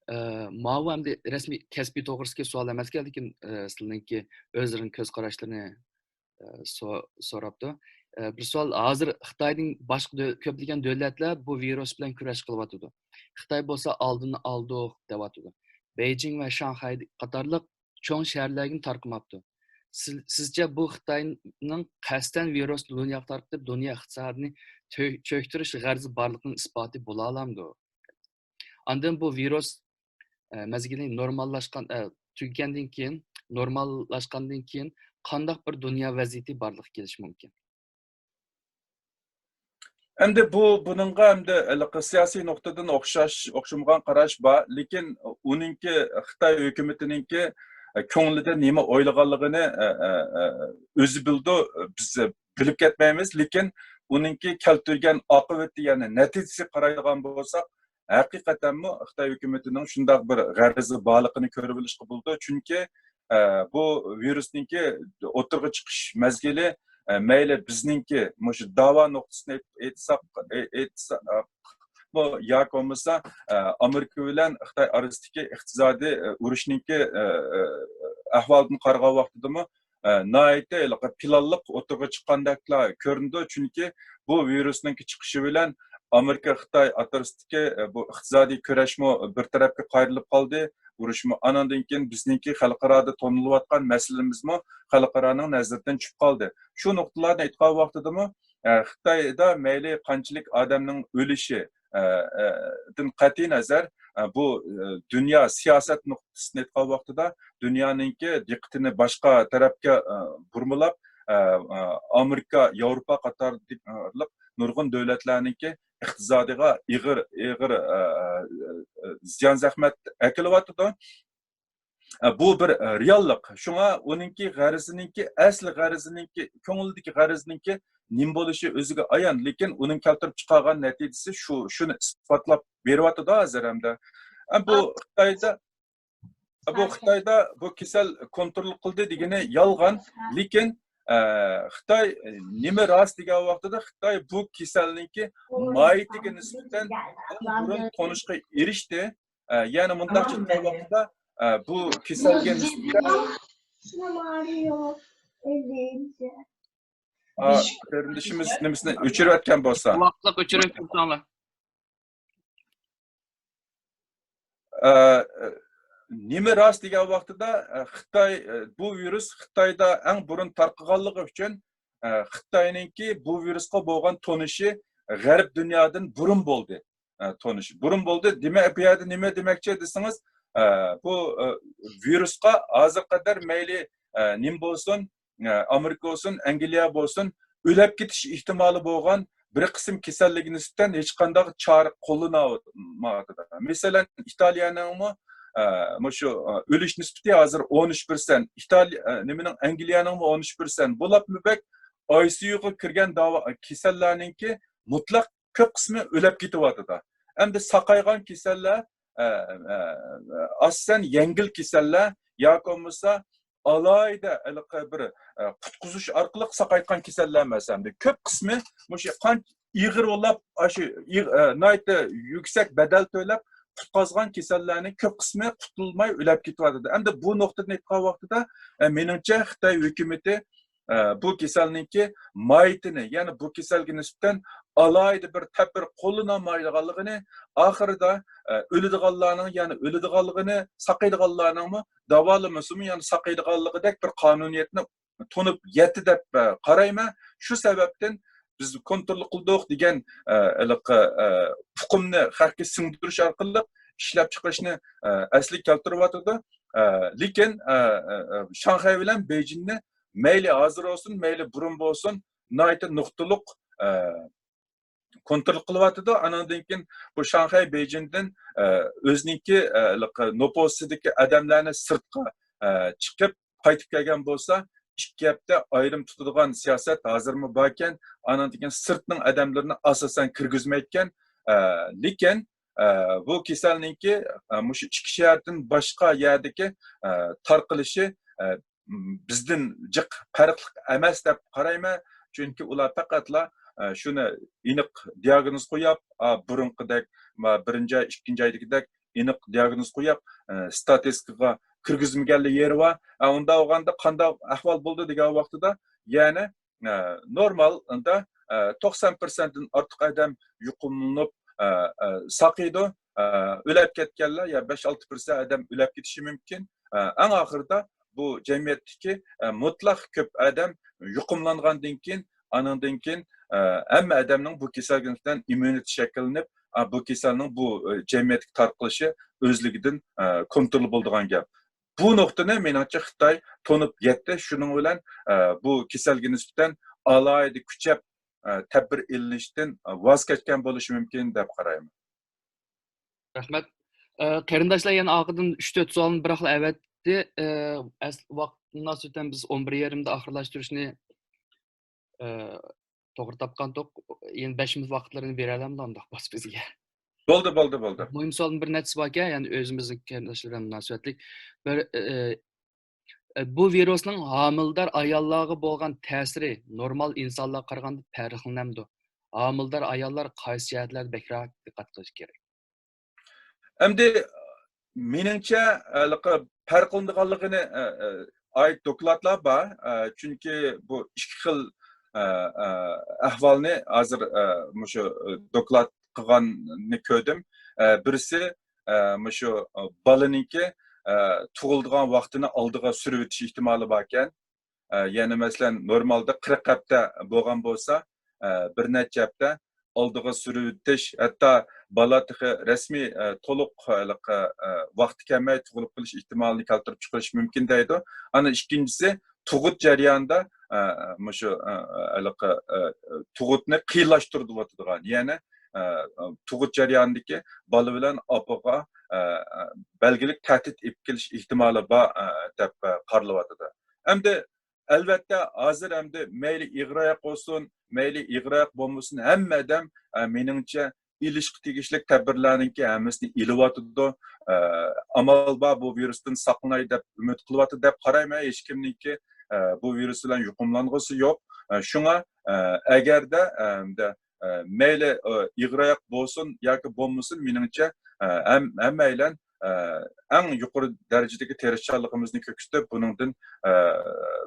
ئە، ماۋۇ ئەمدى رەسمىي كەسپىي توغرىسىدىكى سوئال ئەمەسكەن، لېكىن، ئە، سىلىنىڭكى ئۆزلىرىنىڭ كۆز قاراشلىرىنى، ئە، سو-، سوراپتۇ. ئە، بىر سوئال، ھازىر خىتايدىن باشقا دۆ-، كۆپلىگەن دۆلەتلەر بۇ ۋىرۇس بىلەن كۈرەش قىلىۋاتىدۇ. خىتاي بولسا ئالدىنى ئالدۇق دەۋاتىدۇ. بېيجىڭ ۋە شاڭخەي قاتارلىق چوڭ شەھەرلەرگىمۇ تارقىماپتۇ. سىز-، سىزچە بۇ خىتاينىڭ قەستەن ۋىرۇسنى دۇنياغا تارقىتىپ، دۇنيا ئىقتىسادىنى چۆ-، چۆكتۈرۈش غەرىزى بارلىقىنىڭ ئىسپاتى بولالامدۇ؟ ئاندىن بۇ ۋىرۇس، ئە، مەزگىلى نورماللاشقان، ئە، تۈگىگەندىن كېيىن، نورماللاشقاندىن كېيىن قانداق بىر دۇنيا ۋەزىيىتى بارلىققا كېلىشى مۇمكىن؟ ئەمدى بۇ، بۇنىڭغا ئەمدى ھېلىقى سىياسىي نۇقتىدىن ئوخشاش، ئوخشىمىغان قاراش بار، لېكىن ئۇنىڭكى، خىتاي ھۆكۈمىتىنىڭكى، ئە، كۆڭلىدە نېمە ئويلىغانلىقىنى، ئە، ئە، ئە، ئۆزى بىلىدۇ، بىز بىلىپ كەتمەيمىز، لېكىن ئۇنىڭكى كەلتۈرگەن ئاقىۋىتى، يەنى نەتىجىسىگە قارايدىغان بولساق، ھەقىقەتەنمۇ خىتاي ھۆكۈمىتىنىڭ شۇنداق بىر غەرىزى بارلىقىنى كۆرۈۋېلىشقا بولىدۇ. چۈنكى، ئە، بۇ ۋىرۇسنىڭكى ئوتتۇرىغا چىقىش مەزگىلى، ئە، مەيلى بىزنىڭكى مۇشۇ داۋا نۇقتىسىنى ئېيتساق، ئېيتساقمۇ ياكى بولمىسا، ئە، ئامېرىكا بىلەن خىتاي ئارىسىدىكى ئىقتىسادىي، ئە، ئۇرۇشنىڭكى، ئە، ئە، ئەھۋالىدىن قارىغان ۋاقتىدىمۇ، ئە، ناھايىتى ھېلىقى پىلانلىق ئوتتۇرىغا چىققاندەكلا كۆرۈنىدۇ. چۈنكى بۇ ۋىرۇسنىڭكى چىقىشى بىلەن ئامېرىكا، خىتاي ئوتتۇرىسىدىكى، ئە، بۇ ئىقتىسادىي كۈرەشمۇ بىر تەرەپكە قايرىلىپ قالدى. ئۇرۇشمۇ، ئانىڭدىن كېيىن بىزنىڭكى خەلقئارادا تونۇلۇۋاتقان مەسىلىمىزمۇ خەلقئارانىڭ نەزىرىدىن چۈشۈپ قالدى. شۇ نۇقتىلارنى ئېيتقان ۋاقتىدىمۇ، ئە، خىتايدا مەيلى قانچىلىك ئادەمنىڭ ئۆلۈشى، ئە، ئە، دىن قەتئىي نەزەر، ئە، بۇ، ئە، دۇنيا سىياسەت نۇقتىسىدىن ئېيتقان ۋاقتىدا دۇنيانىڭكى دىققىتىنى باشقا تەرەپكە، ئە، بۇرمىلاپ، ئە، ئە، ئامېرىكا، ياۋروپا قاتارلىق نۇرغۇن دۆلەتلەرنىڭكى ئىقتىسادىغا ئېغىر، ئېغىر، ئە، ئە، ئە، زىيان زەخمەت ئەكېلىۋاتىدۇ. ئە، بۇ بىر، ئە، رېئاللىق. شۇڭا ئۇنىڭكى غەرىزىنىڭكى، ئەسلى غەرىزىنىڭكى، كۆڭلىدىكى غەرىزىنىڭكى نېمە بولۇشى ئۆزىگە ئايان. لېكىن ئۇنىڭ كەلتۈرۈپ چىقارغان نەتىجىسى شۇ، شۇنى ئىسپاتلاپ بېرىۋاتىدۇ ھازىر ھەمدە. ئە، بۇ خىتايدا، بۇ خىتايدا بۇ كېسەل كونترول قىلدى دېگىنى يالغان. لېكىن، ئە، خىتاي نېمە راست دېگەن ۋاقتىدا خىتاي بۇ كېسەلنىڭكى ماھىيىتىگە نىسبەتەن بۇرۇن تونۇشقا ئېرىشتى. ئە، يەنى مۇنداقچە ئېيتقان ۋاقتىدا، ئە، بۇ كېسەلگە نىسبەتەن، ئا، قېرىندىشىمىز نېمىسىنى ئۆچۈرۈۋەتكەن بولسا. قۇلاقلىق ئۆچۈرۈپ تۇرساڭلار. ئە، نېمە راست دېگەن ۋاقتىدا، ئە، خىتاي، ئە، بۇ ۋىرۇس خىتايدا ئەڭ بۇرۇن تارقىغانلىقى ئۈچۈن، ئە، خىتاينىڭكى بۇ ۋىرۇسقا بولغان تونۇشى غەرب دۇنيادىن بۇرۇن بولدى. ئە، تونۇشى بۇرۇن بولدى. دېمەك، بۇ يەردە نېمە دېمەكچى دېسىڭىز، ئە، بۇ، ئە، ۋىرۇسقا ھازىرغا قەدەر مەيلى، ئە، نېمە بولسۇن، ئە، ئامېرىكا بولسۇن، ئەنگلىيە بولسۇن، ئۆلۈپ كېتىش ئېھتىمالى بولغان بىر قىسىم كېسەللىككە نىسبەتەن ھېچقانداق چارە قوللىنالمايۋاتىدۇ. مەسىلەن، ئىتالىيەنىڭمۇ، ئە، مۇشۇ، ئە، ئۆلۈش نىسبىتى ھازىر ئون ئۈچ پىرسەنت، ئىتالىيە، ئە، نېمىنىڭ، ئەنگلىيەنىڭمۇ ئون ئۈچ پىرسەنت، بولۇپمۇ بەك ئاي سىيۇغا كىرگەن داۋا، كېسەللەرنىڭكى مۇتلەق كۆپ قىسمى ئۆلۈپ كېتىۋاتىدۇ. ئەمدى ساقايغان كېسەللەر، ئە، ئە، ئاساسەن يەڭگىل كېسەللەر ياكى بولمىسا ئالاھىدە ھېلىقى بىر، ئە، قۇتقۇزۇش ئارقىلىق ساقايتقان كېسەللەر ئەمەس. ئەمدى كۆپ قىسمى مۇشۇ قانچە ئېغىر بولۇپ، ئاشۇ ئېغ-، ئە، ناھايىتى يۈكسەك بەدەل تۆلەپ قۇتقازغان كېسەللەرنىڭ كۆپ قىسمى قۇتۇلماي ئۆلۈپ كېتىۋاتىدۇ. ئەمدى بۇ نۇقتىدىن ئېيتقان ۋاقتىدا، ئە، مېنىڭچە خىتاي ھۆكۈمىتى ئە، بۇ كېسەلنىڭكى ماھىيىتىنى، يەنى بۇ كېسەلگە نىسبەتەن ئالاھىدە بىر تەدبىر قوللىنالمايدىغانلىقىنى، ئاخىرىدا، ئە، ئۆلىدىغانلارنىڭ، يەنى ئۆلىدىغانلىقىنى، ساقىيىدىغانلارنىڭمۇ داۋالىمىسىمۇ، يەنى ساقىيىدىغانلىقىدەك بىر قانۇنىيەتنى تونۇپ يەتتى دەپ، ئە، قارايمەن. شۇ سەۋەبتىن بىز كونترول قىلدۇق دېگەن، ئە، ھېلىقى، ئە، ئۇقۇمنى خەققە سىڭدۈرۈش ئارقىلىق ئىشلەپچىقىرىشنى، ئە، ئەسلىگە كەلتۈرۈۋاتىدۇ. ئە، لېكىن، ئە، ئە، ئە، شاڭخەي بىلەن بېيجىڭنى مەيلى ھازىر بولسۇن، مەيلى بۇرۇن بولسۇن، ناھايىتى نۇقتىلىق، ئە، كونترول قىلىۋاتىدۇ. ئانىڭدىن كېيىن بۇ شاڭخەي بېيجىڭدىن، ئە، ئۆزىنىڭكى، ئە، ھېلىقى نوپۇسىدىكى ئادەملەرنى سىرتقا، ئە، چىقىپ قايتىپ كەلگەن بولسا، ئىككى ھەپتە ئايرىم تۇتىدىغان سىياسەت ھازىرمۇ باركەن. ئانىڭدىن كېيىن سىرتنىڭ ئادەملىرىنى ئاساسەن كىرگۈزمەيدىكەن. ئە، لېكىن، ئە، بۇ كېسەلنىڭكى، ئە، مۇشۇ ئىككى شەھەردىن باشقا يەردىكى، ئە، تارقىلىشى، ئە، بىزدىن جىق پەرقلىق ئەمەس دەپ قارايمەن. چۈنكى ئۇلار پەقەتلا، ئە، شۇنى ئېنىق دىياگنوز قويۇپ، ئا، بۇرۇنقىدەك، ما، بىرىنچى ئاي، ئىككىنچى ئايدىكىدەك ئېنىق دىياگنوز قويۇپ، ئە، ستاتىستىكىغا كىرگۈزمىگەنلا يېرى بار. ئە، ئۇنداق بولغاندا قانداق ئەھۋال بولدى دېگەن ۋاقتىدا، يەنى، ئە، نورمال، ئۇندا، ئە، توقسان پىرسەنتتىن ئارتۇق ئادەم يۇقۇملىنىپ، ئە، ئە، ساقىيىدۇ. ئە، ئۆلۈپ كەتكەنلەر يا بەش ئالتە پىرسەنت ئادەم ئۆلۈپ كېتىشى مۇمكىن. ئە، ئەڭ ئاخىرىدا بۇ جەمئىيەتتىكى، ئە، مۇتلەق كۆپ ئادەم يۇقۇملانغاندىن كېيىن، ئانىڭدىن كېيىن، ئە، ھەممە ئادەمنىڭ بۇ كېسەلگە نىسبەتەن ئىممۇنىتېتى شەكىللىنىپ، ئە، بۇ كېسەلنىڭ بۇ، ئە، جەمئىيەتتىكى تارقىلىشى ئۆزلۈكىدىن، ئە، كونترول بولىدىغان گەپ. بۇ نۇقتىنى، مېنىڭچە، خىتاي تونۇپ يەتتى. شۇنىڭ بىلەن، ئە، بۇ كېسەلگە نىسبەتەن ئالاھىدە كۈچەپ، ئە، تەدبىر ئېلىنىشتىن، ئە، ۋاز كەچكەن بولۇشى مۇمكىن دەپ قارايمەن. رەھمەت. ئە، قېرىنداشلار يەنە ئارقىدىن ئۈچ تۆت سوئالنى بىراقلا ئەۋەتتى. ئە، ئەس-، ۋاقىت مۇناسىۋىتى بىلەن بىز ئون بىر يېرىمدە ئاخىرلاشتۇرۇشنى، ئە، توغرا تاپقانتۇق. يەنە بەش مىنۇت ۋاقىتلىرىنى بېرەلەمدۇ ئۇنداق بولسا بىزگە؟ بولدى، بولدى، بولدى. مۇھىم سوئالدىن بىر نەچچىسى باركەن، يەنى ئۆزىمىزنىڭ قېرىنداشلىرى بىلەن مۇناسىۋەتلىك. بىر، ئە، ئە، بۇ ۋىرۇسنىڭ ھامىلىدار ئاياللارغا بولغان تەسىرى نورمال ئىنسانلارغا قارىغاندا پەرقلىنەمدۇ؟ ھامىلىدار ئاياللار قايسى جەھەتلەردە بەكرەك دىققەت قىلىش كېرەك؟ ئەمدى مېنىڭچە، ھېلىقى پەرقلىنىدىغانلىقىنى، ئە، ئە، ئائىت دوكلاتلار بار. ئە، چۈنكى بۇ ئىككى خىل، ئە، ئە، ئەھۋالنى ھازىر، ئە، مۇشۇ، ئە، دوكلات قىلغاننى كۆردۈم. ئە، بىرسى، ئە، مۇشۇ، ئە، بالىنىڭكى، ئە، تۇغۇلىدىغان ۋاقتىنى ئالدىغا سۈرۈۋېتىش ئېھتىمالى باركەن. ئە، يەنى مەسىلەن، نورمالدا قىرىق ھەپتە بولغان بولسا، ئە، بىر نەچچە ھەپتە ئالدىغا سۈرۈۋېتىش، ھەتتا بالا تېخى رەسمىي، ئە، تولۇق، ھېلىقى، ئە، ۋاقتى كەلمەي تۇغۇلۇپ قېلىش ئېھتىمالىنى كەلتۈرۈپ چىقىرىشى مۇمكىن دەيدۇ. ئانا ئىككىنچىسى، تۇغۇت جەريانىدا، ئە، مۇشۇ، ئە، ھېلىقى، ئە، تۇغۇتنى قىيىنلاشتۇرۇۋاتىدىغان، يەنى، ئە، تۇغۇت جەريانىدىكى بالا بىلەن ئاپىغا، ئە، بەلگىلىك تەھدىت ئېلىپ كېلىش ئېھتىمالى بار، ئە، دەپ، ئە، قارىلىۋاتىدۇ. ئەمدى ئەلۋەتتە، ھازىر ئەمدى مەيلى ئىغراق بولسۇن، مەيلى ئىغراق بولمىسۇن، ھەممە ئادەم، ئە، مېنىڭچە، ئېلىشقا تېگىشلىك تەدبىرلەرنىڭكى ھەممىسىنى ئېلىۋاتىدۇ. ئە، ئامال بار بۇ ۋىرۇستىن ساقلىناي دەپ ئۈمىد قىلىۋاتىدۇ دەپ قارايمەن. ھېچكىمنىڭكى، ئە، بۇ ۋىرۇس بىلەن يۇقۇملانغۇسى يوق. ئە، شۇڭا، ئە، ئەگەردە، ئە، ئە، مەيلى، ئە، ئىغراق بولسۇن ياكى بولمىسۇن، مېنىڭچە، ئە، ھەم-، ھەممەيلەن، ئە، ئەڭ يۇقىرى دەرىجىدىكى تىرىشچانلىقىمىزنى كۆرسىتىپ، بۇنىڭدىن، ئە،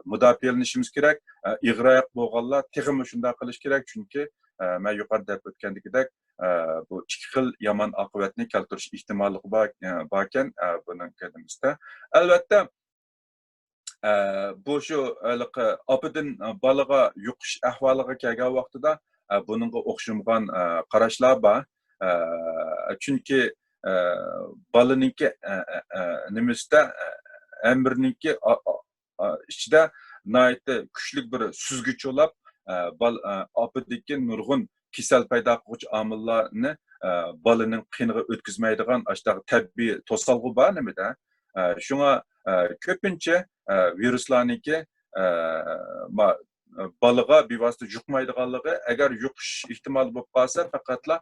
مۇداپىئەلىنىشىمىز كېرەك. ئە، ئىغراق بولغانلار تېخىمۇ شۇنداق قىلىش كېرەك، چۈنكى، ئە، مەن يۇقىرىدا دەپ ئۆتكەندىكىدەك، ئە، بۇ ئىككى خىل يامان ئاقىۋەتنى كەلتۈرۈش ئېھتىماللىقى بار، ئە، باركەن، ئە، بۇنىڭ كەلگۈسىدە. ئەلۋەتتە، ئە، بۇ شۇ ھېلىقى ئاپىدىن بالىغا يۇقۇش ئەھۋالىغا كەلگەن ۋاقتىدا، ئە، بۇنىڭغا ئوخشىمىغان، ئە، قاراشلار بار. ئە، چۈنكى، ئە، بالىنىڭكى، ئە، ئە، ئە، نېمىسىدە، ئە، ھەممىنىڭكى ئا-، ئا-، ئا، ئىچىدە ناھايىتى كۈچلۈك بىر سۈزگۈچ بولاپ، ئە، بال-، ئە، ئاپىدىكى نۇرغۇن كېسەل پەيدا قىلغۇچى ئامىللارنى، ئە، بالىنىڭ قېنىغا ئۆتكۈزمەيدىغان ئاشۇنداق تەبىئىي توسالغۇ بار نېمىدە. ئە، شۇڭا، ئە، كۆپىنچە، ئە، ۋىرۇسلارنىڭكى، ئە، ما-، بالىغا بىۋاسىتە يۇقمايدىغانلىقى، ئەگەر يۇقۇش ئېھتىمالى بولۇپ قالسا، پەقەتلا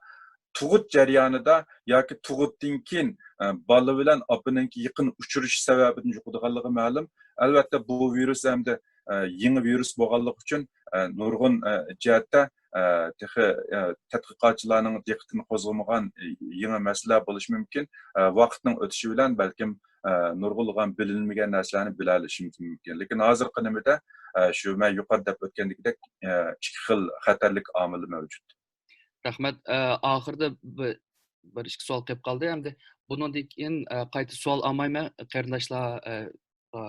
تۇغۇت جەريانىدا ياكى تۇغۇتتىن كېيىن، ئە، بالا بىلەن ئاپىنىڭكى يېقىن ئۇچرىشىش سەۋەبىدىن يۇقىدىغانلىقى مەلۇم. ئەلۋەتتە، بۇ ۋىرۇس ئەمدى، ئە، يېڭى ۋىرۇس بولغانلىقى ئۈچۈن، ئە، نۇرغۇن، ئە، جەھەتتە، ئە، تېخى، ئە، تەتقىقاتچىلارنىڭ دىققىتىنى قوزغىمىغان، ئە، يېڭى مەسىلە بولۇشى مۇمكىن. ئە، ۋاقىتنىڭ ئۆتۈشى بىلەن بەلكىم، ئە، نۇرغۇنلىغان بىلىنمىگەن نەرسىلەرنى بىلەلىشىمىز مۇمكىن. لېكىن ھازىرقى نېمىدە، ئە، شۇ مەن يۇقىرىدا دەپ ئۆتكەندىكىدەك، ئە، ئىككى خىل خەتەرلىك ئامىلى مەۋجۇت. رەھمەت. ئە، ئاخىردا بىر، بىر ئىككى سوئال قېلىپ قالدى. ئەمدى بۇنىڭدىن كېيىن، ئە، قايتا سوئال ئالمايمەن، قېرىنداشلار، ئە، ئە،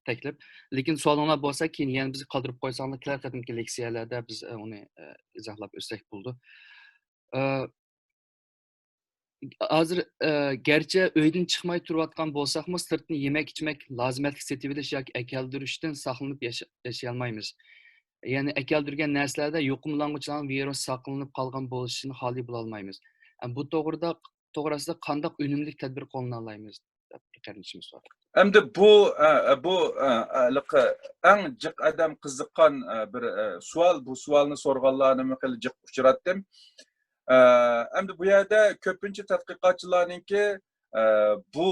تەكلىپ. لېكىن سوئالىڭلار بولسا، كېيىن يەنە بىزگە قالدۇرۇپ قويساڭلار، كېلەر قېتىمقى لېكسىيەلەردە بىز، ئە، ئۇنى، ئە، ئىزاھلاپ ئۆتسەك بولىدۇ. ئە، ھازىر، ئە، گەرچە ئۆيدىن چىقماي تۇرۇۋاتقان بولساقمۇ، سىرتتىن يېمەك-ئىچمەك، لازىمەتلىك سېتىۋېلىش ياكى ئەكەلدۈرۈشتىن ساقلىنىپ ياشا-، ياشىيالمايمىز. يەنى ئەكەلدۈرگەن نەرسىلەردە يۇقۇملانغۇچىلارنىڭ ۋىرۇس ساقلىنىپ قالغان بولۇشىدىن خالىي بولالمايمىز. ئە، بۇ توغرىدا، توغرىسىدا قانداق ئۈنۈملۈك تەدبىر قوللىنالايمىز؟ دەپ بىر قېرىندىشىمىز سوراپتۇ. ئەمدى بۇ، ئە، بۇ، ئە، ھېلىقى ئەڭ جىق ئادەم قىزىققان، ئە، بىر، ئە، سوئال. بۇ سوئالنى سورىغانلارنىمۇ خېلى جىق ئۇچراتتىم. ئە، ئەمدى بۇ يەردە كۆپىنچە تەتقىقاتچىلارنىڭكى، ئە، بۇ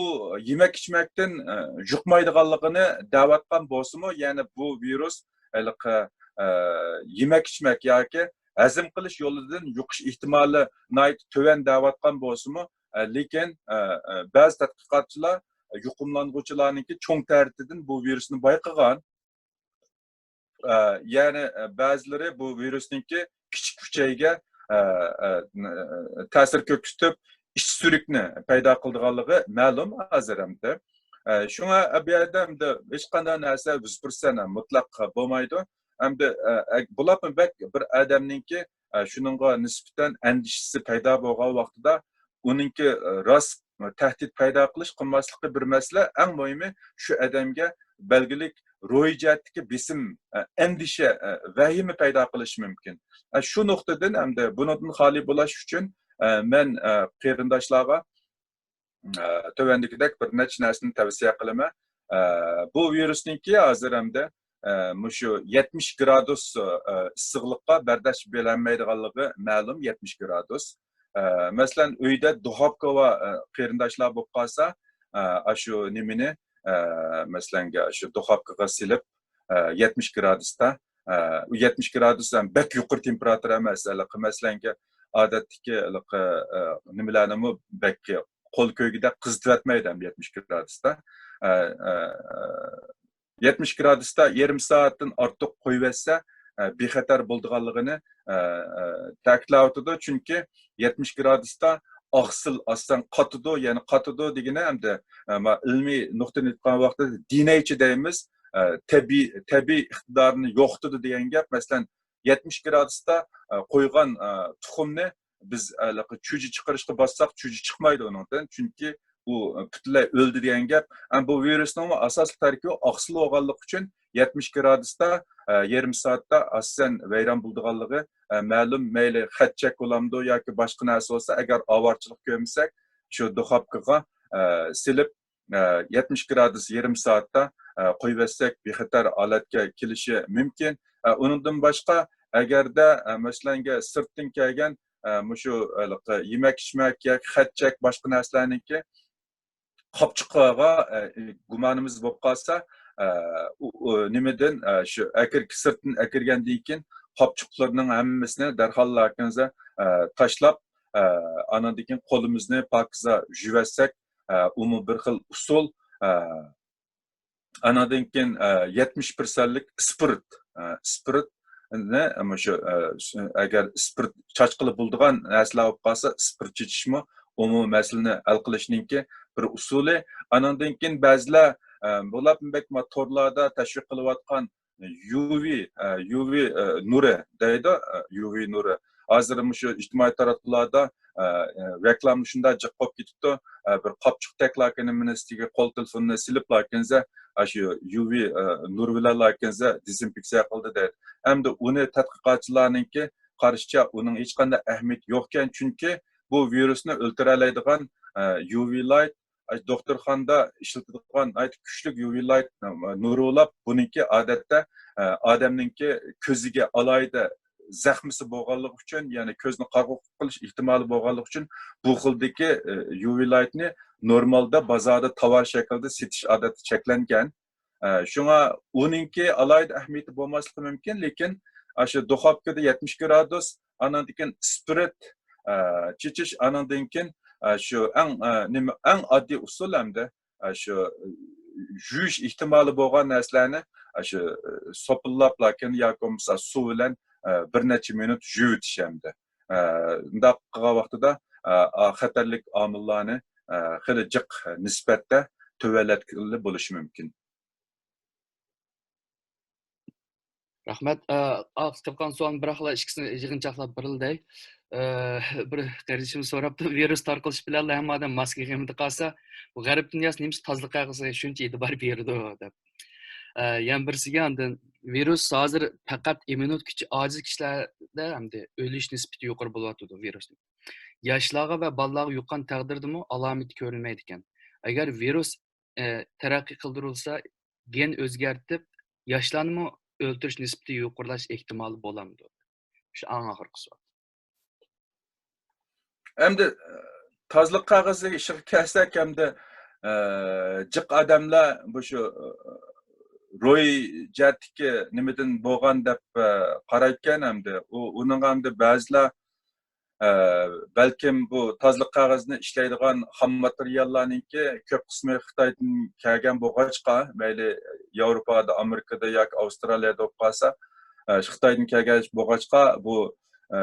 يېمەك-ئىچمەكتىن، ئە، يۇقمايدىغانلىقىنى دەۋاتقان بولسىمۇ، يەنى بۇ ۋىرۇس ھېلىقى، ئە، يېمەك-ئىچمەك ياكى ھەزىم قىلىش يولىدىن يۇقۇش ئېھتىمالى ناھايىتى تۆۋەن دەۋاتقان بولسىمۇ، ئە، لېكىن، ئە، ئە، بەزى تەتقىقاتچىلار يۇقۇملانغۇچىلارنىڭكى چوڭ تەرىتىدىن بۇ ۋىرۇسنى بايقىغان. ئە، يەنى، ئە، بەزىلىرى بۇ ۋىرۇسنىڭكى كىچىك ئۈچەيگە، ئە، ئە، تەسىر كۆرسىتىپ، ئىچ سۈرۈكنى پەيدا قىلىدىغانلىقى مەلۇم ھازىر ئەمدى. ئە، شۇڭا بۇ يەردە ئەمدى ھېچقانداق نەرسە يۈز پىرسەنت مۇتلەق بولمايدۇ. ئەمدى، ئە، ئە، بولۇپمۇ بەك بىر ئادەمنىڭكى، ئە، شۇنىڭغا نىسبەتەن ئەندىشىسى پەيدا بولغان ۋاقتىدا ئۇنىڭكى، ئە، راست تەھدىت پەيدا قىلىش قىلماسلىقى بىر مەسىلە. ئەڭ مۇھىمى شۇ ئادەمگە بەلگىلىك روھىي جەھەتتىكى بېسىم، ئە، ئەندىشە، ئە، ۋەھىمە پەيدا قىلىشى مۇمكىن. ئە، شۇ نۇقتىدىن ئەمدى بۇنىڭدىن خالىي بولاش ئۈچۈن، ئە، مەن، ئە، قېرىنداشلارغا، ئە، تۆۋەندىكىدەك بىر نەچچە نەرسىنى تەۋسىيە قىلىمەن. ئە، بۇ ۋىرۇسنىڭكى ھازىر ئەمدى، ئە، مۇشۇ يەتمىش گرادۇس، ئە، ئىسسىقلىققا بەرداشلىق بېرەلمەيدىغانلىقى مەلۇم، يەتمىش گرادۇس. ئە، مەسىلەن، ئۆيدە دۇخوپكا بار، ئە، قېرىنداشلار بولۇپ قالسا، ئە، ئاشۇ نېمىنى، ئە، مەسىلەنگە، شۇ دۇخوپكىغا سېلىپ، ئە، يەتمىش گرادۇستا، ئە، ئۇ يەتمىش گرادۇس ھەم بەك يۇقىرى تېمپېراتۇرا ئەمەس، ھېلىقى، مەسىلەنگە، ئادەتتىكى ھېلىقى، ئە، نېمىلەرنىمۇ بەك قول كۆيگۈدەك قىزىتىۋەتمەيدۇ ھەم يەتمىش گرادۇستا. ئە، ئە، يەتمىش گرادۇستا يېرىم سائەتتىن ئارتۇق قويۇۋەتسە، ئە، بىخەتەر بولىدىغانلىقىنى، ئە، ئە، تەكىتلەۋاتىدۇ. چۈنكى يەتمىش گرادۇستا ئاقسىل ئاسان قاتىدۇ، يەنى قاتىدۇ دېگىنى ئەمدى، ئە، ما-، ئىلمىي نۇقتىدىن ئېيتقان ۋاقتىدا دېنەيچە دەيمىز، ئە، تەبىئىي، تەبىئىي ئىقتىدارىنى يوقىتىدۇ دېگەن گەپ. مەسىلەن، يەتمىش گرادۇستا، ئە، قويغان، ئە، تۇخۇمنى بىز ھېلىقى چۈجە چىقىرىشقا باسساق، چۈجە چىقمايدۇ ئۇنىڭدىن، چۈنكى ئۇ پۈتۈنلەي ئۆلدى دېگەن گەپ. ئەمما بۇ ۋىرۇسنىڭمۇ ئاساسلىق تەركىبى ئاقسىل بولغانلىقى ئۈچۈن يەتمىش گرادۇستا، ئە، يېرىم سائەتتە ئاساسەن ۋەيران بولىدىغانلىقى، ئە، مەلۇم، مەيلى خەت چەك بولامدۇ ياكى باشقا نەرسە بولسا، ئەگەر ئاۋارىچىلىق كۆرمىسەك، شۇ دۇخوپكىغا، ئە، سېلىپ، ئە، يەتمىش گرادۇس يېرىم سائەتتە، ئە، قويۇۋەتسەك، بىخەتەر ھالەتكە كېلىشى مۇمكىن. ئە، ئۇنىڭدىن باشقا، ئەگەردە، ئە، مەسىلەنگە سىرتتىن كەلگەن، ئە، مۇشۇ ھېلىقى يېمەك-ئىچمەك ياكى خەت چەك، باشقا نەرسىلەرنىڭكى قاپچۇقىغا، ئە، گۇمانىمىز بولۇپ قالسا، ئە، ئۇ، ئۇ نېمىدىن، ئە، شۇ ئەكىر-، سىرتتىن ئەكىرگەندىن كېيىن قاپچۇقلىرىنىڭ ھەممىسىنى دەرھاللا كەنزە، ئە، تاشلاپ، ئە، ئانىڭدىن كېيىن قولىمىزنى پاكىزا يۇيۇۋەتسەك، ئە، ئۇمۇ بىر خىل ئۇسۇل. ئە، ئانىڭدىن كېيىن، ئە، يەتمىش پىرسەنتلىك ئىسپىرت، ئە، ئىسپىرتنى، مۇشۇ، ئە، ئەگەر ئىسپىرت چاچقىلى بولىدىغان نەرسىلەر بولۇپ قالسا، ئىسپىرت چېچىشمۇ ئۇمۇ مەسىلىنى ھەل قىلىشنىڭكى بىر ئۇسۇلى. ئانىڭدىن كېيىن بەزىلەر، ئە، بۇلار بەك ما-، تورلاردا تەشۋىق قىلىۋاتقان يۇ ۋى، ئە، يۇ ۋى، ئە، نۇرى دەيدۇ، ئە، يۇ ۋى نۇرى. ھازىر مۇشۇ ئىجتىمائىي تاراتقۇلاردا، ئە، ئە، رېكلاما شۇنداق جىق بولۇپ كېتىپتۇ. ئە، بىر قاپچۇق تەكلا كېنى مېنى ئۈستىگە قول تېلېفوننى سېلىپلا كەنزە، ئاشۇ يۇ ۋى، ئە، نۇر بىلەنلا كەنزە دېزىنفېكسىيە قىلدى دەيدۇ. ئەمدى ئۇنى تەتقىقاتچىلارنىڭكى قارىشىچە ئۇنىڭ ھېچقانداق ئەھمىيىتى يوقكەن، چۈنكى بۇ ۋىرۇسنى ئۆلتۈرەلەيدىغان، ئە، يۇ ۋى لايت، ئاشۇ دوختۇرخانىدا ئىشلىتىدىغان ناھايىتى كۈچلۈك يۇ ۋى لايت نۇرى بولۇپ، بۇنىڭكى ئادەتتە، ئە، ئادەمنىڭكى كۆزىگە ئالاھىدە زەخمىسى بولغانلىقى ئۈچۈن، يەنى كۆزنى قارىغۇلۇق قىلىش ئېھتىمالى بولغانلىقى ئۈچۈن بۇ خىلدىكى، ئە، يۇ ۋى لايتنى نورمالدا بازاردا تاۋار شەكلىدە سېتىش ئادەتتە چەكلەنگەن. ئە، شۇڭا ئۇنىڭكى ئالاھىدە ئەھمىيىتى بولماسلىقى مۇمكىن، لېكىن ئاشۇ دۇخوپكىدا يەتمىش گرادۇس، ئانىڭدىن كېيىن ئىسپىرت، ئە، چېچىش، ئانىڭدىن كېيىن، ئە، شۇ ئەڭ، ئە، نېمە، ئەڭ ئاددىي ئۇسۇل ئەمدى، ئە، شۇ، ئە، يۇيۇش ئېھتىمالى بولغان نەرسىلەرنى، ئە، شۇ، ئە، سوپۇنلاپ، لېكىن ياكى بولمىسا سۇ بىلەن، ئە، بىر نەچچە مىنۇت يۇيۇۋېتىش ئەمدى. ئە، ئۇنداق قىلغان ۋاقتىدا، ئە، ئا، خەتەرلىك ئامىللارنى، ئە، خېلى جىق نىسبەتتە تۆۋەنلەتكىلى بولۇشى مۇمكىن. رەھمەت. ئە، ئاخىرقى قالغان سوئالنى بىراقلا ئىككىسىنى يىغىنچاقلاپ بېرىلدەي. ئە، بىر قېرىندىشىمىز سوراپتۇ، ۋىرۇس تارقىلىشى بىلەنلا ھەممە ئادەم ماسكا كىيمىدە قالسا، بۇ غەرب دۇنياسى نېمىشقا تازىلىق قەغىزىگە شۇنچە ئېتىبار بېرىدۇ دەپ. ئە، يەنە بىرسىگە ئاندىن ۋىرۇس ھازىر پەقەت ئىممۇنىتېتى كۈچى ئاجىز كىشىلەردە ئەمدى ئۆلۈش نىسبىتى يۇقىرى بولۇۋاتىدۇ ۋىرۇسنىڭ. ياشلارغا ۋە بالىلارغا يۇققان تەقدىردىمۇ ئالامىتى كۆرۈلمەيدىكەن. ئەگەر ۋىرۇس، ئە، تەرەققىي قىلدۇرۇلسا، گېن ئۆزگەرتىپ، ياشلارنىمۇ ئۆلتۈرۈش نىسبىتى يۇقىرىلاش ئېھتىمالى بولامدۇ؟ شۇ ئەڭ ئاخىرقى سوئال. ئەمدى، ئە، تازىلىق قەغىزىگە ئىشىغا كەلسەك، ئەمدى، ئە، جىق ئادەملەر بۇ شۇ، ئە، روھىي جەھەتتىكى نېمىدىن بولغان دەپ، ئە، قارايدىكەن ئەمدى. ئۇ، ئۇنىڭغا ئەمدى بەزىلەر، ئە، بەلكىم بۇ تازىلىق قەغىزىنى ئىشلەيدىغان خام ماتېرىياللارنىڭكى كۆپ قىسمى خىتايدىن كەلگەن بولغاچقا، مەيلى ياۋروپادا، ئامېرىكىدا ياكى ئاۋسترالىيەدە بولۇپ قالسا، ئە، خىتايدىن كەلگەن بولغاچقا، بۇ، ئە،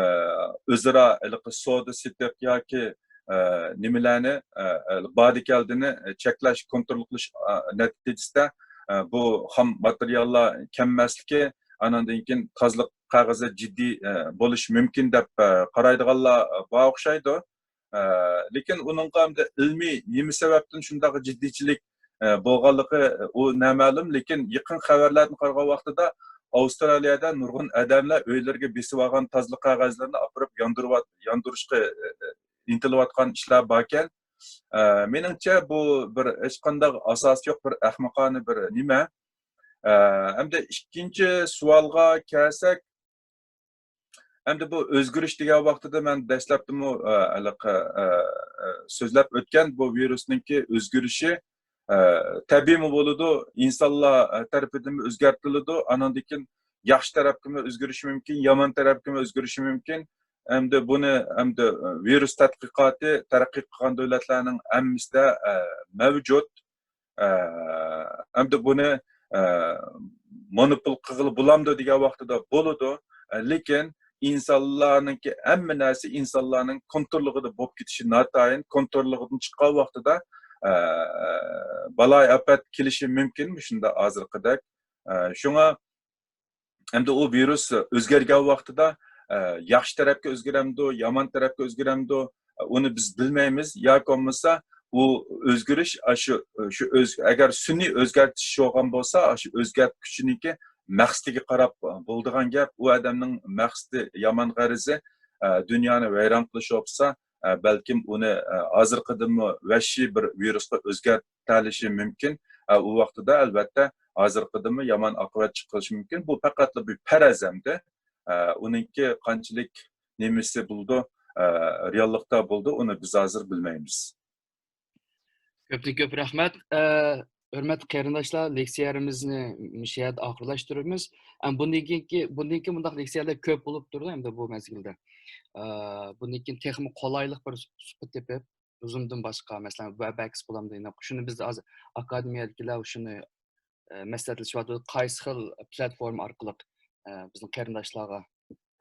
ئۆزئارا ھېلىقى سودا سېتىق ياكى، ئە، نېمىلەرنى، ئە، ئە، بارىدۇ كەلدىنى چەكلەش، كونترول قىلىش، ئە، نەتىجىسىدە، ئە، بۇ خام ماتېرىياللار كەممەسلىكى، ئانىڭدىن كېيىن تازىلىق قەغىزى جىددىي، ئە، بولۇشى مۇمكىن دەپ، ئە، قارايدىغانلار بار ئوخشايدۇ. ئە، لېكىن ئۇنىڭغا ئەمدى ئىلمىي نېمە سەۋەبتىن شۇنداق جىددىيچىلىك، ئە، بولغانلىقى، ئۇ نامەلۇم. لېكىن يېقىن خەۋەرلەردىن قارىغان ۋاقتىدا ئاۋسترالىيەدە نۇرغۇن ئادەملەر ئۆيلىرىگە بېسىۋالغان تازىلىق قەغەزلىرىنى ئاپىرىپ ياندۇرۇۋات-، ياندۇرۇشقا، ئە، ئىنتىلىۋاتقان ئىشلار باركەن. ئە، مېنىڭچە بۇ بىر ھېچقانداق ئاساسى يوق بىر ئەخمىقانە بىر نېمە. ئە، ئەمدى ئىككىنچى سوئالغا كەلسەك، ئەمدى بۇ ئۆزگىرىش دېگەن ۋاقتىدا مەن دەسلەپتىمۇ، ئە، ھېلىقى، ئە، ئە، سۆزلەپ ئۆتكەن بۇ ۋىرۇسنىڭكى ئۆزگىرىشى، ئە، تەبىئىيمۇ بولىدۇ، ئىنسانلار، ئە، تەرىپىدىنمۇ ئۆزگەرتىلىدۇ، ئانىڭدىن كېيىن ياخشى تەرەپكىمۇ ئۆزگىرىشى مۇمكىن، يامان تەرەپكىمۇ ئۆزگىرىشى مۇمكىن. ئەمدى بۇنى، ئەمدى، ئە، ۋىرۇس تەتقىقاتى تەرەققىي قىلغان دۆلەتلەرنىڭ ھەممىسىدە، ئە، مەۋجۇت. ئە، ئەمدى بۇنى، ئە، مونوپول قىلغىلى بولامدۇ دېگەن ۋاقتىدا بولىدۇ. ئە، لېكىن ئىنسانلارنىڭكى ھەممە نەرسە ئىنسانلارنىڭ كونتروللۇقىدا بولۇپ كېتىشى ناتايىن، كونتروللۇقىدىن چىققان ۋاقتىدا، ئە، بالايىئاپەت كېلىشى مۇمكىن، مۇشۇنداق ھازىرقىدەك. ئە، شۇڭا ئەمدى ئۇ ۋىرۇس ئۆزگەرگەن ۋاقتىدا، ئە، ياخشى تەرەپكە ئۆزگىرەمدۇ، يامان تەرەپكە ئۆزگىرەمدۇ، ئۇنى بىز بىلمەيمىز. ياكى بولمىسا ئۇ ئۆزگىرىش، ئاشۇ، شۇ ئۆز-، ئەگەر سۈنئىي ئۆزگەرتىش بولغان بولسا، ئاشۇ ئۆزگەرتكۈچىنىڭكى مەقسىتىگە قاراپ بولىدىغان گەپ. ئۇ ئادەمنىڭ مەقسىتى يامان غەرىزى، ئە، دۇنيانى ۋەيران قىلىش بولسا، ئە، بەلكىم ئۇنى، ئە، ھازىرقىدىنمۇ ۋەھشىي بىر ۋىرۇسقا ئۆزگەرتەلىشى مۇمكىن. ئە، ئۇ ۋاقتىدا، ئەلۋەتتە، ھازىرقىدىنمۇ يامان ئاقىۋەت چىقىرىشى مۇمكىن. بۇ پەقەتلا بىر پەرەز ئەمدى. ئە، ئۇنىڭكى قانچىلىك نېمىسى بولىدۇ، ئە، رېئاللىقتا بولىدۇ، ئۇنى بىز ھازىر بىلمەيمىز. كۆپتىن كۆپ رەھمەت. ئە، ھۆرمەتلىك قېرىنداشلار، لېكسىيەمىزنى مۇشۇ يەردە ئاخىرلاشتۇرىمىز. ئەم، بۇندىن كېيىنكى، بۇندىن كېيىن بۇنداق لېكسىيەلەر كۆپ بولۇپ تۇرىدۇ ئەمدى بۇ مەزگىلدە. ئە، بۇندىن كېيىن تېخىمۇ قولايلىق بىر سۇپا تېپىپ، زۇمدىن باشقا، مەسىلەن، ۋەبئەكس بولامدۇ، شۇنى بىز ھازىر ئاكادېمىيەدىكىلەر شۇنى، ئە، مەسلىھەتلىشىۋاتىدۇ، قايسى خىل پلاتفورما ئارقىلىق، ئە، بىزنىڭ قېرىنداشلارغا،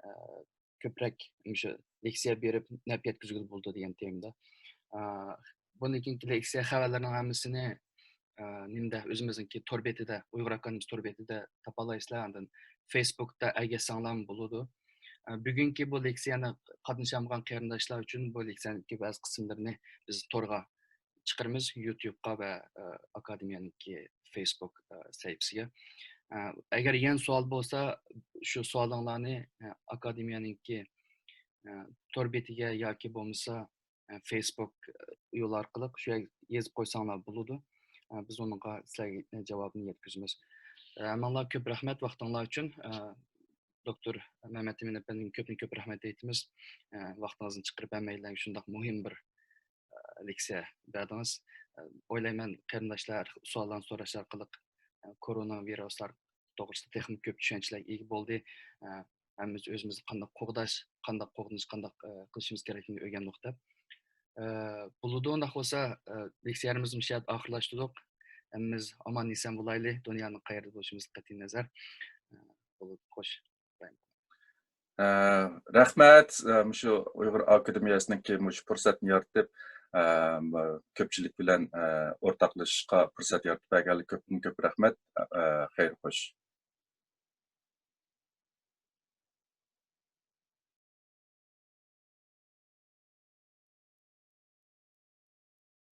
ئە، كۆپرەك مۇشۇ لېكسىيە بېرىپ نەپ يەتكۈزگىلى بولىدۇ دېگەن تېمىدا. ئە، بۇندىن كېيىنكى لېكسىيە خەۋەرلىرىنىڭ ھەممىسىنى، ئە، نېمىدە، ئۆزىمىزنىڭكى تور بېتىدە، ئۇيغۇر ئاكادېمىيەسى تور بېتىدە تاپالايسىلەر. ئاندىن فېيسبۇكتا ئەگەشسەڭلارمۇ بولىدۇ. ئە، بۈگۈنكى بۇ لېكسىيەنى قاتنىشالمىغان قېرىنداشلار ئۈچۈن بۇ لېكسىيەنىڭكى بەزى قىسىملىرىنى بىز تورغا چىقىرىمىز، يۇتيۇبقا ۋە، ئە، ئاكادېمىيەنىڭكى فېيسبۇك، ئە، سەھىپىسىگە. ئە، ئەگەر يەنە سوئال بولسا، شۇ سوئالىڭلارنى، ئە، ئاكادېمىيەنىڭكى، ئە، تور بېتىگە ياكى بولمىسا، ئە، فېيسبۇك، ئە، يولى ئارقىلىق شۇ يەرگە يېزىپ قويساڭلار بولىدۇ. ئە، بىز ئۇنىڭغا سىلەرگە، ئە، جاۋابىنى يەتكۈزىمىز. ئە، ھەممىڭلارغا كۆپ رەھمەت ۋاقتىڭلار ئۈچۈن. ئە، دوكتور مەمەت ئىمىن ئەپەندىگە كۆپتىن كۆپ رەھمەت ئېيتىمىز. ئە، ۋاقتىڭىزنى چىقىرىپ ھەممەيلەنگە شۇنداق مۇھىم بىر، ئە، لېكسىيە بەردىڭىز. ئە، ئويلايمەن، قېرىنداشلار سوئاللارنى سوراش ئارقىلىق، ئە، كورونا ۋىرۇسلار توغرىسىدا تېخىمۇ كۆپ چۈشەنچىلەرگە ئىگە بولدى. ئە، ھەممىمىز ئۆزىمىزنى قانداق قوغداش، قانداق قوغدىنىش، قانداق، ئە، قىلىشىمىز كېرەكلىكىنى ئۆگەندۇق دەپ. ئە، بولىدۇ، ئۇنداق بولسا، ئە، لېكسىيەمىزنى مۇشۇ يەردە ئاخىرلاشتۇردۇق. ھەممىمىز ئامان ئېسەن بولايلى، دۇنيانىڭ قەيەردە بولۇشىمىز قەتئىي نەزەر. ئە، بولىدۇ، خوش. ئە، رەھمەت، ئە، مۇشۇ ئۇيغۇر ئاكادېمىيەسىنىڭكى مۇشۇ پۇرسەتنى يارىتىپ، ئە، كۆپچىلىك بىلەن، ئە، ئورتاقلىشىشقا پۇرسەت يارىتىپ بەرگەنلىكى كۆپتىن كۆپ رەھمەت. ئە، خەير خوش.